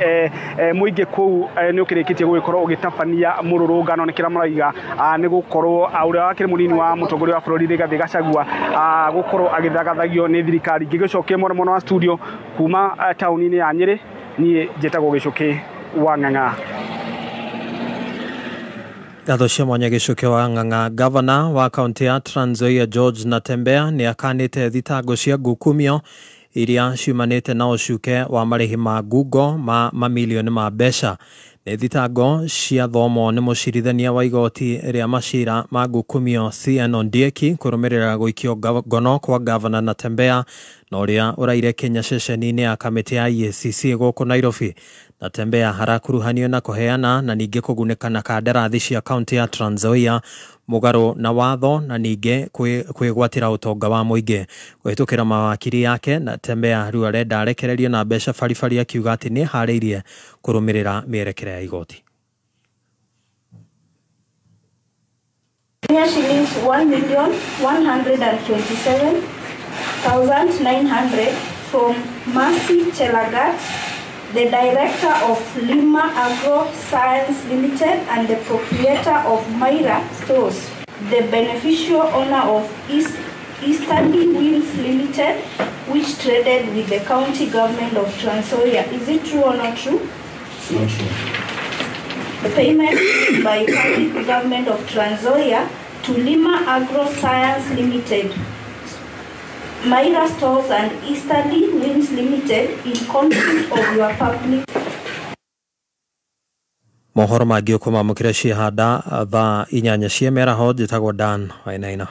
mũingĩ kũu nĩ ũkĩrĩkĩtie gũgĩkorwo ũgĩtabania mũrũrũngano nĩ kĩrĩa maraiga nĩ gũkorwo ũrĩa wakĩrĩ mũnini wa mũtongoria wa bũrũri Rigathĩ Gachagua gũkorwo agĩthagathagio nĩ thirikari. Ngĩgĩcokia mũno mũno wa studio kuma taũni-inĩ ya Nyĩrĩ, niĩ njĩtagwo Gĩcũkĩ wa Ng'ang'a. Ngatho cia mwanya Gĩcũkĩ wa Ng'ang'a. Gavana wa kaunti ya Trans Nzoia George Natembeya nĩ akanĩte thitango cia ngukumio iria ciumanĩte na ũcuke wa marĩhi ma ngungo ma mamilioni ma mbeca. Nĩ thitango ciathomwo nĩ mũcirithania wa igoti rĩa macira ma ngukumio CN Ondieki kũrũmĩrĩra gũikio ngono kwa gavana Natembeya na ũrĩa ũraire Kenya ceceni-inĩ ya kamĩtĩ ya EACC gũkũ Nairobi. Natembeya arakuruhanio na kũheana na ningĩ kũgunĩka na kandarathi cia kaunti ya Trans Nzoia mũgarũ na watho na ningĩ kwĩgwatĩra ũtonga wa mũingĩ. Kũhĩtũkĩra mawakiri yake, Natembeya rĩu arenda arekererio na mbeca baribari akiuga atĩ nĩ eharĩirie kũrũmĩrĩra mĩerekera ya igoti. Kenya shillings 1,127,900 from Mercy Chelagat, the director of Lima Agro Science Limited and the proprietor of Myra Stores, the beneficial owner of Easterly Winds Limited, which traded with the county government of Trans Nzoia. Is it true or not true? It's not true. The payment by county government of Trans Nzoia to Lima Agro Science Limited, Myra Stores and Easterly Winds Limited in conflict of your public. Mohoro mangĩ ũkũmamũkĩra ciahanda thaa 8 cia mĩaraho. Njĩtagwo Dan Wainaina.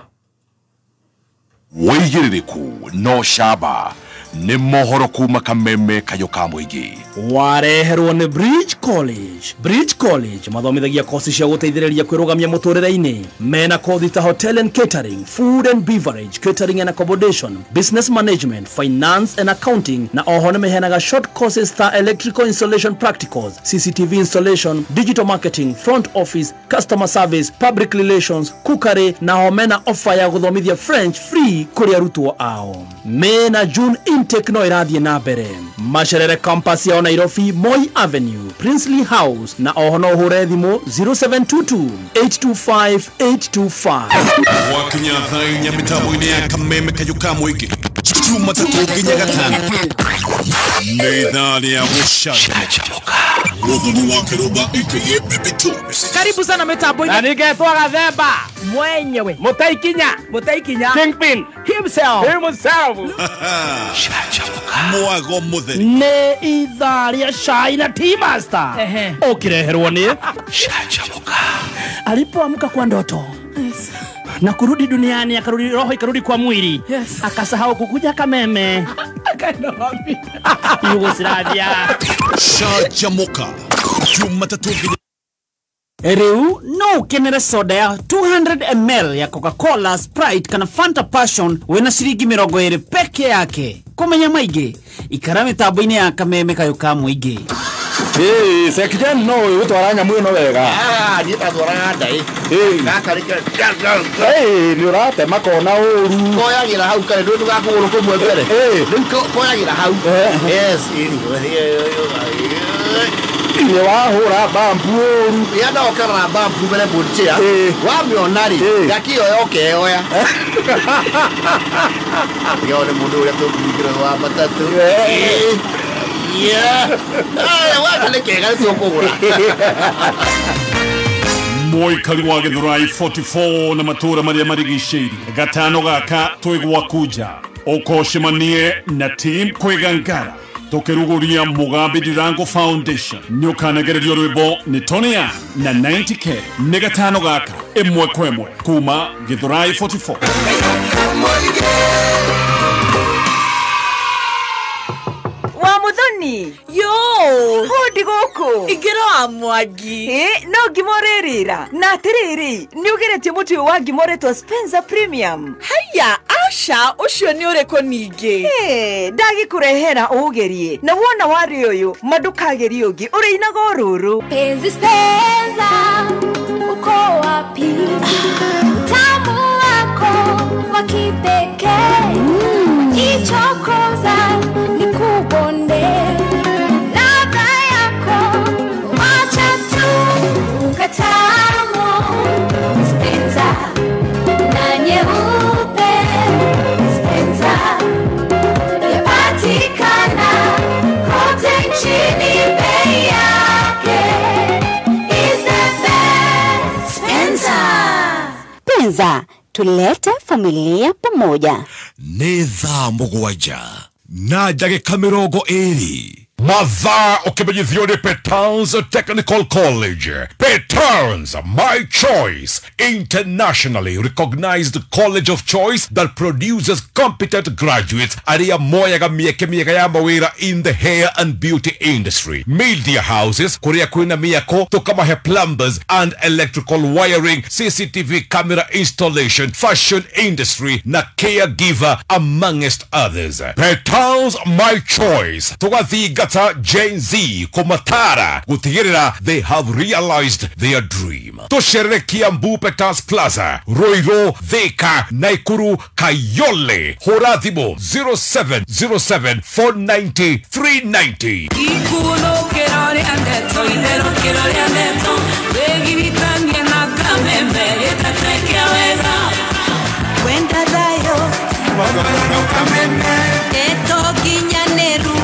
Wĩigĩrĩrĩku no camba nĩ mohoro kuma Kameme Kayũ ka mũingĩ. Wareherwo nĩ Bridge College. Bridge College mathomithagia kosi cia gũteithĩrĩria kwĩrũgamia mũtũrĩre-inĩ. Mena kothi ta hotel and catering, food and beverage, catering and accommodation, business management, finance and accounting, na oho nĩ meheanaga short courses ta electrical installation practicals, CCTV installation, digital marketing, front office, customer service, public relations, cookery, na ho mena offer ya gũthomithia French free kũrĩ arutwo ao. Mena June intake no ĩrathiĩ na mbere. Macerere campus yao Nairobi, Moi Avenue, Princely House, na oho no ũhũre thimũ 0722 825 825. Gwakinya thaa 4 mĩtambo-inĩ ya Kameme Kayũ ka mũingĩ Jumatatũ nginya Gatano nĩ ithaa rĩa gũcanjamũka. Muthoni wa Kiruba aka Baby Tubes. Karibu sana mitambo-inĩ. Na ningetwo Gathemba mwenyewe, Mũtaikinya, Mũtaikinya Kingpin himself, himself. Mwago mutheri nĩ ithaa rĩa cai na tea master ũkĩreherwo nĩ Canjamũka. Alipoamka kwa ndoto na kurudi duniani, akarudi roho ikarudi kwa mwili, akasahau kukuja Kameme, akaenda wapi? Yugoslavia. Canjamũka Jumatatũ nginya Riu no ukenere soda ya 200 ml ya Coca-Cola, Sprite kana Fanta Passion wena ciringi 20 peke yake. Kumenya maingĩ, ikara mitambo-inĩ ya Kameme kayo ka mũingĩ. Ĩĩ, Sekijen no ũgũtwara nyamũ ĩno wega. Ah, niĩ ndatwaraga ndaĩ. Gaka rĩke. Ĩĩ, nĩ ũratema kona ũru. Koyagĩra hau kare ndũĩ ndũgakũgũrũ kũmwe mbere. Rĩu koyagĩra hau. Yes, nĩ wahũra bambu ũru. Ya ndokerera bambu mbere mbũnchĩa. Wamĩona rĩ, ngakĩoya ũkeoya. Yo nĩ mũndũ ũrĩa tũkũringĩra wa matatũ. Yeah. Waka nĩ kega nĩ tũkũgũra. Mũikari wa Gĩthũrai 44 na matũũra marĩa marigicĩirie gatano gaka twĩ gwaku nja ũkocemanie na team Kwĩgangara tũkĩrugũria Mugambi Ndirango Foundation. Nĩ ũkanagererio rwĩmbo nĩ Tony Young na 90K. Nĩ gatano gaka ĩmwe kwa ĩmwe kuma Gĩthũrai 44. Wa Muthoni yo hodi gũkũ ingĩra wa Mwangi. Ĩ no ngima ũrĩrĩra na atĩrĩrĩ nĩ ũgeretie mũtu ũyũ wa ngima ũretwo Spencer Premium. Haya aca ũcio nĩ ũrĩkũ ningĩ? Ndagĩkũrehera ũgerie na wona warĩ ũyũ ma ndũkagerie ũngĩ ũrĩinaga o rũrũ. Penzi Spencer uko wapi? Utamu wako wa kipekee jichokoza nikubonde ladha yako wacha tu ukatamu Spencer na nyeupe Spencer yapatikana kote nchini bei yake is the best. Spencer Spencer, tulete familia pamoja. Nĩ thaa 7 na ndagĩka 20. Mathaa ũkĩmenyithio nĩ Petans Technical College. Petans, my choice. Internationally recognized college of choice that produces competent graduates arĩa moyaga mĩeke mĩega ya mawĩra in the hair and beauty industry. Media houses kũrĩa kwĩna mĩako tũkamahe plumbers and electrical wiring, CCTV camera installation, fashion industry na caregiver amongst others. Petans, my choice. Tũgathinga Gen Z kũmatara gũtigĩrĩra they have realized their dream. Tũcerere Kiambu Peters Plaza, Ruiru, Thika, Naikuru, Kayole. Hũra thimũ 0707 490 390. Ikuno kĩrorĩa ndeto itherũ kĩrorĩa ndeto wĩgiritanie na Kameme gĩtateke wega kwenda thayũ ndeto nginyanĩru.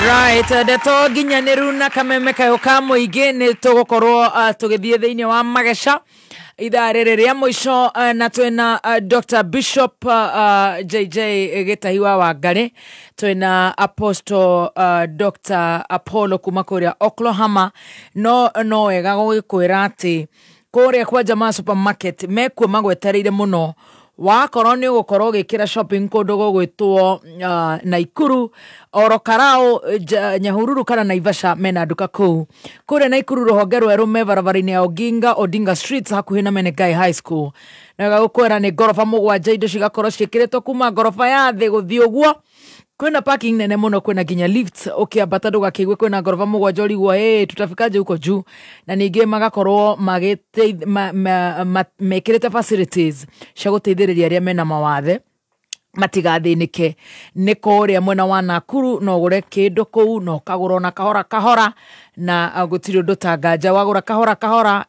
Right, ndeto nginyanĩru na Kameme kayo ka mũingĩ nĩ tũgũkorwo tũgĩthiĩ thĩinĩ wa mageca ithaa rĩrĩ rĩa mũico, na twĩna Dr. Bishop JJ Gĩtahi wa Wangarĩ, twĩna Apostle Dr. Apollo kuma kũrĩa Oklahoma. No no wega gũgĩkwĩra atĩ kũrĩa kwa Jamaa Supermarket mekuo magwetereire mũno wakorwo nĩ ũgũkorwo ũgĩkĩra shopping kũndũ gũgwĩtwo Naikuru, Oro Karau, Nyahururu kana Naivasha mena nduka kũu. Kũrĩa Naikuru rũhonge rwerũ me barabara-inĩ ya Oginga Odinga Street hakuhĩ na Menengai High School. Na gũkwĩra nĩ ngoroba 7 indo cigakorwo ciĩkĩrĩtwo kuma ngoroba ya thĩ gũthiĩ ũguo. Kwĩna parking nene mũno, kwĩna nginya lifts ũkĩambata ndũgakĩigue kwĩna ngoroba 7 ũrigwo hey, tutafikaje huko juu. Na ningĩ magakorwo mekĩrĩte facilities cia gũteithĩrĩria arĩa mena mawathe matigathĩnĩke. Nĩ kũrĩa mwena wa Nakuru no ũgũre kĩndũ kũu na ũkagũra ona kahora kahora, na gũtirĩ ũndũ ta nganja wagũra kahora kahora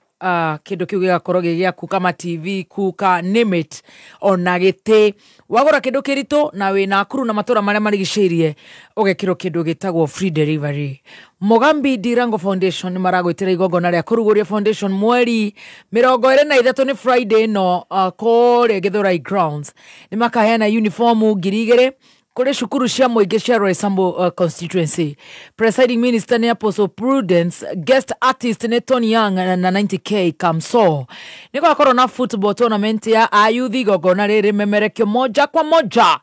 Kindu kiu gigakorwo gi giaku kama TV kuka name it ona giti wagura kindu kiritu na wi Nakuru na matura maria marigicirie ugekirwo kindu gitagwo free delivery. Mugambi Ndirango Foundation ni maragwitira igongona ria kuruguria foundation mweri 23 ni Friday no kore Githurai grounds ni makaheana uniform 2000 kuri cukuru cia muingi cia Roysambu constituency. Presiding minister ni Apostle Prudence, guest artist ni Tony Young na 90k Kamso. Ni gwakorwo na football tournament ya ayuthi igongona riri memerekio moja kwa moja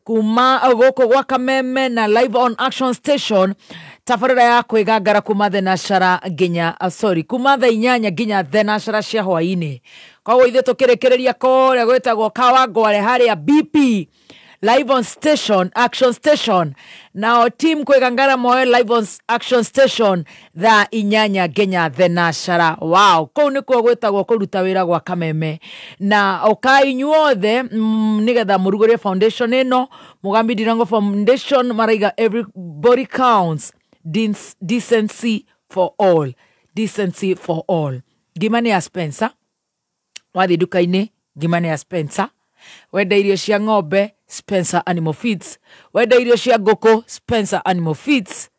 kuma goko gwa Kameme na live on action station tabarira ya kwigangara kuma thenashara nginya sorry kuma thaa 8 nginya thenashara cia hwaini. Koguo ithuĩ tũkĩrĩkĩrĩria kũrĩa gwĩtagwo Kawangware harĩa BP live on station action station nao team kwigangara moe live on action station thaa 8 nginya thenashara. Wow, kũu nĩkuo gwĩtagwo kũruta wĩra gwa Kameme na ũkai inyuothe nĩgetha mũrugũrie foundation ĩno. Mugambi Ndirango Foundation maraiga everybody counts, decency for all, decency for all. Ngima nĩ ya Spencer, wathiĩ nduka-inĩ ngima nĩ ya Spencer, wenda irio cia ng'ombe Spencer Animal Feeds, wenda irio cia ngũkũ Spencer Animal Feeds.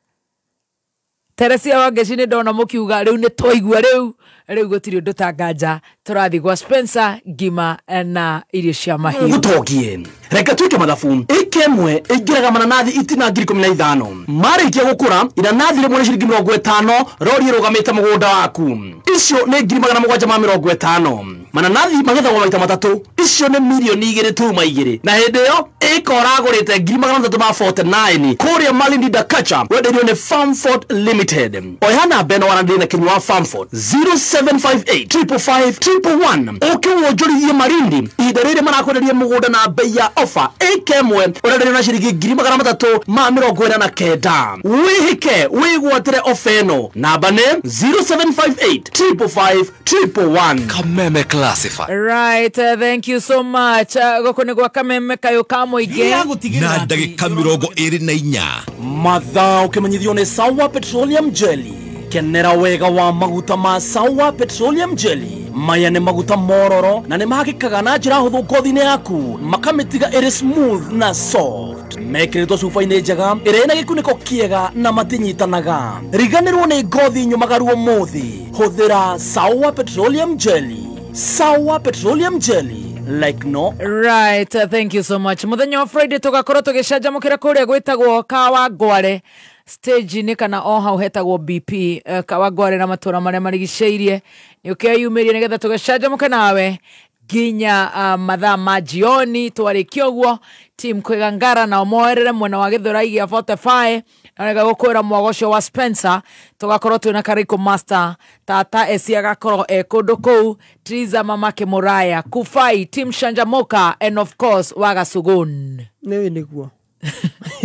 Teresia Wangeci nĩ ndona mũkiuga rĩu nĩ twaigua rĩu gũtirĩ ũndũ tanganja tũrathiĩ gwa Spencer ngima na irio cia mahiũ. Gũtongie reke tuike mathabu ĩka ĩmwe ĩingĩraga mananathi itina 15,000 marĩkia gũkũra inanathi rĩmwe nĩ ciringi 50 rori ĩrũgamĩte mũgũnda waku icio nĩ 750 mananathi magethagwo maita matatũ icio nĩ mirioni 2.2 na hĩndĩ ĩyo ĩka ũragũrĩte 349 kũrĩa Malindi Dakacha wendeirio nĩ Farmford Limited. Oya namba ĩno waranĩrie na Kinyua wa Farmford 0758 555 111 ũke wonjorithie Malindi ihinda rĩrĩ marakwenderia mũgũnda na bei ya ofa ĩka ĩmwe ũrenderio na ciringi 349 wĩhĩke wĩgwatĩre ofa ĩno namba nĩ 0758 555 111. Kameme Classified. Right, thank you so much. Gũkũ nĩ gwa Kameme kayũ ka mũingĩ na ndagĩka 24 mathaa ũkĩmenyithio nĩ Sawa Petroleum Jelly. Kenera wega wa maguta ma Sawa Petroleum Jelly. Maya nĩ maguta mororo na nĩ mahakĩkaga na njĩra hũthũ ngothi-inĩ yaku makamĩtiga ĩrĩ smooth na soft. Mekĩrĩtwo cuba-inĩ njega ĩrĩa ĩna gĩkunĩko kĩega na matinyitanaga. Riganĩrwo nĩ ngothi nyũmagaru ũmũthĩ. Hũthĩra Sawa Petroleum Jelly. Sawa Petroleum Jelly like no. Right, thank you so much. Muthenya wa Friday tugakorwo tũgĩcanjamũkĩra kũrĩa gwĩtagwo Kawangware stage nĩ kana o hau hetagwo BP Kawangware na matũra marĩa marigicĩirie nĩ ũkeyumĩrie nĩgetha tũgĩcanjamũke nawe nginya mathaa ma jioni. Twarĩkia ũguo team kwigangara na moerere mwena wa Githurai gĩa 45 na nĩga gũkwĩra mwago ũcio wa Spencer tũgakorwo twĩna Kariko Master tata esi agakorwo e kũndũ kũu Triza mamake Muraya Kufai team Shanjamoka and of course Wagasugun nĩwe nĩguo.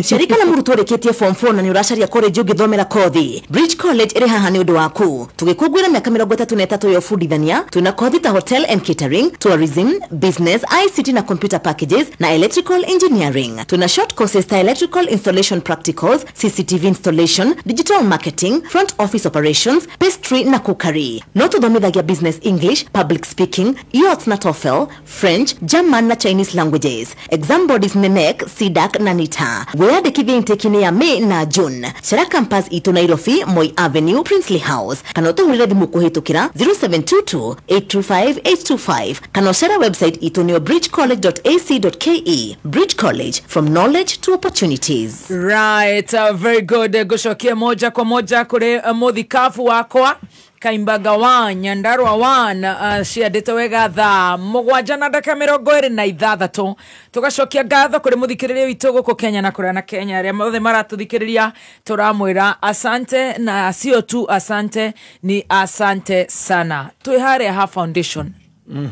Sharika na mũrutwo ũrĩkĩtie form 4 na nĩ ũracaria college ũngĩthomera kothi. Bridge College ĩrĩ haha nĩ ũndũ waku. Tũgĩkũngũĩra mĩaka 33 ya ũbundithania, twĩna kothi ta hotel and catering, tourism, business, ICT na computer packages na electrical engineering. Twĩna short courses ta electrical installation practicals, CCTV installation, digital marketing, front office operations, pastry na cookery. No tũthomithagia business English, public speaking, IELTS na TOEFL, French, German na Chinese languages. Exam bodies nĩ NEC, CDAC na NITA. Wĩyandĩkithie intake-inĩ ya May na June. Cera campus itũ Nairobi, Moi Avenue, Princely House. Kana ũtũhũrĩre thimũ kũhĩtũkĩra 0722 825 825 kana ũcere website itũ nĩyo bridgecollege.ac.ke. Bridge College, from knowledge to opportunities. Right, very good. Gũcokia moja kwa moja kũrĩ mũthikabu wakwa Kaimbaga 1 Nyandarua 1 ciandĩte wega thaa 7 na ndagĩka 26. Tũgacokia ngatho kũrĩ mũthikĩrĩria witũ gũkũ Kenya na kũrĩa na Kenya arĩa othe maratũthikĩrĩria tũramwĩra asante, na sio tu asante, ni asante sana. Twĩ harĩa ha foundation.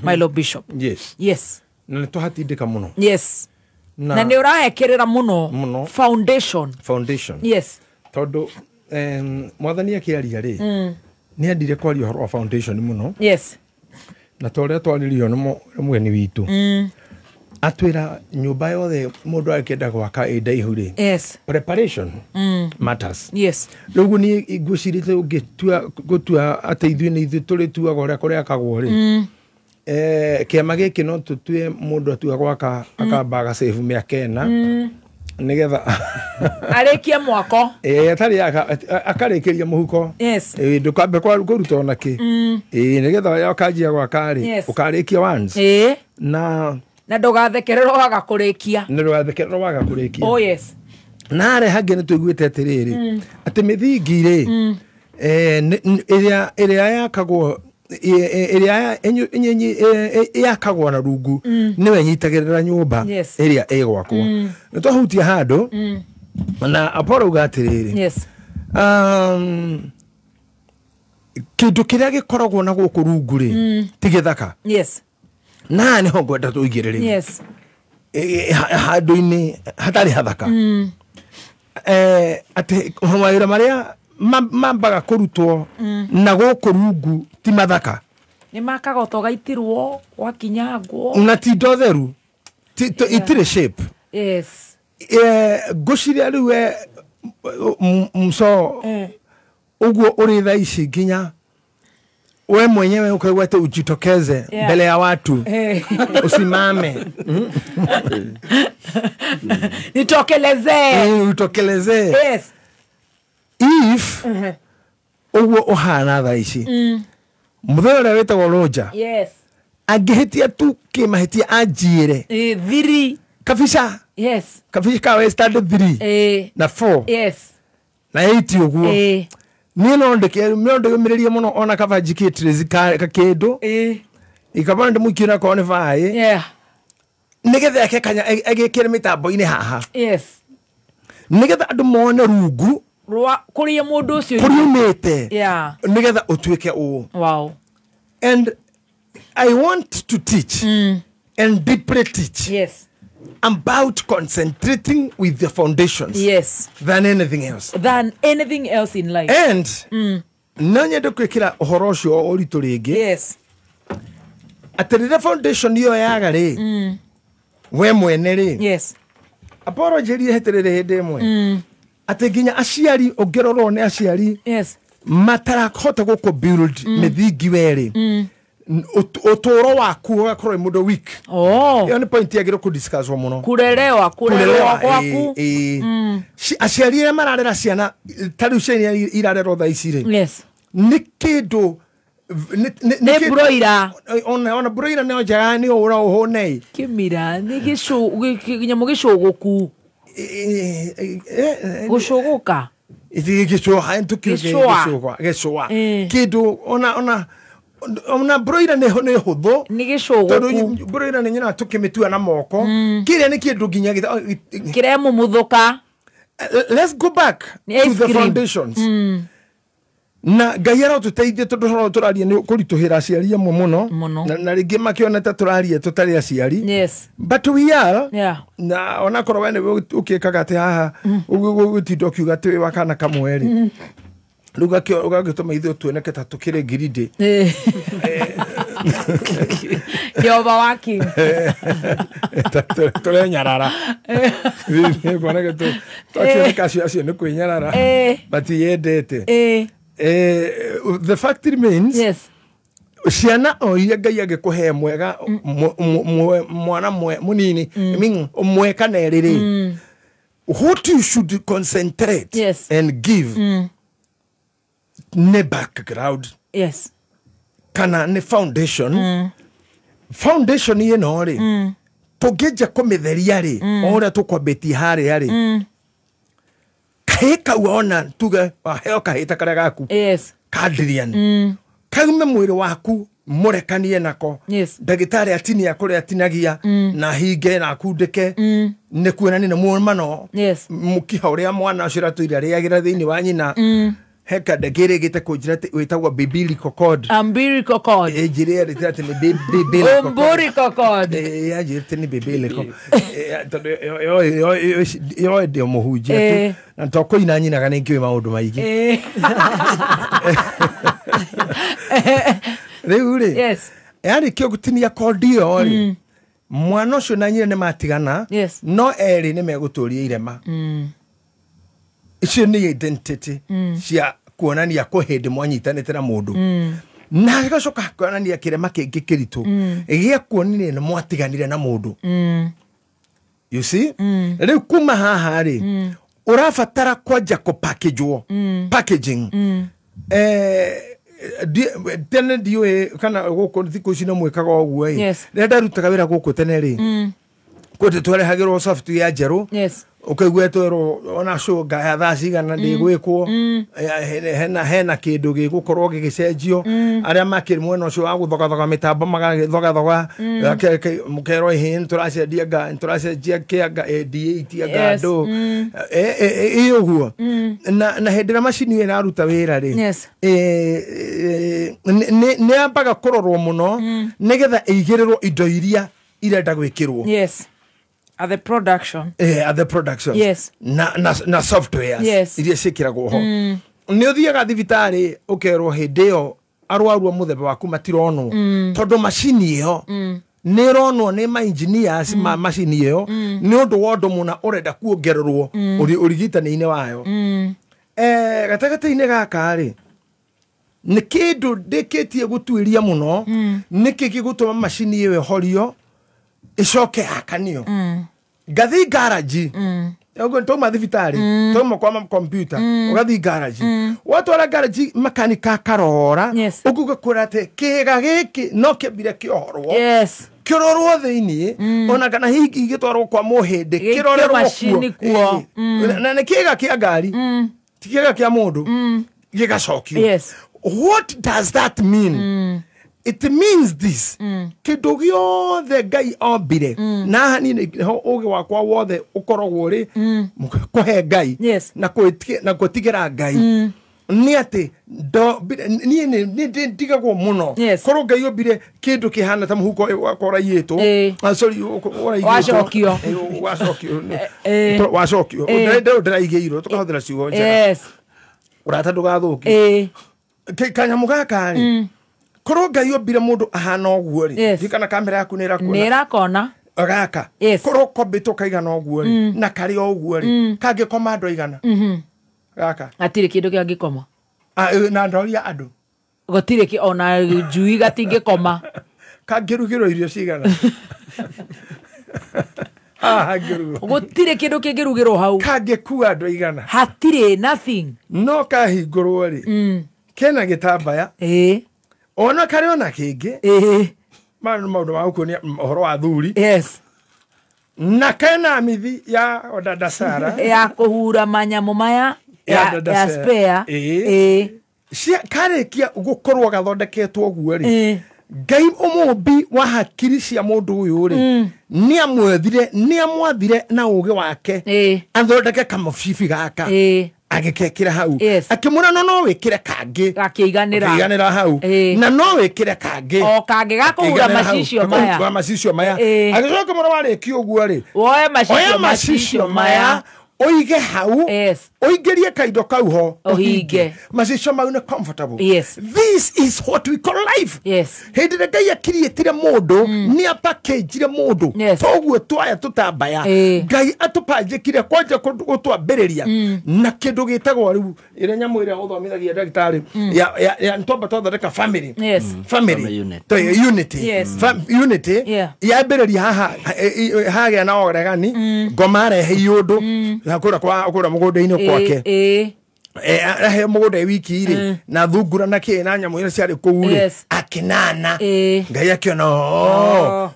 My Lord Bishop. Yes. Yes. Na nĩ tũhatindĩka mũno. Yes. Na nĩ ũrahekĩrĩra mũno foundation. Foundation. Yes. Tondũ mwathani akĩaria rĩ nĩ endire kwaria ũhoro wa foundation mũno. Yes. Na ta ũrĩa twaririo nĩ mũgeni witũ. Atwĩra nyũmba yothe mũndũ akĩenda gwaka ĩ ndaihu rĩ, yes, preparation matters. Yes. Rĩu niĩ ngwĩcirĩte ũngĩtua gũtua atĩ ithuĩ nĩ ithuĩ tũrĩtuaga ũrĩa kũrĩakagwo rĩ, kĩama gĩkĩ no tũtue mũndũ atua gwaka akamba agasave mĩaka 4 nĩgetha arĩkie mwako. Atarĩ akarĩkĩria mũhuko. Yes. Ndũkambe kũruta ona kĩ. Nĩgetha ũkanjia gwaka rĩ, Yes. ũkarĩkia once. Na ndũgathekererwo waga kũrĩkia. Na ndũgathekererwo waga kũrĩkia. Oh yes. Na harĩa hangĩ nĩ tũiguĩte atĩrĩrĩ, atĩ mĩthingi rĩ, ĩrĩa yakagwo ĩrĩa yakagwo na rungu nĩwe ĩnyitagĩrĩra nyũmba Yes. ĩrĩa ĩgwakwo. Nĩ twahutia handũ na Apollo auga atĩrĩrĩ, Yes. Kĩndũ kĩrĩa gĩkoragwo na gũkũ rungu rĩ, ti gĩthaka. Yes. Na nĩho ngwenda tũigĩrĩre. Yes. Handũ-inĩ hatarĩ hathaka. Atĩ mawĩra marĩa mambaga kũrutwo na gũkũ rungu ti mathaka. Nĩ makaga gaitirwo gwakinyangwo. Na ti indo theru. Itirĩ shape. Yes. Ngũciria rĩu we mso ũguo ũrĩ thaa ici nginya we mwenyewe ukaigua ati ujitokeze mbele ya watu, usimame, nitokelezee, utokelezee. Yes. If ũguo ũhana thaa ici, mũthenya ũrĩa wĩtagwo Roger, yes, angĩhĩtia tu kĩmahĩtia anjiĩre thiri kabisa. Yes. Kabisa ka standard 3 na 4, yes, na 8 ũguo. Niĩ no ndĩũmĩrĩrie mũno ona kaba njikĩte kakĩndũ ikaba ndĩmũikie nakorwo nĩ baĩ, yeah, nĩgetha eke kanya agĩkĩre mĩtambo-inĩ haha, yes, nĩgetha andũ mone rungu rwa kũrĩa mũndũ ũcio kũrĩa umĩte, yeah, nĩgetha ũtuĩke ũũ. Wow. And I want to teach and deeply teach, yes, about concentrating with the foundations, yes, than anything else, than anything else in life. And no nyende kwikira uhoro ucio ũritũ rĩngĩ, yes, atĩ rĩrĩa foundation ĩyo yaga rĩ, we mwene rĩ, yes, Apollo njĩrire hĩtĩrĩrĩ hĩndĩ ĩmwe atĩ nginya aciari ũngĩrorwo nĩ aciari, yes, matarahota gũkũ build mĩthingi werĩ, ũtũũro waku ũgakorwo wĩ mũndũ weak. Oh. Ĩyo nĩ point yagĩrĩirwo kũdiscusswo mũno. Kũrerewa kwaku. Aciari arĩa mararera ciana ta rĩu ciana irarerwo thaa ici rĩ, yes, nĩ kĩndũ nĩ broiler. Ona broiler nĩyo njega, nĩ ũra ũhũne. Kĩmira nĩ nyamũ gĩcũgũku. Gũcũgũka. Gĩcũa, gĩcũa, gĩcũa. Kĩndũ ona broiler nĩ hũthũ, nĩ gĩcũgũku. Tondũ broiler nĩ nyonaga tũkĩmĩtua na moko. Kĩrĩa nĩ kĩndũ nginya kĩremumuthũka. Let's go back to the foundations. Na Ngai arotũteithie tondũ ũhoro tũraria nĩ kũritũhĩra aciari amwe mũno, na rĩngĩ makĩona ta tũraria tũtarĩ aciari. Yes. But we are. Yeah. Na onakorwo we nĩwe ũkĩkaga atĩ haha ũgũtinda ũkiuga atĩ wĩ wa kana kamwe rĩ, rĩu ũgagĩtũma ithuĩ tuoneke ta tũkĩrĩ ngirindĩ. You're overworking. Tũrenyarara. Twakĩoneka acio nĩ kwĩnyarara, matiyendete. The fact remains, yes, ciana o iria Ngai angĩkũhe mwega mwana mũnini, I mean ũmwe kana erĩ rĩ, what you should concentrate, yes, and give nĩ background, yes, kana nĩ foundation. Foundation ĩno rĩ, tũngĩnja kũmĩtheria rĩ, o ũrĩa tũkwambĩtie harĩa rĩ, kahĩ kau ona tuge waheo kahĩ ta karĩa gaku, yes, kadrian, kaume mwĩrĩ waku mũrekanie nako, yes, ndagĩtarĩ atinia kũrĩa atinagia, na hinge na akundĩke, nĩ kuonania nĩ mũmano, yes, mũkiha ũrĩa mwana ũcio ũratũire arĩagĩra thĩinĩ wa nyina. Heka ndagĩrĩgĩte kũnjĩra atĩ wĩtagwo biblical cord. Umbilical cord. Njĩre atĩ nĩ biblical cord. Umbilical cord. Yanjĩrĩte nĩ biblical. Tondũ yo ndĩ mũhunjia tu. Na to kũina nyinaga nĩ ngĩũĩ maũndũ maingĩ. Rĩu rĩ, yes, yarĩkia gũtinia cord ĩyo rĩ, Mwana ũcio na nyina nĩ matigana. Yes. No erĩ nĩ megũtũria irema. Icio nĩ identity cia kuonania kwĩ hĩndĩ mwanyitanĩte na mũndũ. Na gĩgacoka kuonania kĩrema kĩngĩ kĩritũ gĩa kuonania nĩ mwatiganire na mũndũ. You see? Rĩu kuma haha rĩ, ũrabatara kwanja kũpackagwo. Packaging. Tene ndiũĩ kana gũkũ thikũ ici no mwĩkaga ũguo ĩ. Yes. Rĩrĩa ndarutaga wĩra gũkũ tene rĩ, kwĩ twarehagĩrwo software njerũ. Yes. Ũkaigua twerwo ona cũnga ya thaa cigana ndĩgwĩkwo. Hena kĩndũ gĩgũkorwo gĩgĩcenjio. Arĩa makĩrĩ mwena ũcio wa gũthogathoga mĩtambo magagĩthogathoga. Mũkerwo ĩhĩ nĩtũracenjia nga nĩtũracenjia kĩanga AD8 anga ndũ. Ĩ ũguo. Na hĩndĩ ĩrĩa macini ĩyo ĩraruta wĩra rĩ, Yes. nĩ yambaga kũrorwo mũno nĩgetha ĩigĩrĩrwo indo iria irenda gwĩkĩrwo. Yes. At the production. At the productions. Yes. Na softwares. Yes. Iria ciĩkĩragwo ho. Nĩ ũthiaga thibitarĩ ũkerwo hĩndĩ ĩyo arwaru a mũthemba waku matironwo. Tondũ macini ĩyo nĩ ĩronwo nĩ ma engineers ma macini ĩyo nĩ ũndũ wa ũndũ mũna ũrenda kuongererwo ũrigitani-inĩ wayo. Gatagatĩ-inĩ gaka rĩ, nĩ kĩndũ ndĩkĩtie gũtuĩria mũno nĩkĩ gĩgũtũma macini ĩyo ĩhorio ĩcoke yakanio. Ngathi garage. Ũguo twauma thibitarĩ, twauma kwa computer, ũgathiĩ garage. Watwara garage makanika akarora, ũguo ũgakwĩra atĩ kĩga gĩkĩ no kĩambire kĩohorwo. Yes. Kĩrorwo thĩiniĩ, ona kana hihi gĩtwarwo kwa mũhĩndĩ, Gĩikio kĩrorerwo macini kuo. Na nĩ kĩga kĩa ngari, ti kĩga kĩa mũndũ, gĩgacokio. Yes. What does that mean? It means this. Kĩndũ gĩothe Ngai ombire, na haha niĩ nĩho ũgĩ wakwa wothe ũkoragwo ũrĩ kũhe Ngai na gwĩtigĩra Ngai. Nĩ atĩ niĩ nĩ ndigagwo mũno. Korwo Ngai ombire kĩndũ kĩhana ta mũhuko ũyũ wakwa ũraiyĩtwo. Sorry, ũraiyĩtwo. Wacokio. Wacokio. Wacokio. Ndĩraigĩirwo, tũkahũthĩra ciugo njega. Yes. Ũrata ndũgathũkie. Kanyamũ gaka rĩ, korwo Ngai ombire mũndũ ahana ũguo rĩ, ndiũ kana kamera yaku nĩ ĩrakuona. Nĩ ĩrakona. Gaka. Korwo kombĩtwo kaigana ũguo rĩ, na karĩ o ũguo rĩ, kangĩkoma andũ aigana? Gaka. Hatirĩ kĩndũ kĩangĩkoma. Na ndoria andũ. Gũtirĩ ona njui gatingĩkoma. Kangĩrugĩrwo irio cigana? Haha ngĩrugwo. Gũtirĩ kĩndũ kĩngĩrugĩrwo hau. Kangĩkua andũ aigana? Hatirĩ, nothing. No kahingũrwo rĩ, kena gĩtambaya. Ona karĩ ona kĩngĩ. Maya nĩ maũndũ ma gũkuonia ũhoro wa athuri. Yes. Na kena mithi ya dada Sara. Ya kũhura manyamũ maya ya spare. Karĩkia gũkorwo gathondeketwo ũguo rĩ, Ngai ũmũmbi wa hakiri cia mũndũ ũyũ rĩ, nĩamwathire na ũgĩ wake athondeke kamũbibi gaka. Agĩkekĩra hau. Akĩmwĩra no wĩkĩre kangĩ. Gakĩiganĩra. Hau. Na no wĩkĩre kangĩ. O kangĩ gakũhura macicio maya. Gakũhura macicio maya. Agĩcoka mũno warĩkia ũguo rĩ, woe macicio maya ũige hau, ũingĩrie kaindo kau ho, ũhinge. Macicio mau nĩ comfortable. Yes. This is what we call life. Yes. Hĩndĩ ĩrĩa Ngai akiriĩtire mũndũ, nĩ apakĩnjire mũndũ. Toguo twaya tũtambaya. Ngai atũpanjĩkire kwanja gũtwambĩrĩria na kĩndũ gĩtagwo rĩu ĩrĩa nyamũ ĩrĩa ũthomithagia ndagĩtarĩ ya twamba twathondeka family. Yes. Family. Unity. Yes. Unity. Yambĩrĩria haha hagĩa na ũregani, ngoma arehe iũndũ na kũrĩa kwa kũrĩa mũgũnda-inĩ gwake. Ahe mũgũnda wiki rĩ, na thungura na kĩ na nyamũ iria ciarĩ kũu rĩ, akĩnana. Ngai akĩona,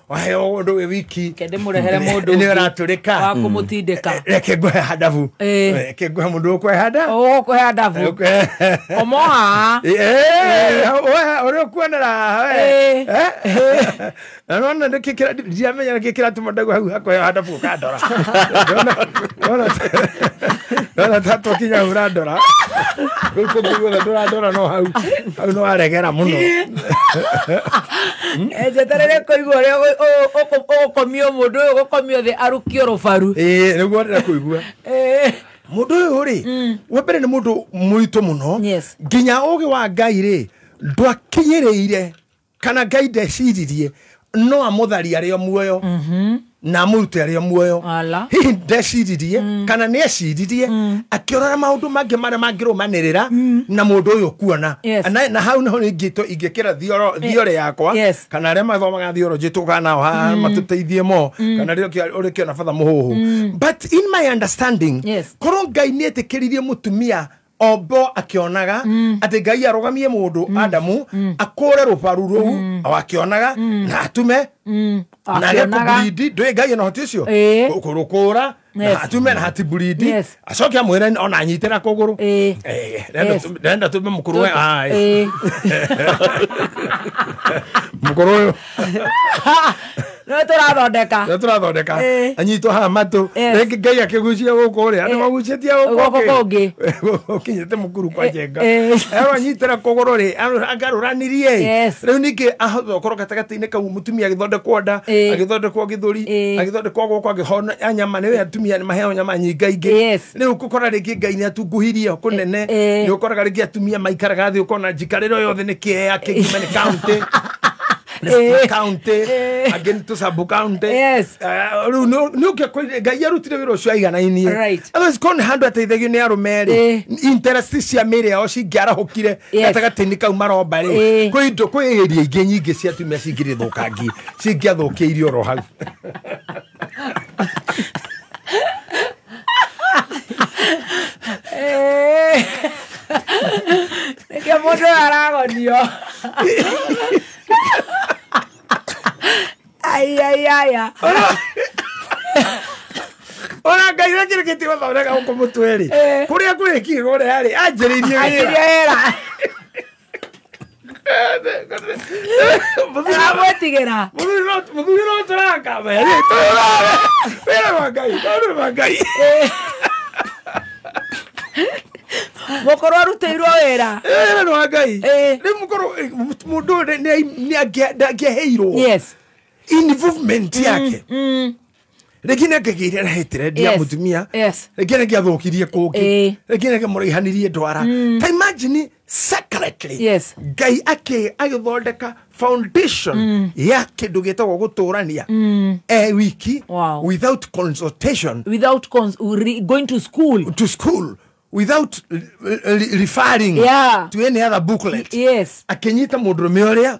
waheo ũndũ wĩ wiki. Kende mũrehere mũndũ nĩ ũratũrĩka. Wa kũmũtindĩka. Reke ngũhe handabu. Reke ngũhe mũndũ ũkũhe handa. Ũkũhe handabu. Ũmoha. Ũrĩa ũkuonera haha we. Na nona nĩkĩ ndiramenya nĩkĩ kĩratũma ndaigua hau hakũheo handabu ũkandora. Ndona ta twakinya hau ũrandora. Gũkũ guothe ndũrandora no hau. Hau no waregera mũno. Njeterere kũigua ũrĩa ũgũkomio mũndũ ũyũ ũgũkomio thĩ arukio rũbaru. Nĩguo ndĩrenda kũigua. Mũndũ ũyũ rĩ, wa mbere nĩ mũndũ mũritũ mũno. Nginya ũgĩ wa Ngai rĩ, ndwakinyĩrĩire kana Ngai ndeciririe No amũtharia arĩ o muoyo na amũrute arĩ o muoyo. Hihi ndeciririe kana nĩ eciririe akĩrora maũndũ mangĩ marĩa mangĩrũmanĩrĩra na mũndũ ũyũ kuona. Na hau niho ingĩkĩra theory yakwa kana arĩa mathomaga theology tũkaga nao haha matũteithie mo kana rĩrĩa ũrĩkĩona batha mũhũhũ. But in my understanding, korwo Ngai nĩ etĩkĩririe mũtumia ombo akĩonaga atĩ Ngai arũgamie mũndũ Adamu akũre rũbaru rũu o akĩonaga na atume na arĩa kũburindi ndũĩ Ngai ena ũhoti ũcio kũrũkũra na atume na hatiburindi acoke amwĩre ona anyitĩra kũgũrũ. Ndenda tume mũkũrũ we mũkũrũ ũyũ no tũrathondeka no tũrathondeka anyitwo haha matũ rĩngĩ Ngai akĩgucia gũkũ rĩ andũ magucĩtie gũkũ kũngĩ ũkinyĩte mũkuru kwa njenga erwo anyitĩra kũgũrũ rĩ angarũranirie rĩu ningĩ ahota gũkorwo gatagatĩ-inĩ kau mũtumia agĩthondekwo nda agĩthondekwo gĩthũri agĩthondekwo guoko akĩhona nyama nĩwe atumia nĩ maheo nyama nyingaingĩ rĩu ũkũkora rĩngĩ Ngai nĩ atunguhirie kũnene nĩ ũkoraga rĩngĩ atumia maikaraga thĩ ũkona njikarĩro yothe nĩ kĩea kĩngima nĩ county county again to sub county. Yes. Ngai arutire wĩra ũcio aiganainie. Otherwise korwo nĩ handũ ateithagio nĩ arũme rĩ interest cia mĩĩrĩ yao cingĩarahũkire gatagatĩ-inĩ kau maromba rĩ kwĩ indo kwĩ area ingĩ nyingĩ cia atumia cingĩrĩthũkangi cingĩathũkĩirio oro hau. Nĩkĩo mũndũ aragonio. Ai ai ai. Ona Ngai rekĩrĩkĩtie gũthondeka gũkũ mũtwe rĩ kũrĩa kũrĩkire kũrĩa rĩ anjĩrĩirie wĩra. Amwetigĩra mũthuri no tũrakamba wĩra wa Ngai wĩra wa Ngai mũkũrũ arutĩirwo wĩra wĩra nĩ wa Ngai rĩu mũkũrũ mũndũ nĩ angĩaheirwo involvement yake rĩngĩ nĩ angĩgĩire na hatred ya mũtumia rĩngĩ nĩ angĩathũkirie kũngĩ rĩngĩ nĩ angĩmũraihanirie ndwara. Ta imagine secretly Ngai agĩthondeka foundation ya kĩndũ gĩtagwo gũtũrania e wiki without consultation, without going to school, to school without referring to any other booklet. Akĩnyita mũndũrũme ũrĩa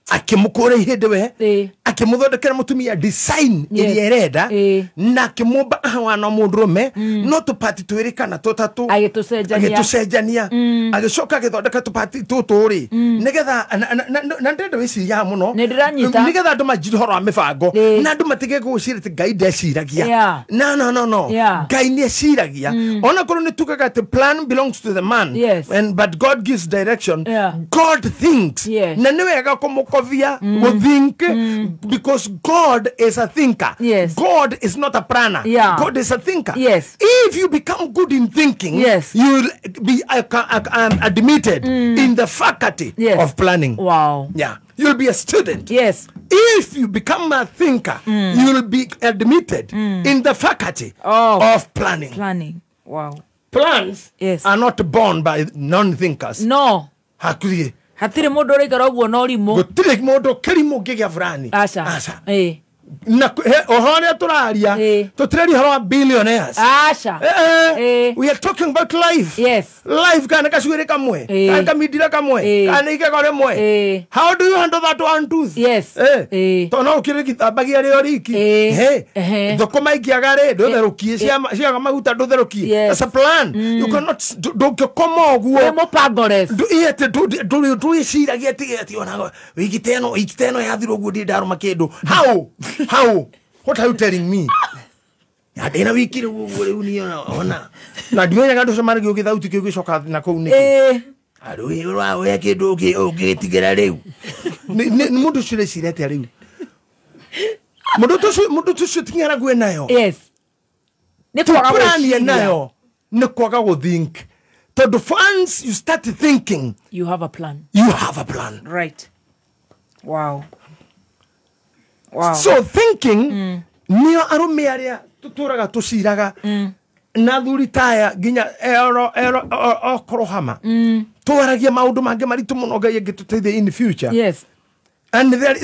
akĩmũkũra ihĩndĩ we akĩmũthondekera mũtumia design ĩrĩa ĩrenda na akĩmũmba ahana mũndũrũme no tũpati twĩrĩ kana tũtatũ agĩtũcenjania agĩcoka agĩthondeka tũpati tũtũ rĩ nĩgetha na ndĩrenda wĩciria mũno nĩgetha andũ manjire ũhoro wa mĩbango na andũ matige gwĩciria atĩ Ngai ndeciragia. No no no no, Ngai nĩ eciragia ona korwo nĩ tugaga atĩ plan belongs to the man and but God gives direction. God thinks na nĩ wega kũmũkovia gũthink because God is a thinker. God is not a planner. God is a thinker. If you become good in thinking, you will be admitted in the faculty of planning. Wow. Yeah. You'll be a student. Yes. If you become a thinker, you will be admitted in the faculty of planning. Planning. Wow. Plans are not born by non-thinkers. No. Hakuye. Hatirĩ mũndũ ũraikara ũguo na ũrimũ. Gũtirĩ mũndũ kĩrimũ kĩgĩa fulani. Aca. Aca. Na ũhoro ũrĩa tũraria tũtiraria ũhoro wa billionaires. Aca. We are talking about life. Yes. Life kana gacuĩrĩ kamwe kana kamindira kamwe kana igego rĩmwe. How do you handle that one tooth? Yes. Tondũ no ũkĩrĩ gĩthambagia rĩo riki. Thũkũma ingĩaga rĩ ndũtherũkie ciaga maguta ndũtherũkie. That's a plan. You cannot ndũngĩkoma ũguo. Wĩ mũbango less. Ndwĩciragia atĩ ona wiki ta ĩno yathira ũguo ndirĩ ndarũma kĩndũ. How? How? What are you telling me? Ndĩna wiki rĩu ũguo rĩu niĩ ona na ndimenyaga ndũcemanagia ũgĩthauti kĩu gĩcoka na kũu nĩkĩ. Arũĩ ũraoya kĩndũ ũngĩgĩtigĩra rĩu. Nĩ mũndũ ũcio ũreciria atĩa rĩu? Mũndũ ũcio ti ng'aragu ĩnayo. Yes. Nĩ kwaga gwĩciria nayo. Nĩ kwaga gũthink. Tondũ once you start thinking, you have a plan. You have a plan. Right. Wow. Wow. So thinking nĩo arũme arĩa tũtũraga tũciraga na thuri taya nginya ero okorwo hama twaragia maũndũ mangĩ maritũ mũno Ngai angĩtũteithia in the future. Yes. And there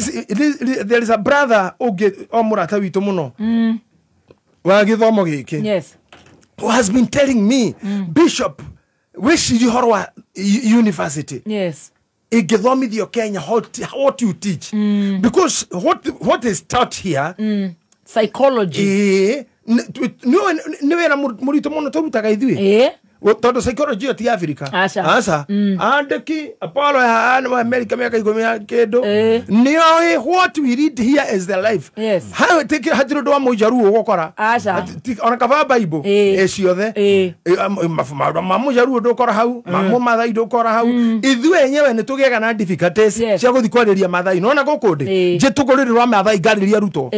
is a brother ũngĩ o mũrata witũ mũno wa gĩthomo gĩkĩ, yes, who has been telling me, "Bishop, wĩcirie ũhoro wa university ĩngĩthomithio Kenya, what you teach, because what is taught here, psychology, nĩ wĩra mũritũ mũno tũrutaga ithuĩ, tondũ psychology ĩyo ti Africa." Aca. Aca. Andĩki Apollo ya wa America mĩaka 10 ya kĩndũ nĩoĩ what we read here is the life. Hau hatirĩ ũndũ wa mũjaruo ũgũkora. Aca. Ona kaba Bible ĩ ciothe. Maũndũ ma mũjaruo ndũkora hau, ma mũmathai ndũkora hau. Ithuĩ enyewe nĩ tũgĩaga na difficulties cia gũthiĩ kwarĩria Mathai. Nĩwona gũkũ ndĩ njĩtũkũ rĩrĩ rwa Mathai ngarĩria arutwo,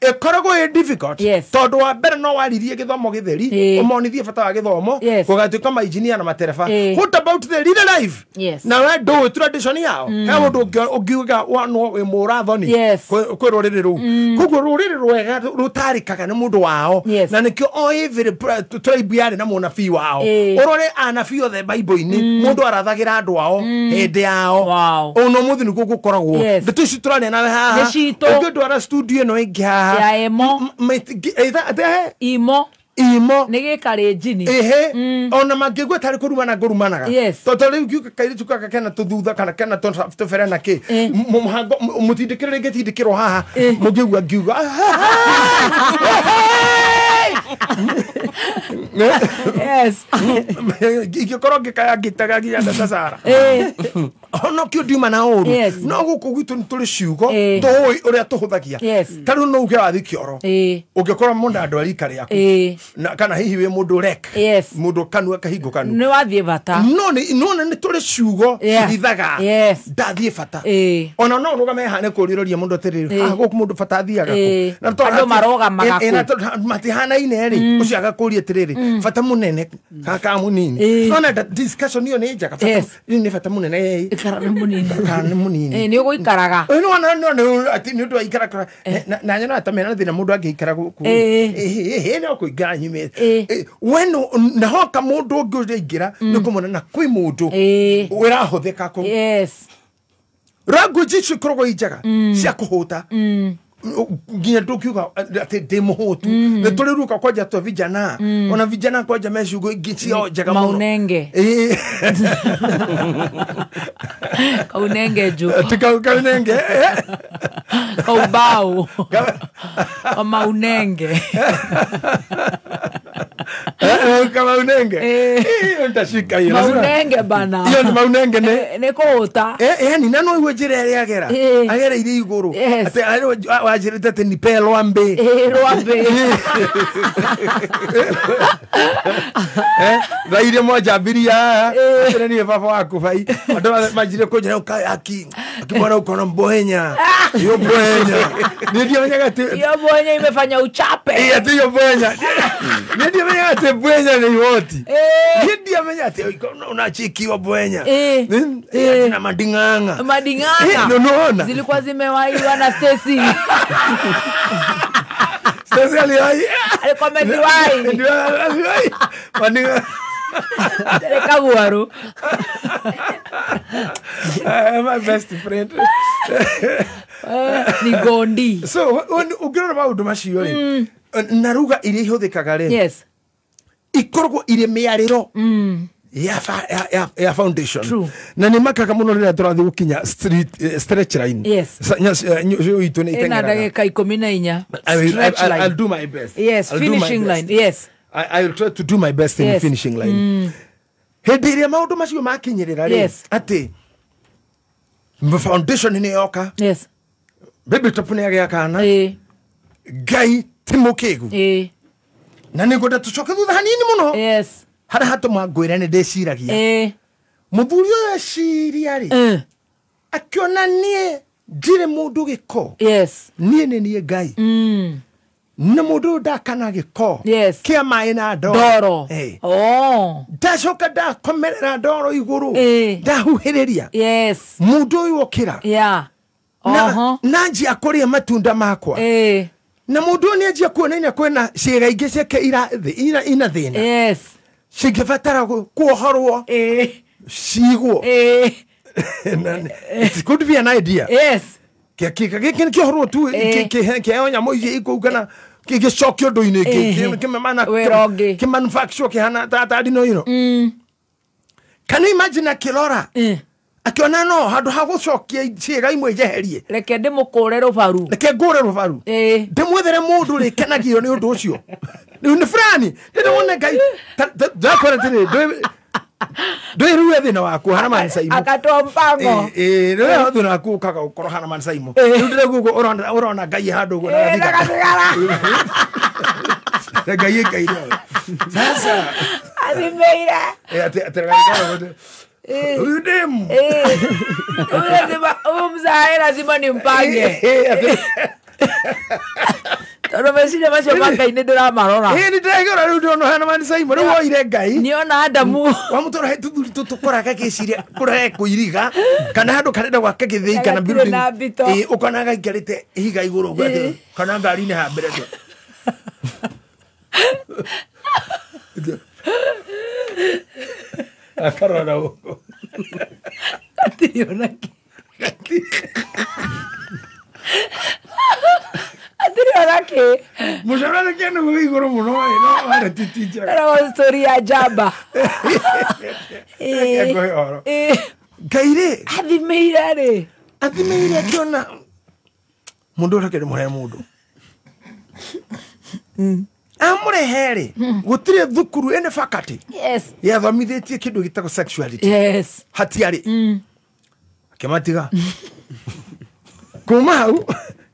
ĩkoragwo ĩ difficult, tondũ wa mbere no waririe gĩthomo gĩtheri, ũmonithie bata wa gĩthomo, gũgatuĩka mainjinia na matereba. What about the real life? Na we ndũĩ tradition yao. He ũndũ ũngiuga no wĩ mũrathoni kwĩ rũrĩrĩ rũu. Koguo rũrĩrĩ rwega rũtarĩkaga nĩ mũndũ wao, na nĩkĩo o every tribe yarĩ na mũnabii wao. Ũrore anabii othe Bible-inĩ, mũndũ arathagĩra andũ ao hĩndĩ yao. Ona ũmũthĩ nĩguo gũkoragwo. Ndeto ici tũraria nawe haha, ũngĩndwara studio ĩno ĩngĩ haha ya emo imo imo nĩ gĩkarĩnjini. Ehe, ona mangĩigua tarĩ kũrumana ngũrumanaga, tondũ rĩu ngiuga kairĩtu gaka kena tũthutha kana kena tũbere na kĩ, mũhango mũtindĩkĩre rĩngĩ tindĩkĩrwo haha, mũngĩigua ngiuga yes, ingĩkorwo ngĩkaya ngĩtaga nginya ndatasara ono kĩo ndiuma na ũru. No gũkũ gwitũ nĩ tũrĩ ciugo tũĩ ũrĩa tũhũthagia. Ta rĩu no uge wathiĩ kĩoro, ũngĩkorwo mũndũ andũ a rika rĩaku, kana hihi wĩ mũndũ rek, mũndũ kanua kahingo kanu, nĩ wathiĩ bata. No nĩ tũrĩ ciugo cihithaga ndathiĩ bata. Ona no ũrũgame haha nĩ kũũria mũndũ atĩrĩrĩ, haha gũkũ mũndũ bata athiaga kũ? Na tondũ Andũ marũgamaga kũ? Na tondũ matihanaine rĩ, ũcio agakũria atĩrĩrĩ, bata mũnene kana mũnini? Nona discussion ĩyo nĩ njega. Bata nĩ bata mũnene kana nĩ mũnini? Kana nĩ mũnini. Nĩ ũgũikaraga. No atĩ nĩ ũndũ wa ikara na nyona ta mena thĩna mũndũ angĩikara gũkũ, no kũingĩra nyumĩte we na hoka mũndũ ũngĩ ũraingĩra nĩ kũmona na kwĩ mũndũ ũrahũthĩka kũu. Language icio ikoragwo i njega cia kũhũta, nginya ndũkiuga atĩ ndĩ mũhũtu. Nĩ tũrĩ ruka kwanja twa vijana, ona vijana kwanja me ciugo ingĩ ciao njega mũno. Maunenge. Kaunenge ju. Ti kaunenge. Kaubau. Maunenge. Kamaunenge. Ntashika hiyo. Maunenge bana. Hiyo ni maunenge ne. Nĩ kũhũta. Yani na no iwe njĩra ĩrĩa agera. Agereire igũrũ. Atĩ wanjĩrĩte atĩ nipe rwambĩ. Rwambĩ. Thaa iria mwanjambirie haha, atĩrĩ niĩ baba waku bai. Andũ manjire kũnjĩra ũka aki. Akimwona ukona mbwenya. Hiyo mbwenya. Niĩ ndiamenyaga atĩ Hiyo mbwenya imefanya uchape. Atĩ hiyo mbwenya. Niĩ ndiamenyaga atĩ mbwenya nĩ ihoti. Niĩ ndiamenyaga atĩ unachikiwa mbwenya. Ati na mading'ang'a. Mading'ang'a. Unaona? Zilikuwa zimewaiwa na Stacy. Stacy aliwahi. Alikuwa ameziwahi. Ndio aliwahi. Mading'ang'a. Kaguaru. My best friend. Ni gondi. So ũngĩrora maũndũ macio rĩ, na ruga iria ihũthĩkaga rĩ, ikoragwo irĩ mĩarĩro ya foundation. Na nĩ makaga mũno rĩrĩa tũrathiĩ gũkinya stretch line. Itũ nĩ Ĩna iteng'eraga. ndagĩka 14. Stretch line. I'll do my best. Yes, I'll do my finishing best. line. Yes. I will try to do my best in finishing line. Hĩndĩ ĩrĩa maũndũ macio makinyĩrĩra rĩ, atĩ foundation nĩ yoka. Baby top nĩ agĩa kana. Ngai ti mũkĩgu. Na nĩ ngwenda tũcoke thutha hanini mũno. Harĩa hatũma ngwĩre nĩ ndĩciragia. Mũthuri ũyũ eciria rĩ, akĩona niĩ ndirĩ mũndũ gĩko. Niĩ nĩ niĩ Ngai. Na mũndũ ũyũ ndakana gĩko kĩa maĩ na ndoro. Ndacoka ndakomerera ndoro igũrũ, ndahuhĩrĩria. Mũndũ ũyũ okĩra. Na njia kũrĩa matunda makwa. Na mũndũ ũyũ nĩanjia kuona kwĩna ciĩga ingĩ ciake ina thĩna. Cingĩbatara kuohorwo, cigwo. It could be an idea. Gĩkĩ nĩkĩohorwo tu kĩheo nyamũ ici ikũu kana gĩcokio ũndũ-inĩ kĩmemana kĩmanufacture kĩhana ta ndino ĩno. Can you imagine akĩrora akiona no handũ ha gũcokia ciĩga imwe njeherie, reke ndĩmũkũre rũbaru, reke ngũre rũbaru, ndĩmwethere mũndũ rĩkenagio nĩ ũndũ ũcio. Rĩu nĩ fulani ndĩwone Ngai ndakwĩra atĩrĩrĩ, ndwĩ rĩu thĩna waku hana man Saimo akatoa mpango. Rĩu thĩna waku ũkaga gũkorwo hana man Saimo. Rĩu ndĩraigua ũguo ũrona Ngai handũ ũguo na gathigara. Ngai ĩkaire sasa athimeire huyu demu huyu mzae lazima nimpange tondũ meciria macio ma Ngai nĩ ndĩramarora. Nĩ ndĩraigora rĩu ndĩrona hana man Saimo rĩu woire Ngai nĩona Adamu wamũtwara he tũthuri tũtũ kũraka gĩciria kũrehe kũiriga kana handũ karenda gwaka gĩthĩi kana building ũkona gaikarĩte ihiga igũrũ ũguo atĩ kana ngari-inĩ ha mbere atĩ akarora ũguo gatirĩ ona kĩ atirĩ ona kĩ mũcara nĩ kĩndũ gwĩ igũrũ mũno no arĩ titi njega. Ĩragwo story ya njamba. Reke ngũhe ũhoro. Ngai rĩ athimĩire rĩ athimĩire akĩona mũndũ ũrĩa kĩrĩ mũhe mũndũ amũrehe rĩ gũtirĩ thukuru ĩnĩ faculty yathomithĩtie kĩndũ gĩtagwo sexuality. Hatiarĩ akĩmatiga kuma hau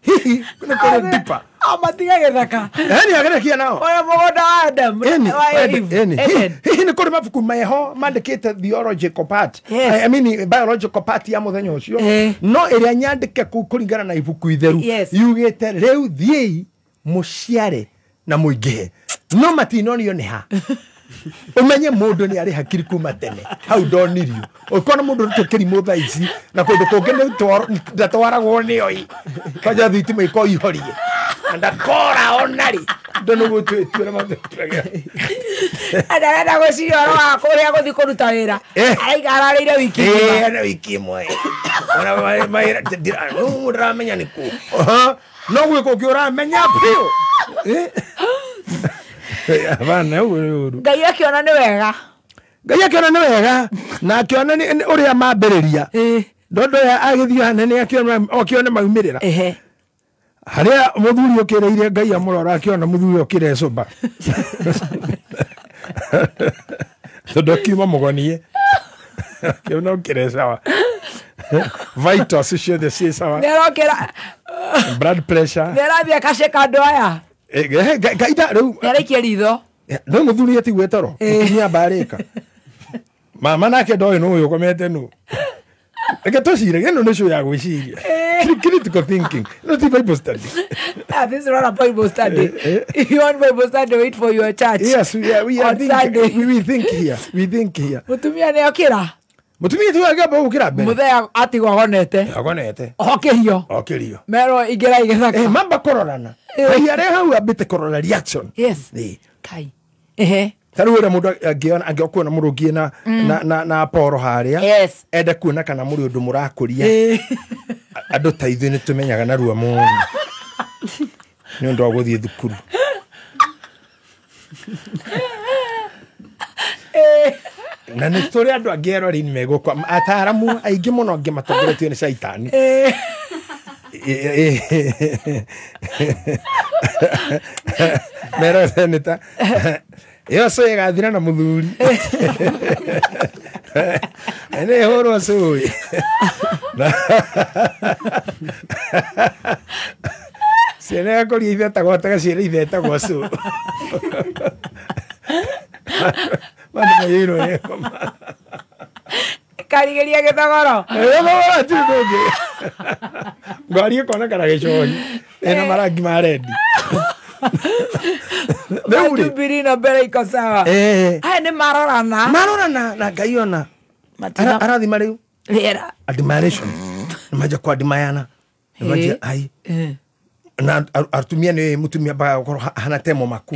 hihi nĩ kũrĩ deeper amatiga gĩthaka ĩni agerekia nao ũrĩa mũgũnda wa Adam wa Eve. Hihi nĩ kũrĩ mabuku meho mandĩkĩte theological part, I mean biological part ya mũthenya ũcio, no ĩrĩa nyandĩke kũu kũringana na ibuku itheru yugĩte rĩu thiĩi mũciare na mũingĩhe no matinonio nĩ ha. Ũmenye mũndũ nĩ arĩ hakiri kuma tene hau ndonirio ũkona mũndũ tũkĩrimũ thaa ici na kũndũ kũngĩ ndatwaragwo nĩoi kwanja thitima iko ihorie na ndakora onarĩ ndũ nĩguo twĩtuĩra matũtuagĩra. Ndarenda gwĩciria ũhoro wa kũrĩa gũthiĩ kũruta wĩra araiga ararĩire wiki ng'ima. Wiki ĩmwe ona mawĩra ndĩramenya nĩ kũ no gwĩ kũngĩ ũramenya biũ. Abana ũguo nĩ ũru. Ngai akĩona nĩ wega. Ngai akĩona nĩ wega na akĩona nĩ ũrĩa mambĩrĩria ndondo ya agĩthiĩ hanene akĩona maumĩrĩra harĩa mũthuri ũkĩrĩire Ngai amũrora akĩona mũthuri ũkĩre cũmba tondũ akiuma mũgonie akĩona ũkĩre sawa vitals ciothe ciĩ sawa nĩarokĩra blood pressure nĩarathiĩ akaceka andũ aya Ngai rĩu nĩaraikia ritho no mũthuri atigwe toro mũtumia mbarĩka mama nake ndoĩ nũ ũyũ ũkomete nũ reke tũcire ĩno nĩ show ya gwĩciria critical thinking not Bible study. This is not a Bible study. If you want Bible study, wait for your church. Yes, we are thinking, we think here. We think here. Mũtumia nĩ okĩra. Mũtumia tu agĩamba gũkĩra mbere. Mũthee atigwo agonete. Agonete. Okĩrio. Okĩrio. Merwo ingĩra igĩthaka. Mamba kũrorana. Ngai arĩ hau ambĩte kũrora reaction. Yes. Kai. Ehe. Ta rĩu ũrĩa mũndũ angĩona angĩkuona mũrũngiĩ na poro harĩa. Yes. Ende kuona kana mũrĩ ũndũ mũrakũria. Andũ ta ithuĩ nĩ tũmenyaga narua mũno. Nĩ ũndũ wa gũthiĩ thukuru. Na nĩ tũrĩ andũ angĩ erori nĩ megũkwa ataaramu aingĩ mũno angĩ matongoretio nĩ caitani. Mero seneta ĩyo cũĩ ĩgathira na mũthuri nĩ ĩhũrwo cũĩ ciana ĩgakũria ithetagwo atega ciana ithetagwo cũĩ Mandũ maiyũirwo nĩ ngoma. Karigĩria gĩthogoro. Gĩthogoro hatirĩ kũngĩ. Ngari ĩkonekana gĩcohi ĩna marangi ma rendi. Jubilee na mbere iko sawa. Aya nĩ marorana. Marorana na Ngai ona. Arathima rĩu. Rĩera. Admiration. Nĩmanjia kwadmayana. Nĩmanjia ai. Na atumia nĩ mũtumia mbaga gũkorwo ahana temo maku.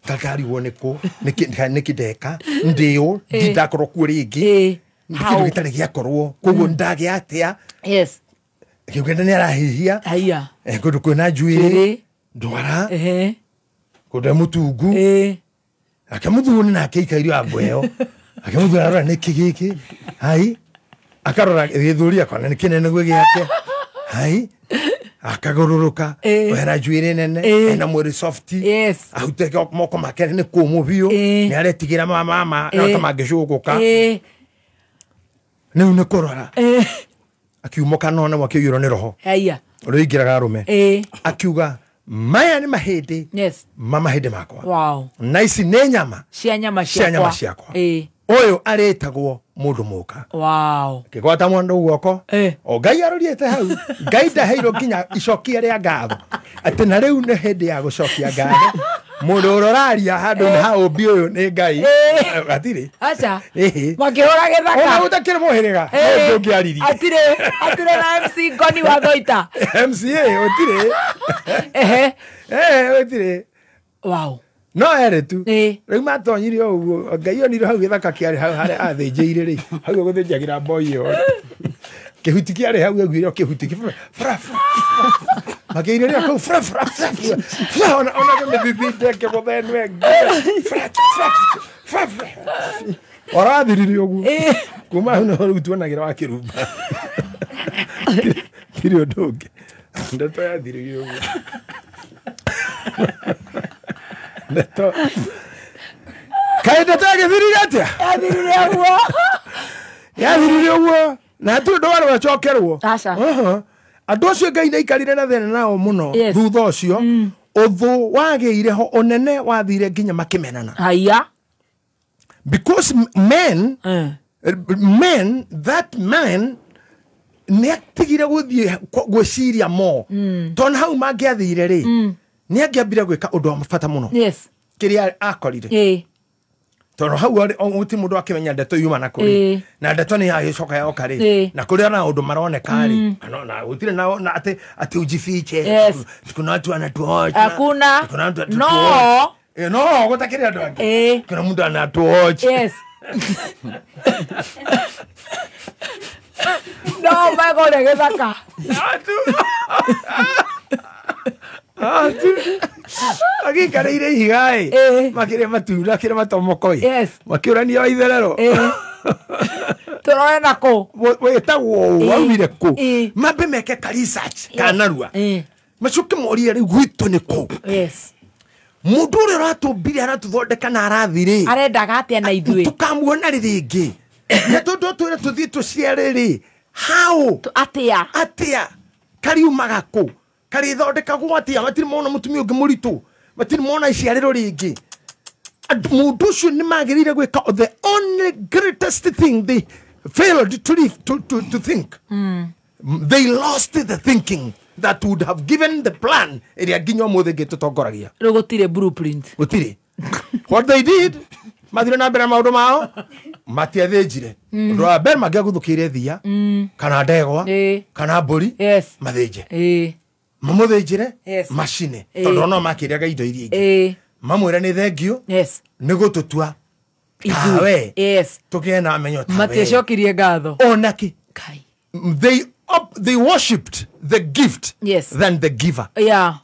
Takarigwo nĩkũ nĩkĩ ndeka ndĩũ ndindakorwo kuo rĩngĩ. Kĩndũ gĩtarĩ gĩakorwo koguo ndagĩa atĩa. Yes. Kĩugende nĩ arahihia. Haya. Kũndũ kwĩna njuĩrĩ. Ndwara. Kũndũ mũtungu. Ake mũthuri nake ikairio ambo ĩyo. Ake mũthuri arora nĩkĩ gĩkĩ. Hai. Akarora gĩthũri akona nĩ kĩnene gwĩ gĩake. Hai. Akagũrũrũka. Ena njuĩrĩ nene. Ena mwĩrĩ soft. Yes. Ahutĩke moko make nĩ kũmũ biũ. Nĩ aretigĩra mama no ta mangĩcũgũka. Rĩu nĩ kũrora. Akiumoka nona wakĩiyũrwo nĩ roho. Haya. Ũrĩa ũingĩraga arũme. Akiuga maya nĩ mahĩndĩ. Yes. Ma mahĩndĩ makwa. Wow. Na ici nĩ nyama. Cia nyama ciakwa. Cia nyama ciakwa. Ũyũ arĩtagwo mũndũ mũka. Wow. Kĩgwata mwana guoko. O Ngai aroriete hau. Ngai ndaheirwo nginya icokia rĩa ngatho. Atĩ na rĩu nĩ hĩndĩ ya gũcokia ngatho. Mũndũ ũroraria handũ na ha ũmbi ũyũ nĩ Ngai. Hatirĩ. Aca. Makĩhũra gĩthaka. Ona gũtakĩrĩ mũhĩrĩga. Ndũngĩaririe. Hatirĩ na MC Ngoni wa Thoita. MCA gũtirĩ. Gũtirĩ. Wow. No ere tu. Rĩu matonyire ũguo Ngai onire hau gĩthaka kĩarĩ hau harĩa athĩnjĩire rĩ. Hau gũthĩnjagĩra mboi ĩyo. Kĩhuti kĩarĩ hau augire kĩhuti kĩ fra fra. Makĩirĩria kũu fra fra fra. Ona kĩmĩthithinde kĩgũthenwe. Fra fra fra fra. Orathirire ũguo. Kuma hau no rĩu tuonagĩra wa kĩrumba. Tirĩ ũndũ ũngĩ. Ndeto yathirire ũguo. Ndeto. Kaĩ ndeto yagĩthirire atĩa? Yathirire ũguo. Yathirire ũguo. Na hatirĩ ũndũ warĩ wacokerwo. Aca. Andũ acio Ngai nĩaikarire na thĩna nao mũno thutha ũcio. Ũthũ wagĩire ho ũnene wathire nginya makĩmenana. Haya. Because men that man nĩatigire gũthiĩ gwĩciria mo. Tondũ hau mangĩathire rĩ. Nĩ angĩambire gwĩka ũndũ wa bata mũno. Yes. Kĩrĩa akorire. Tondũ hau gũtirĩ mũndũ akĩmenya ndeto yuma na kũrĩ. Na ndeto nĩ yagĩcoka yoka rĩ. Na kũrĩa na ũndũ maroneka rĩ. Na gũtirĩ na atĩ ujifiche. Yes. Kuna watu wanatuocha. Hakuna. Kuna watu wanatuocha. No. No, gũtakĩrĩ andũ angĩ. Kuna mũndũ anatuocha. Yes. No, megũrĩa gĩthaka. Agĩikareire ihiga ĩ. Makĩrĩa matunda, akĩrĩa matomoko ĩ. Makĩũrania wa itherero. Tũrore na kũ? Wĩtagwo ũũ, waumire kũ? Mambe meke ka research ka narua. Macoke morie rĩu gwitũ nĩ kũ? Yes. Mũndũ ũrĩa ũratũmbire aratũthondeka na arathi rĩ. Arendaga atĩa na ithuĩ? Tũkamuona rĩ rĩngĩ. Na tondũ twĩre tũthiĩ tũciare rĩ. How? Atĩa? Atĩa? Kariumaga kũ? Karĩthondekagwo atĩa? Matirĩ mona mũtumia ũngĩ mũritũ. Matirĩ mona iciarĩro rĩngĩ. Mũndũ ũcio nĩ magĩrĩire gwĩka the only greatest thing they failed to think. They lost the thinking that would have given the plan ĩrĩa nginya ũmũthĩ ĩngĩtũtongoragia. Rĩu gũtirĩ blueprint. Gũtirĩ. What they did, mathire na mbere maũndũ mao, matiathĩnjire. Ũndũ wa mbere mangĩaguthũkĩire thia, kana ndegwa, kana mbũri, mathĩnje. Mamũthĩnjĩre, macine. Tondũ no makĩrĩaga indo iria ingĩ. Mamwĩre nĩ thengio, nĩ gũtũtua tawe. Tũgĩe na menyo tawe. Matiacokirie ngatho. Ona kĩ. They worshipped the gift than the giver. Yeah.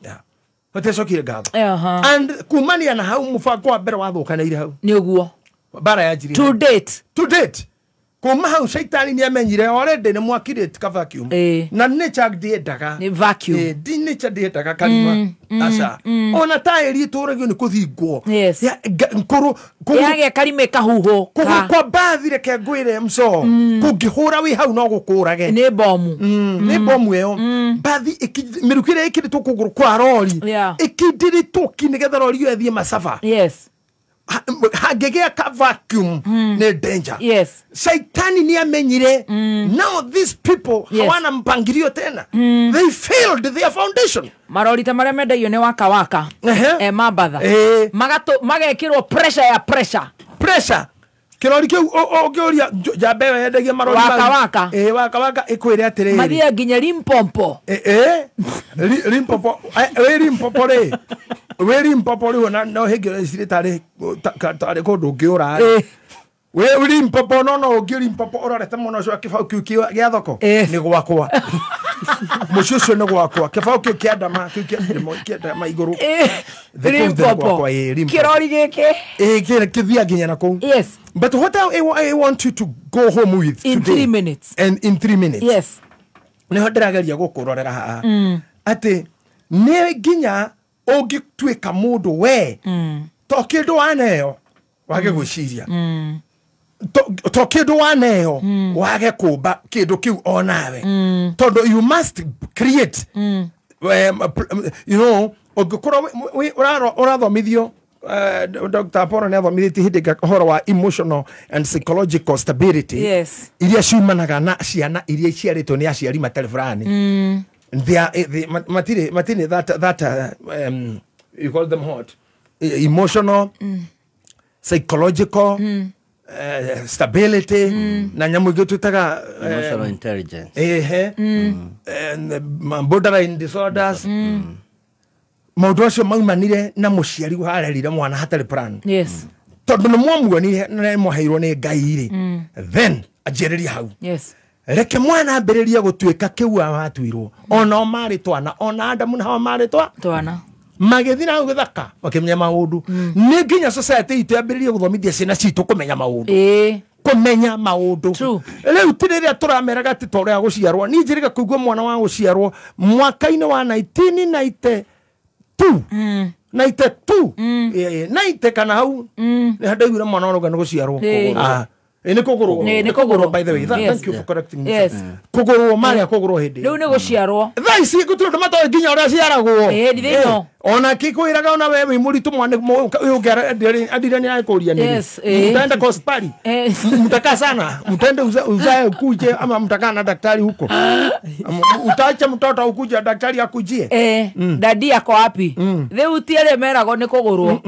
Matiacokire ngatho. And kumania na hau mũbango wa mbere wathũkanĩire hau. Nĩ ũguo. Mbara yanjirie. To date. To date. Kuma hau shaitani nĩ amenyire already nĩ mwakirĩte ka vacuum. Na nature ndĩendaga. Nĩ vacuum. Nature ndĩendaga karima. Aca. Ona taĩri ĩtũragio nĩ kũthingwo. Yes. Kũrũ yagĩa karima ĩkahuhwo. Kũgũrũ kwa mbathi reke ngwĩre mco. Kũngĩhũra wĩ hau no gũkũrage. Nĩ bomu. Nĩ bomu ĩyo. Mbathi mĩrukĩ ĩrĩa ĩkĩrĩtwo kũgũrũ kwa rori. Ĩkindĩrĩtwo ki nĩgetha rori ĩyo ĩthiĩ macaba. Yes. Hangĩgĩa ka vacuum nĩ danger. Yes. Shaitani ni amenyire. Now these people hawana mpangilio tena. They failed their foundation. Marori ta marĩa mendagio nĩ waka waka. Mambatha. Magekĩrwo pressure ya pressure. Pressure. Kĩrori kĩu ũngĩũria njamba ĩyo yendagia marori waka waka. Waka waka ĩkwĩre atĩrĩrĩ. Mathiaga nginya Limpopo. Limpopo. Wĩ Limpopo rĩ. Wĩ Limpopo rĩ no hĩngĩ ĩcirĩ tarĩ kũndũ ũngĩũra rĩ. Wĩ Limpopo no ũngĩ Limpopo ũrorete mwena ũcio wa kĩbaũ kĩu gĩa thoko nĩ gwakwa. Mũciĩ ũcio nĩ gwakwa, kĩbaũ kĩu kĩa ndama, kĩu kĩa ndama igũrũ. Kũu thĩ nĩ Limpopo. gwakwa, ĩĩ, Limpopo. Kĩrori gĩkĩ. Ĩĩ, kĩthiaga nginya na kũu. Yes. But what I want you to go home with In today, 3 minutes. And in 3 minutes. Yes. Nĩho ndĩrageria gũkũrorera haha. Atĩ nĩ nginya ũngĩtuĩka mũndũ we to kĩndũ waneo wage gwĩciria, to kĩndũ waneo wage kũmba kĩndũ kĩu onawe, tondũ you must create, you know, ũngĩkorwo ũrathomithio, Dr. Apollo nĩ athomithĩtie hĩndĩ ĩngĩ ũhoro wa emotional and psychological stability Yes. iria ciumanaga na ciana iria iciarĩtwo nĩ aciari matarĩ fulani. They are, they, matirĩ that you call them what, emotional, psychological stability, na nyamũ ingĩ twĩtaga Emotional intelligence. Ehe. And borderline disorders, maũndũ acio maumanire na mũciari warerire mwana hatarĩ plan. Yes. Tondũ nĩ mwamuonire na nĩ mwaheirwo nĩ Ngai rĩ, then anjĩrĩria hau. Yes. Reke mwana ambĩrĩrie gũtuĩka kĩu watuirwo, ona o marĩ twana, ona Adamu na Hawa marĩ twana, magĩthiĩ na hau gĩthaka makĩmenya maũndũ. Nĩ nginya society itũ yambĩrĩrie gũthomithia ciana citũ kũmenya maũndũ, kũmenya maũndũ. Rĩu ti rĩrĩa tũrameraga atĩ ta ũrĩa gũciarwo, niĩ njĩrĩga kũigua mwana wa gũciarwo mwaka-inĩ wa 1992, 92, 90 kana hau, nĩ ndaiguire mwana ũrauga nĩ gũciarwo. Ah, nĩ kũgũrwo. Nĩ kũgũrwo. By the way, Yes. thank you for correcting me. Yes. Kũgũrwo marĩa kũgũrwo hĩndĩ Rĩu nĩ gũciarwo. Thaa ici gũtirĩ ũndũ matoĩ nginya ũrĩa ciaragwo. Ĩĩ, ndithĩ no. Ona kĩkwĩraga ona we wĩ mũritũ mwana ũyũ ũngĩ andire nĩ akũria nini. Yes, eh. Mtaenda kwa hospitali, mtakaa sana, mtaenda uzae ukuje, ama mtakaa na daktari huko? Utaacha mtoto ukuje daktari akujie? Dadi ako wapi? Rĩu ti arĩa meragwo nĩ kũgũrwo.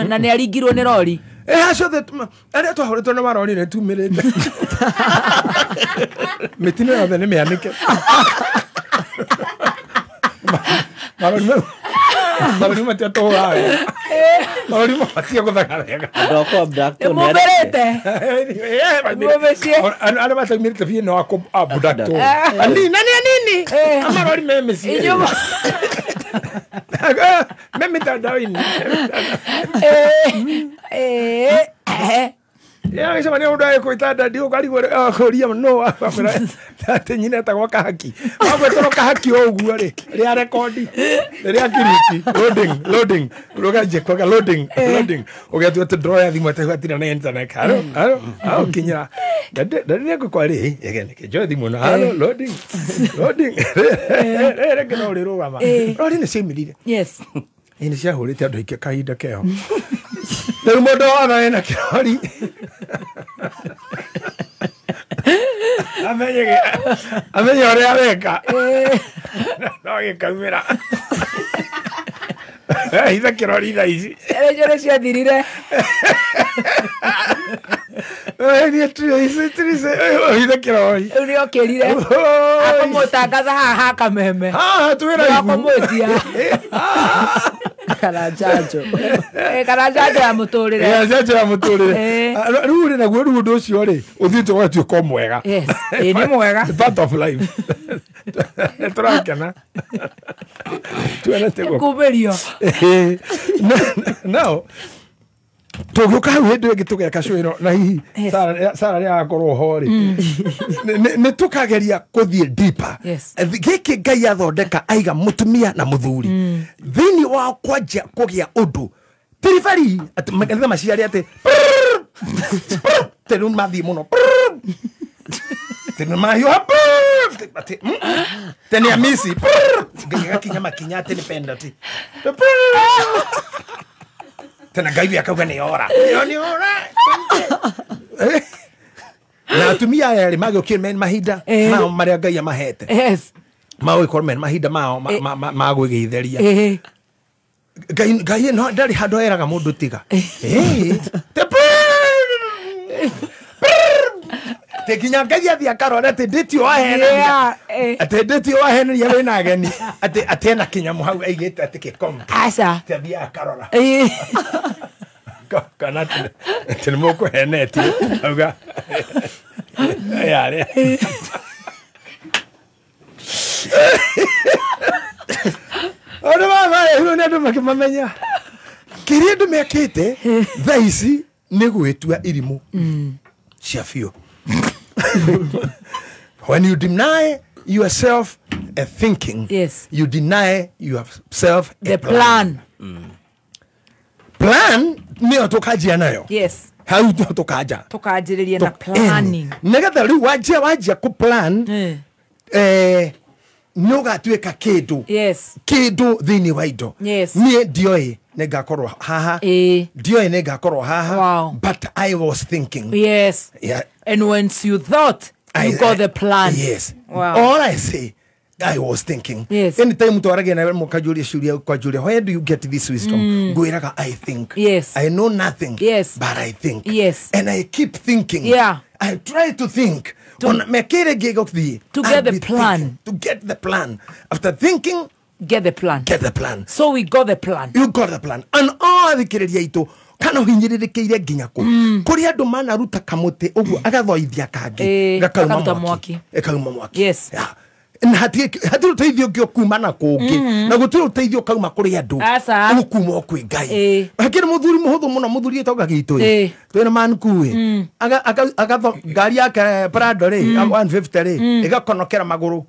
Na nĩ aringirwo nĩ rori. Acio othe arĩa twahũrĩtwo nĩ marori nĩ tumĩrĩte, mĩtino yothe nĩ mĩanĩke. Marori matiatũhũraga wega, marori mabatie gũthaka wega. Andũ a kũ-abduct Nĩ mumĩrĩte. Mũmĩciĩ. Arĩa mataumĩrĩte biũ no akũ-abduct. Anini na nĩ anini, amarori me mĩciĩ, me mitandao-inĩ. Agĩcemania mũndũ agĩkwĩta dadi, ũkarigwo akũria no akwĩra atĩ nyina etagwo Kahaki, wagwĩtĩrwo Kahaki o ũguo rĩ, rĩa rekondi rĩa kiriki, loading, loading, ũganjia kuga loading, loading, ũgetua atĩ ndroya thimũ atĩ hatirĩ na internet. Haro haro hau kinyĩra dadi, dadi nĩngũkwa rĩ ege njoe thimũ na haro, loading, loading, rĩngĩ no ũrĩrũgama. Rori nĩ ciaumĩrire. Yes. Ĩ nĩ ciahũrĩte andũ aingĩ kahinda keho. Rĩu mũndũ wothe ena kĩrori amenye ũrĩa areka, no gĩkaumĩra hitha kĩrori thaa ici. Rĩcio nĩ ciathirire. Hitha kĩrori. Rĩu nĩ okĩrire akũmũtangatha haha ha Kameme. Haha twĩ raihu. Akũmwĩtia kana njanjo. Kana njanjo ya mũtũrĩre. Njanjo ya mũtũrĩre. Rĩu rĩ, naguo rĩu ũndũ ũcio rĩ ũthiĩte ũgatuĩka o mwega. Yes. Ĩĩ, nĩ mwega. Part of life. Nĩ tũrakena tuonete Kumĩrio. Now tũgĩũka hau hĩndĩ ĩngĩ tũgeka show ĩno, na hihi Sarah nĩ agakorwo ho rĩ, nĩ tũkageria kũthiĩ deeper. Yes. Gĩkĩ Ngai athondeka aiga mũtumia na mũthuri thĩinĩ wa kwanjia kũgĩa ũndũ tiribari atĩ makanitha maciare atĩ atĩ rĩu mathiĩ mũno, atĩ nĩ mahiũha, atĩ atĩ nĩ amisi Ngai agakinya makinya atĩ nĩ penalty tena Ngai akauga nĩ ora, ĩyo nĩ ora. Na atumia aya rĩ magĩũkire mena mahinda mao marĩa Ngai amahete. Yes. Magũgĩkorwo mena mahinda mao ma gwĩgeithĩria. Ngai no ndarĩ handũ eraga mũndũ tiga. Te nginya Ngai athiĩ akarora atĩ ndĩtio wahenania, atĩ ndĩtio wahenania wĩna ageni, atĩ ena kĩnyamũ hau aigĩte atĩ gĩkombe. Aca. Atĩ athiĩ akarora kana atĩ nĩ mũkũhenetie auga yarĩa. Andũ mamarehirwo nĩ andũ makĩmamenya. Kĩrĩa andũ mekĩte thaa ici nĩ gwĩtua irimũ cia biũ. When you deny yourself a thinking, yes, you deny yourself a the plan. Plan nĩyo tũkanjia nayo. Yes. Hau nĩho tũkanja. Tũkanjĩrĩria na planning. Nĩgetha rĩu wanjia kũ plan nĩ ũgatuĩka kĩndũ. Yes. Kĩndũ thĩinĩ wa indo. Yes. Niĩ ndioĩ nĩ ngakorwo haha. Ndioĩ nĩ ngakorwo haha. Wow. But I was thinking. Yes. Yeah. And once you thought, you got the plan. Yes. Wow. All I say, I was thinking. Yes. Anytime twaragia nawe mũkanjũria ciũria ũkanjũria, where do you get this wisdom? Ngwĩraga I think. Yes. I know nothing. Yes. But I think. Yes. And I keep thinking. Yeah. I try to think. Ona mekĩre ngĩgũthiĩ. To get the plan. Thinking. To get the plan. After thinking, get the plan. Get the plan. So we got the plan. You got the plan. And all athikĩrĩria aitũ kana ũhinyĩrĩrĩkĩire nginya kũ kũrĩ andũ manaruta kamũtĩ ũguo agathoithia kangĩ gakauma mwaki. Ĩkauma mwaki. Yes. Yeah. Na hatirĩ ũteithio ũngĩ ũkuma na kũngĩ na gũtirĩ ũteithio ũkauma kũrĩ andũ ũkuma o kwĩ Ngai. Hakĩrĩ mũthuri mũhũthũ mũno mũthuri ĩtonga gitũ ĩ twĩna manku ĩ agatho ngari yake Prado rĩ 150 rĩ ĩgakonokera magũrũ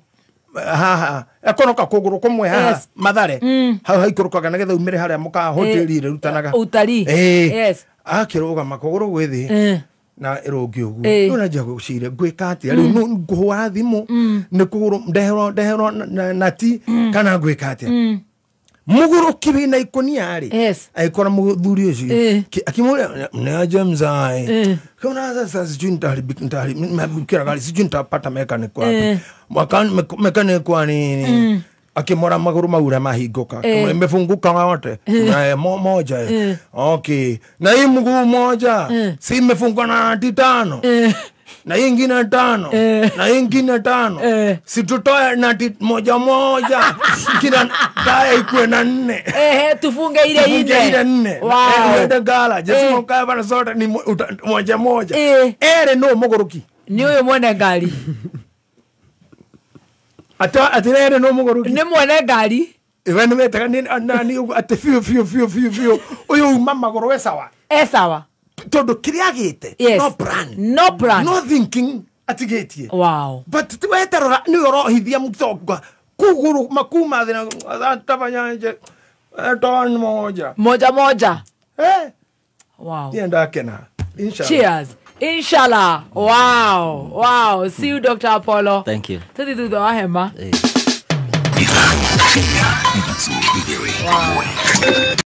haha ekonoka kũgũrũ kũmwe haha Mathare hau haikũrũkaga nĩgetha umĩre harĩa mũkawa hoteli ĩrutanaga utarii. Yes. Akĩrũgama kũgũrũ gwĩ thĩ na ĩrũngi ũguo rĩu nanjia gwĩciria ngwĩka atĩa rĩu ngũhũra thimũ nĩ kũgũrũ ndeherwo nati kana ngwĩka atĩa mũgũrũki wĩna ikũnia rĩ agĩkora mũthuri ũcio akimũria nĩaje mzae kuna sasa sijui nitaharibikira gari sijui nitapata mechanic wapi mechanic wa nini akimora magũrũ mau ũrĩa mahingũka imefunguka yote moja okay na hii mguu moja si imefungwa na nati 5 na hii ingine 5 na hii ingine 5 si tutoe nati moja moja kila taya ikuwe na 4 tufunge ile 4. Wow. Uende gala jesu ukae bana sote ni moja moja ere no mũgũrũki ni ũyũ mwene ngari ata atirere no mũgũrũki nĩ mwene ngari we nĩ wetaga nani atĩ biũ biũ biũ biũ biũ ũyũ uma magũrũ e sawa e sawa tondũ kĩrĩa agĩte no plan no plan no thinking atigĩtie. Wow. But weterora nĩ ũrohithia mũtonga kũgũrũ makuma thĩ tabanyanje ton moja moja moja. Wow. Niĩ ndakena. Inshallah. Cheers. Inshallah. Wow. Wow. See you, Dr. Apollo. Thank you. Tuthi thutha wa hema. Wow.